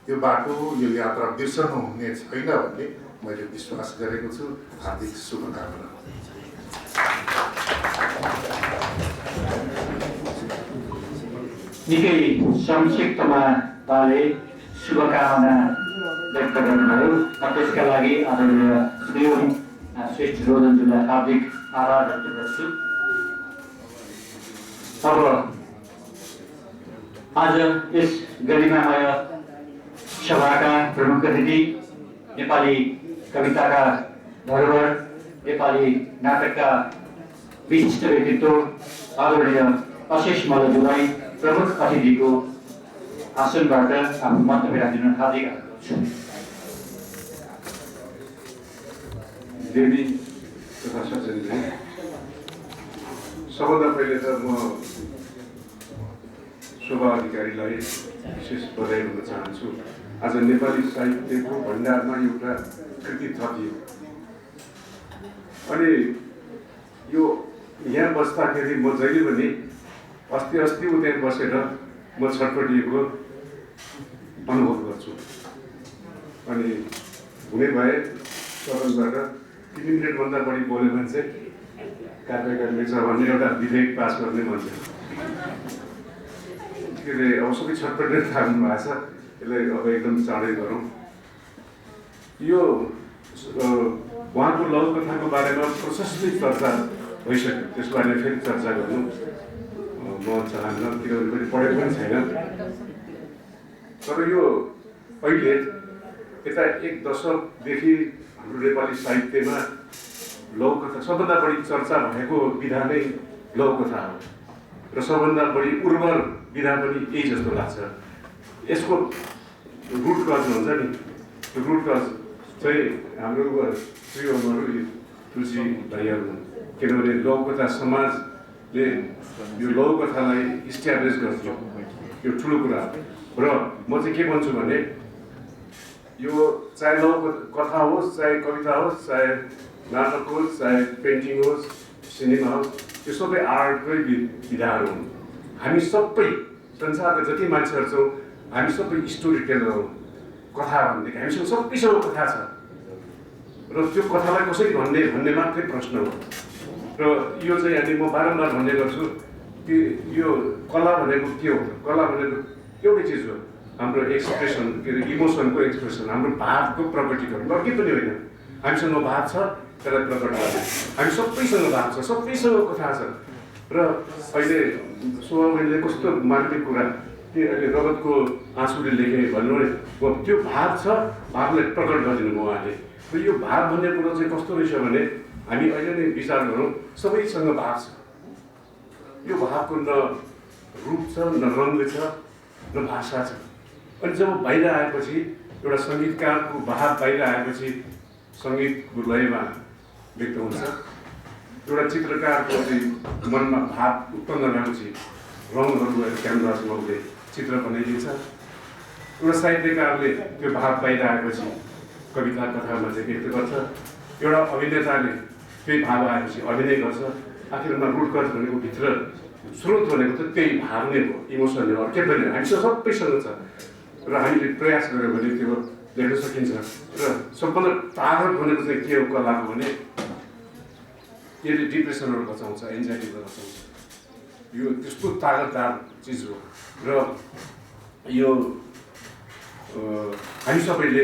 यो बाटो, यो यात्रा बिर्सनु हुने छैन भन्ने मैले विश्वास गरेको छु। हार्दिक शुभकामना। निकै संक्षिप्तमा उहाँले शुभकामना व्यक्त गर्नुभयो। त्यसका लागि आदरणीय श्री श्रेष्ठ रोदनज्यूलाई हार्दिक आभार व्यक्त गर्छु। अब आज यस गरिमामय सभाका प्रमुख अतिथि, नेपाली कविताका धरोहर, नेपाली नाटकका विशिष्ट व्यक्तित्व आदरणीय अशेष मल्लज्यूलाई प्रमुख अतिथिको आसनबाट आफ्नो मन्तव्य राखिदिन हार्दिक आग्रह गर्छु। देवी तथा सज्जनजी, सबभन्दा पहिले त म शोभा अधिकारीलाई विशेष बधाई दिन चाहन्छु। आज नेपाली साहित्यको भण्डारमा एउटा कृति थपियो। अनि यो यहाँ बस्दाखेरि म जहिले पनि अस्ति उतै बसेर म छटपटिएको अनुभव गर्छु। अनि हुने भए सदनबाट 3 मिनटभन्दा बढी बोल्यो भने चाहिँ कारबाही गर्नेछ भन्ने एउटा विधेयक पास गर्ने मन छ। के अरे अब सबै छटपटेर थाल्नु भएको छ, यसलाई अब एकदम चाँडै गरौँ। यो उहाँको लघुकथाको बारेमा प्रशस्त चर्चा भइसक्यो, त्यसबारे फेरि चर्चा गर्नु म चाहन्न, किनभने मैले पढेको पनि छैन। तर यो अहिले यता 1 दशकदेखि हाम्रो नेपाली साहित्यमा लघुकथा सबभन्दा बढी चर्चा भएको विधा नै लघुकथा हो र सबभन्दा बढी उर्वर विधा पनि यही जस्तो लाग्छ। यसको रुट कज हुन्छ नि, त्यो रुट कज चाहिँ हाम्रो श्रीहरू तुलसी भाइहरू हुन्। किनभने लघुकथा समाजले यो लघुकथालाई इस्ट्याब्लिस गर्छ, यो ठुलो कुरा हो। र म चाहिँ के भन्छु भने यो चाहे लघुकथा होस्, चाहे कविता होस्, चाहे नाटक होस्, चाहे पेन्टिङ होस्, सिनेमा होस्, यो सबै आर्टकै विधाहरू हुन्। हामी सबै संसारका जति मान्छेहरू छौँ हामी सबै स्टोरी टेलर हौँ। कथा भनेदेखि हामीसँग सबैसँग कथा छ र त्यो कथालाई कसरी भन्ने मात्रै प्रश्न हो। र यो चाहिँ अनि म बारम्बार भन्ने गर्छु कि यो कला भनेको के हो? कला भनेको एउटै चिज हो, हाम्रो एक्सप्रेसन, के अरे इमोसनको एक्सप्रेसन, हाम्रो भावको प्रकटीकरण, अरू केही पनि होइन। हामीसँग भाव छ, त्यसलाई प्रकट गर्ने। हामी सबैसँग भाव छ, सबैसँग कथा छ। र अहिले शोभा बहिनीले कस्तो मार्मिक कुरा कि अहिले रगतको आँसुले लेखेँ भन्नु भने त्यो भाव छ, भावलाई प्रकट गरिदिनु भयो उहाँले। र यो भाव भन्ने कुरो चाहिँ कस्तो रहेछ भने हामी अहिले नै विचार गरौँ, सबैसँग भाव छ। यो भावको न रूप छ, न रङ्ग छ, न भाषा छ। अनि जब बाहिर आएपछि एउटा सङ्गीतकारको भाव बाहिर आएपछि सङ्गीतको लयमा व्यक्त हुन्छ। एउटा चित्रकारको चाहिँ मनमा भाव उत्पन्न भएपछि रङहरू क्यानभासमा उसले चित्र बनाइदिन्छ। एउटा साहित्यकारले त्यो भाव बाहिर आएपछि कविता कथामा चाहिँ व्यक्त गर्छ। एउटा अभिनेताले त्यही भाव आएपछि अभिनय गर्छ। आखिरमा रुट कज भनेको भित्र स्रोत भनेको त त्यही भाव नै हो, इमोसन हो, अरू केही पनि होइन। हामीसँग सबैसँग छ र हामीले प्रयास गऱ्यो भने त्यो लेख्न सकिन्छ। र सबभन्दा तागत भनेको चाहिँ के हो कलाको भने यसले डिप्रेसनहरू बचाउँछ, एन्जाइटीबाट बचाउँछ। यो त्यस्तो तागतदार चिज हो। र यो हामी सबैले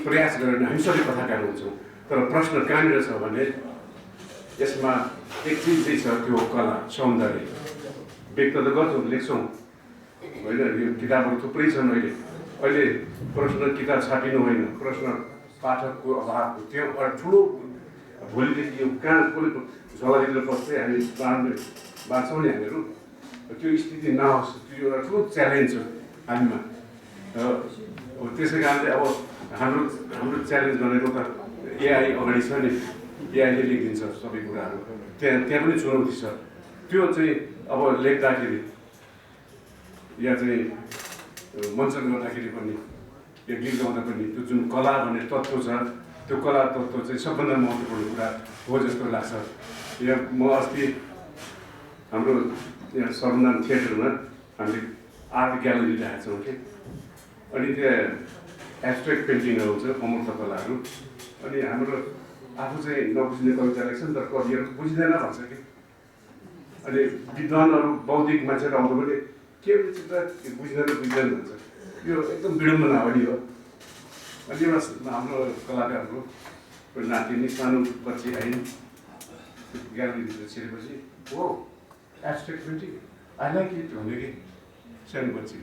प्रयास गरेर हामी सबै कथाकार हुन्छौँ। तर प्रश्न कहाँनिर छ भने यसमा एक चिज चाहिँ छ, त्यो कला, सौन्दर्य। व्यक्त त गर्छौँ, लेख्छौँ होइन, यो किताबहरू थुप्रै छन्। अहिले प्रश्न किताब छापिनु होइन, प्रश्न पाठकको अभाव हो। त्यो एउटा ठुलो भोलिदेखि यो कहाँ कसले झोलाभित्र पस्दै हामी बाँच्छौँ नि हामीहरू, त्यो स्थिति नहोस्, त्यो एउटा ठुलो च्यालेन्ज हो हामीमा। र त्यसै कारणले अब हाम्रो च्यालेन्ज भनेको त एआई अगाडि छ नि, एआईले लेखिदिन्छ सबै कुराहरू, त्यहाँ पनि चुनौती छ। त्यो चाहिँ अब लेख्दाखेरि या चाहिँ मञ्चन गर्दाखेरि पनि या गीत गाउँदा पनि त्यो जुन कला भन्ने तत्त्व छ, त्यो कला तत्त्व चाहिँ सबभन्दा महत्त्वपूर्ण कुरा हो जस्तो लाग्छ। यहाँ म अस्ति हाम्रो यहाँ सर्वनाम थिएटरमा हामीले आर्ट ग्यालेरी ल्याएका छौँ कि, अनि त्यहाँ एब्स्ट्रेक्ट पेन्टिङहरू हुन्छ, अमूर्त कलाहरू। अनि हाम्रो आफू चाहिँ नबुझ्ने कविता लेख्छन् तर कविहरू बुझ्दैन भन्छ कि। अनि विद्वानहरू बौद्धिक मान्छेहरू आउँदा पनि के चित्र बुझ्दैन भन्छ। यो एकदम विडम्बनावली हो। अनि एउटा हाम्रो कलाकारको नातिनी सानो बच्ची आइन् ग्यालेरीभित्र छिरेपछि, हो abstract painting I like it भन्यो कि सानो बच्ची।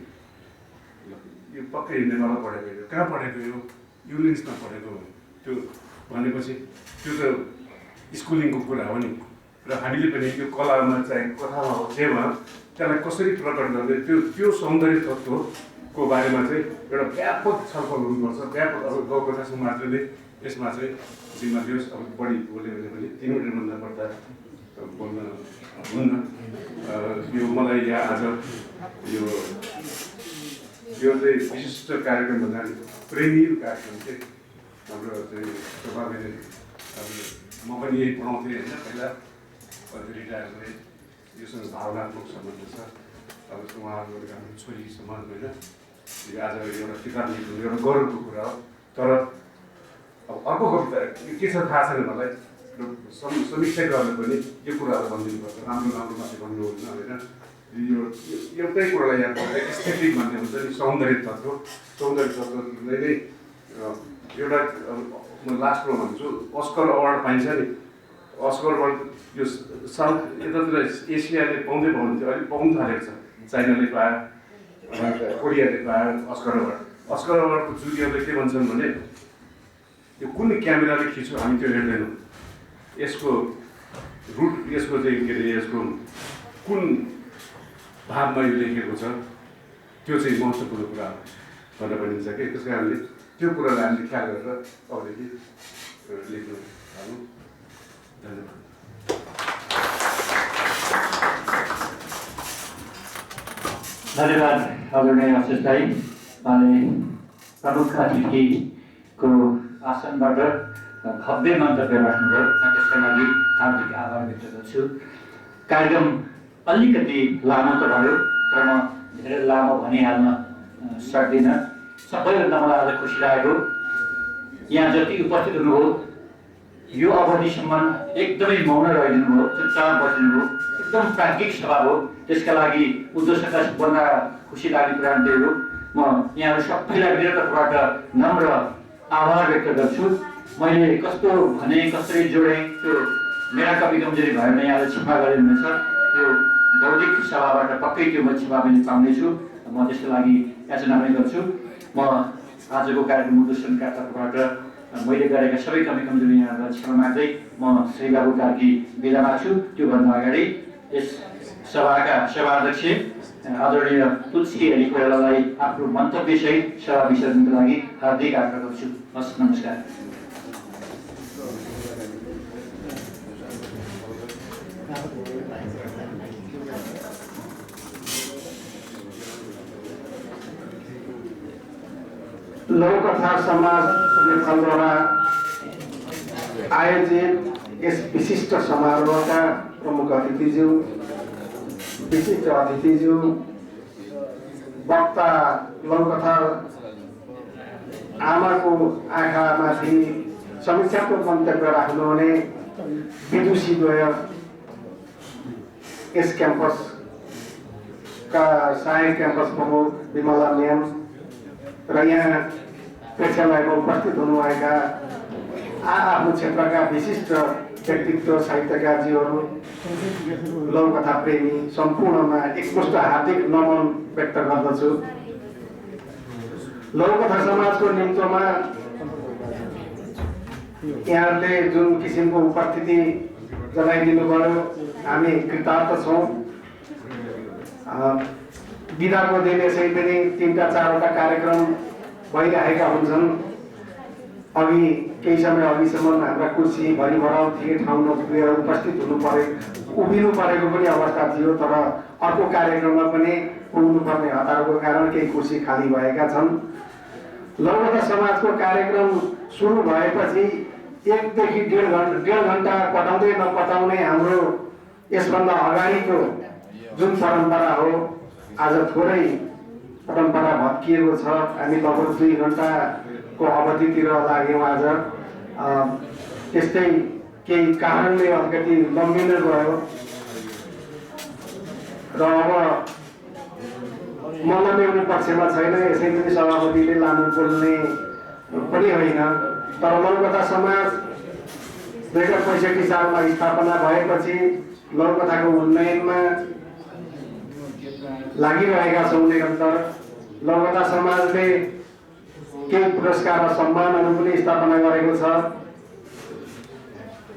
यो पक्कै नेपालमा पढेको, यो कहाँ पढेको, यो युनिट्समा पढेको त्यो भनेपछि त्यो त स्कुलिङको कुरा हो नि। र हामीले पनि यो कलामा चाहे कथामा हो जेमा त्यसलाई कसरी प्रकट गर्ने, त्यो सौन्दर्य तत्त्वको बारेमा चाहिँ एउटा व्यापक छलफल हुनुपर्छ। व्यापक अब गाउँकथा समाजले यसमा चाहिँ जिम्मा दियोस्। अब बढी बोल्यो भने पनि 3 मिनटभन्दा बढ्दा बोल्न हुन्न। यो मलाई यहाँ आज यो यो चाहिँ विशिष्ट कार्यक्रम भन्दा प्रेमी कार्यक्रम चाहिँ हाम्रो चाहिँ स्वभावले म पनि यही पढाउँथेँ होइन पहिला रिटायर गरेँ योसँग भावनात्मक सम्बन्ध छ अब उहाँहरूको हाम्रो छोरी समाज होइन यो आज एउटा किताब लेख्नु एउटा गौरवको कुरा हो तर अब अर्को कविता के छ थाहा छैन मलाई समीक्षकहरूले पनि यो कुराहरू भनिदिनुपर्छ राम्रो राम्रो मात्रै भन्नु हुन्न होइन यो एउटै कुरालाई याद गर्दा एस्थेटिक भन्ने हुन्छ नि सौन्दर्य तत्त्वले नै एउटा म लास्टमा भन्छु अस्कर अवार्ड पाइन्छ नि अस्कर अवार्ड यो साउथ यतातिर एसियाले पाउँदै पाउँथ्यो अहिले पाउनु थालेको छ चाइनाले पायो कोरियाले पायो अस्कर अवार्डको जुरीहरूले के भन्छन् भने यो कुन क्यामेराले खिच्यो हामी त्यो हेर्दैनौँ यसको रुट यसको चाहिँ के अरे यसको कुन भावमा यो लेखिएको छ त्यो चाहिँ महत्त्वपूर्ण कुरा भनेर भनिन्छ कि त्यस कारणले त्यो कुरालाई हामीले ख्याल गरेर अबदेखि लेख्नु थालौँ। धन्यवाद। धन्यवाद आदरणीय आशिष दाई। अनि प्रमुख अतिथिको आसनबाट भव्य मन्तव्य राख्नुभयो म त्यसका लागि हार्दिक आभार व्यक्त गर्छु। कार्यक्रम अलिकति लामो त भयो तर म धेरै लामो भनिहाल्न सक्दिनँ। सबैभन्दा मलाई आज खुसी लागेको यहाँ जति उपस्थित हुनुभयो यो अवधिसम्म एकदमै मौन रहिदिनु भयो, चुपचाप बसिदिनु भयो, एकदम प्राज्ञिक सभा हो। त्यसका लागि उद्घोषकका सबभन्दा खुसी लाग्ने कुरा त्यही हो। म यहाँहरू सबैलाई मेरो तर्फबाट नम्र आभार व्यक्त गर्छु। मैले कस्तो भने कसरी जोडेँ त्यो मेरा कवि कमजोरी भयो भने यहाँले क्षमा गरिदिनुहुन्छ। त्यो बौद्धिक सभाबाट पक्कै त्यो म क्षमा पनि पाउनेछु। म त्यसको लागि याचना पनि गर्छु। म आजको कार्यक्रम उद्घोषणका तर्फबाट मैले गरेका सबै कमी कमजोरी यहाँहरूलाई क्षमा माग्दै म श्री बाबु कार्की बिदा माग्छु। त्योभन्दा अगाडि यस सभाका सभाध्यक्ष आदरणीय तुलसी हरि कोइरालालाई आफ्नो मन्तव्यसहित सभा विसर्जनको लागि हार्दिक आग्रह गर्छु। हस्, नमस्कार। लोककथा समाज नेपालद्वारा आयोजित यस विशिष्ट समारोहका प्रमुख अतिथिज्यू, विशिष्ट अतिथिज्यू, वक्ता लोककथा आमाको आँखामाथि समीक्षात्मक मन्तव्य राख्नुहुने विदुषीद्वय यस क्याम्पसका सहायक क्याम्पस प्रमुख विमला म्याम र यहाँ प्रेक्षालयमा उपस्थित हुनुभएका आफ्नो क्षेत्रका विशिष्ट व्यक्तित्व साहित्यकारजीहरू, लौकथा प्रेमी सम्पूर्णमा एकमुष्ट हार्दिक नमन व्यक्त गर्दछु। लौकथा समाजको निम्तोमा यहाँहरूले जुन किसिमको उपस्थिति जनाइदिनु भयो हामी कृतार्थ छौँ। बिदाको दिन यसै पनि 3-4वटा कार्यक्रम भइरहेका हुन्छन्। अघि केही समय अघिसम्म हाम्रा कुर्सी भरिभराउ थिए, ठाउँ नपुगेर उपस्थित उभिनु परेको पनि अवस्था थियो। तर अर्को कार्यक्रममा पनि पुग्नुपर्ने हतारको कारण केही कुर्सी खाली भएका छन्। लौकथा समाजको कार्यक्रम सुरु भएपछि 1 देखि 1.5 घन्टा कटाउँदै नकटाउने हाम्रो यसभन्दा अगाडिको जुन परम्परा हो आज थोरै परम्परा भत्किएको छ। हामी लगभग 2 घन्टाको अवधितिर लाग्यौँ आज। त्यस्तै केही कारणले अलिकति लम्बिन गयो र अब म नल्याउने पक्षमा छैन। यसै पनि सभापतिले लामो बोल्ने पनि होइन। तर लौकथा समाज 2065 सालमा स्थापना भएपछि लौकथाको उन्नयनमा लागिरहेका छौँ निरन्तर। लौकथा समाजले केही पुरस्कार र सम्मानहरू पनि स्थापना गरेको छ।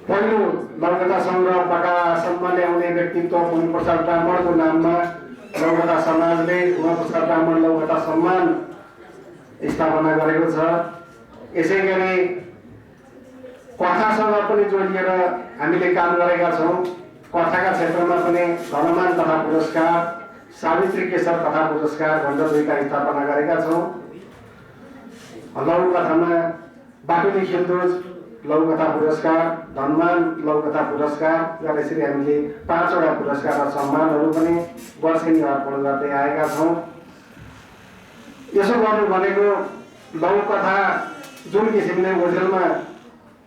पहिलो लौकथा सङ्ग्रह प्रकाशनमा ल्याउने व्यक्तित्व उमाप्रसाद ब्राह्मणको नाममा लौकथा समाजले उमाप्रसाद ब्राह्मण लौकथा सम्मान स्थापना गरेको छ। यसै गरी कथासँग पनि जोडिएर हामीले काम गरेका छौँ। कथाका क्षेत्रमा पनि धनमान तथा पुरस्कार सावित्री केशर कथा पुरस्कार खण्ड 2 का स्थापना गरेका छौँ। लघुकथामा बाटुली खेलदोज लघुकथा पुरस्कार, धनमान लघुकथा पुरस्कार र यसरी हामीले 5 वटा पुरस्कार र सम्मानहरू पनि वर्षेनी अर्पण गर्दै आएका छौँ। यसो गर्नु भनेको लघुकथा जुन किसिमले ओझेलमा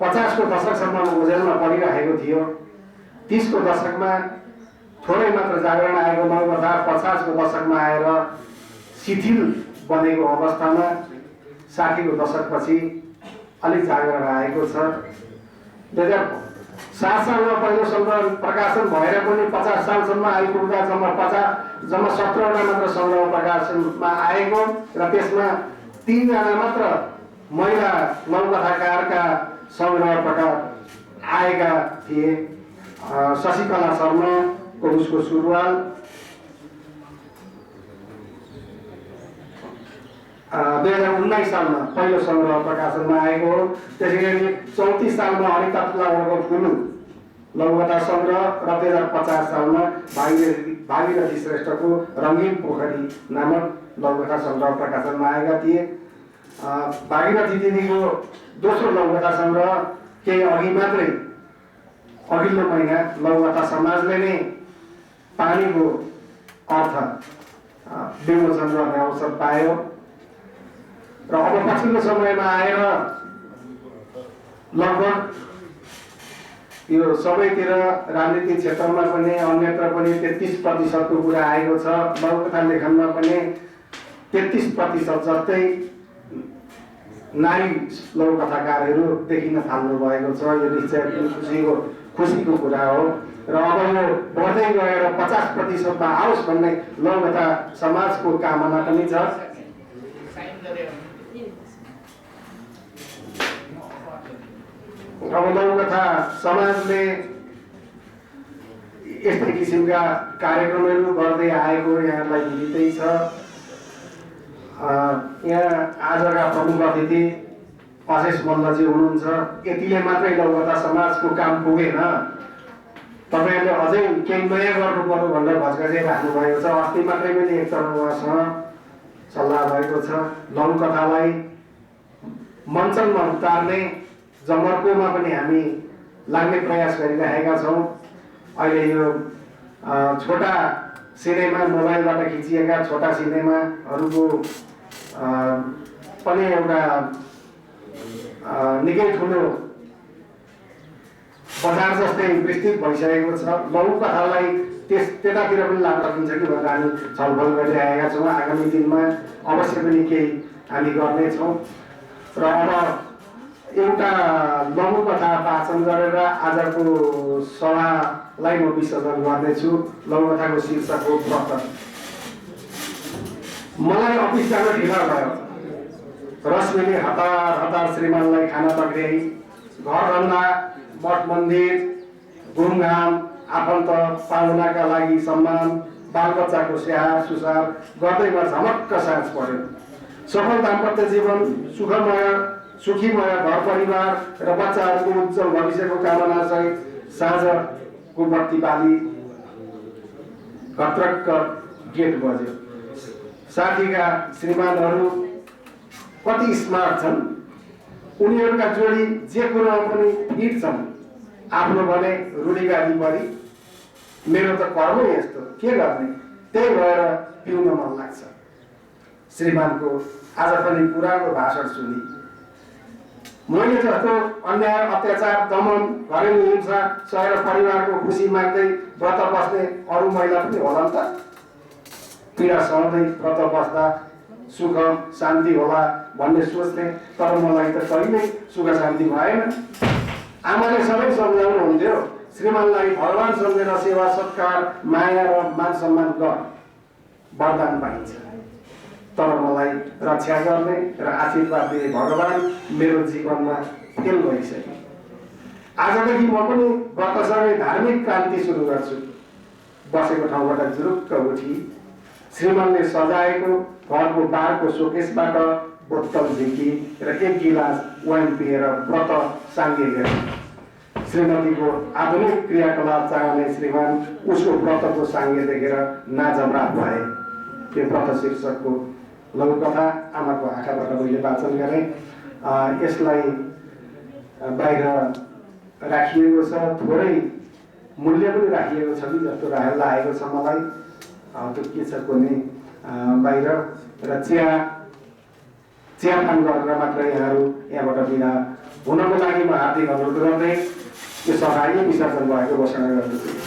50 को दशकसम्म ओझेलमा पढिरहेको थियो, 30 को दशकमा थोरै मात्र जागरण आएको लघुकथा 50 को दशकमा आएर शिथिल बनेको अवस्थामा 60 को दशकपछि अलिक जागरण आएको छ। 2007 सालमा पहिलो सङ्ग्रह प्रकाशन भएर पनि 50 सालसम्म आइपुग्दा जम्मा 17 वटा मात्र सङ्ग्रह प्रकाशनमा आएको र त्यसमा 3 जना मात्र महिला लघुकथाकारका सङ्ग्रह प्रकाश आएका थिए। शशिकला शर्मा उसको सुरुवाल, 2019 सालमा पहिलो सङ्ग्रह प्रकाशनमा आएको हो। त्यसैगरी 34 सालमा अनिता तुलावरको ठुलो लघुकथा सङ्ग्रह र 2050 सालमा भागीरथी श्रेष्ठको रङ्गीन पोखरी नामक लघुकथा सङ्ग्रह प्रकाशनमा आएका थिए। भागीरथी दिदीको दोस्रो लघुकथा सङ्ग्रह केही अघि मात्रै अघिल्लो महिना लघुकथा समाजले नै पानीको अर्थ विमोचन गर्ने अवसर पायो र अब पछिल्लो समयमा आएर लगभग यो सबैतिर राजनीतिक क्षेत्रमा पनि अन्यत्र पनि 33% को कुरा आएको छ। लघुकथा लेखनमा पनि 33% जस्तै नारी लघुकथाकारहरू देखिन थाल्नु भएको छ। यो निश्चय खुसीको कुरा हो र अब यो बढ्दै गएर 50% मा आओस् भन्ने लघुकथा समाजको कामना पनि छ। अब लघुकथा समाजले यस्तै किसिमका कार्यक्रमहरू गर्दै आएको यहाँलाई विदितै छ। यहाँ आजका प्रमुख अतिथि अशेष मल्लजी हुनुहुन्छ। यतिले मात्रै लघुकथा समाजको काम पुगेन, तपाईँहरूले अझै केही नयाँ गर्नु पर्यो भनेर भच्काइराख्नु भएको छ। अस्ति मात्रै पनि एकचोटि उहाँसँग सल्लाह भएको छ। लघुकथालाई मञ्चनमा उतार्ने जमर्कोमा पनि हामी लाग्ने प्रयास गरिरहेका छौँ। अहिले यो छोटा सिनेमा, मोबाइलबाट खिचिएका छोटा सिनेमाहरूको पनि एउटा निकै ठुलो बजार जस्तै विस्तृत भइसकेको छ। लघुकथालाई त्यतातिर पनि लाभ सकिन्छ कि भनेर हामी छलफल गरिरहेका छौँ। आगामी दिनमा अवश्य पनि केही हामी गर्नेछौँ र अब एउटा लघुकथा वाचन गरेर आजको सभालाई म विसर्जन गर्नेछु। लघुकथाको शीर्षक हो व्रत। मलाई अफिस जान ढिला भयो। रश्मिले हतार श्रीमानलाई खाना पक्रियाई, घर धन्दा, मठ मन्दिर, घुमघाम, आफन्त पाहुनाका लागि सम्मान, बालबच्चाको स्याहार सुसार गर्दैमा झमक्क साँझ पर्यो। सफल दाम्पत्य जीवन, सुखीमय घर परिवार र बच्चाहरूको उज्जवल भविष्यको कामना सहित साँझको बत्ती बाली घत्रक्क गेट बज्यो। साथीका श्रीमानहरू कति स्मार्ट छन्। उनीहरूका जोडी जे कुरामा पनि फिट छन्। आफ्नो भने रूढिवादी बढी, मेरो त कर्मै यस्तो, के गर्ने, त्यही भएर पिउन मन लाग्छ। श्रीमानको आज पनि पुरानो भाषण सुनि मैले जस्तो अन्याय, अत्याचार, दमन, घरेलु हिंसा सहेर परिवारको खुसी माग्दै व्रत बस्ने अरू महिला पनि होला नि त। पीडा सहँदै व्रत बस्दा सुख शान्ति होला भन्ने सोच्ने, तर मलाई त कहिल्यै सुख शान्ति भएन। आमाले सबै सम्झाउनुहुन्थ्यो, श्रीमानलाई भगवान सम्झेर सेवा सत्कार माया र मान सम्मान गर, वरदान पाइन्छ। तर मलाई रक्षा गर्ने र आशीर्वाद दिने भगवान मेरो जीवनमा फेल भइसक्यो। आजदेखि म पनि व्रतसँगै धार्मिक क्रान्ति सुरु गर्छु। बसेको ठाउँबाट जुरुक्क उठी श्रीमानले सजाएको घरको बारको सोकेसबाट बोतल झिकी र 1 गिलास वाइन पिएर व्रत साङ्गे गए। श्रीमतीको आधुनिक क्रियाकलाप चाहने श्रीमान उसको व्रतको साङ्गे देखेर नाजमरा भए। त्यो व्रत शीर्षकको लघुकथा आमाको आँखाबाट मैले वाचन गरेँ। यसलाई बाहिर राखिएको छ, थोरै मूल्य पनि राखिएको छ कि जस्तो लागेको छ मलाई। त्यो के छ भने बाहिर र चियापान गरेर मात्र यहाँबाट बिदा हुनको लागि म हार्दिक अनुरोध गर्दै यो सभा विसर्जन भएको घोषणा गर्दछु।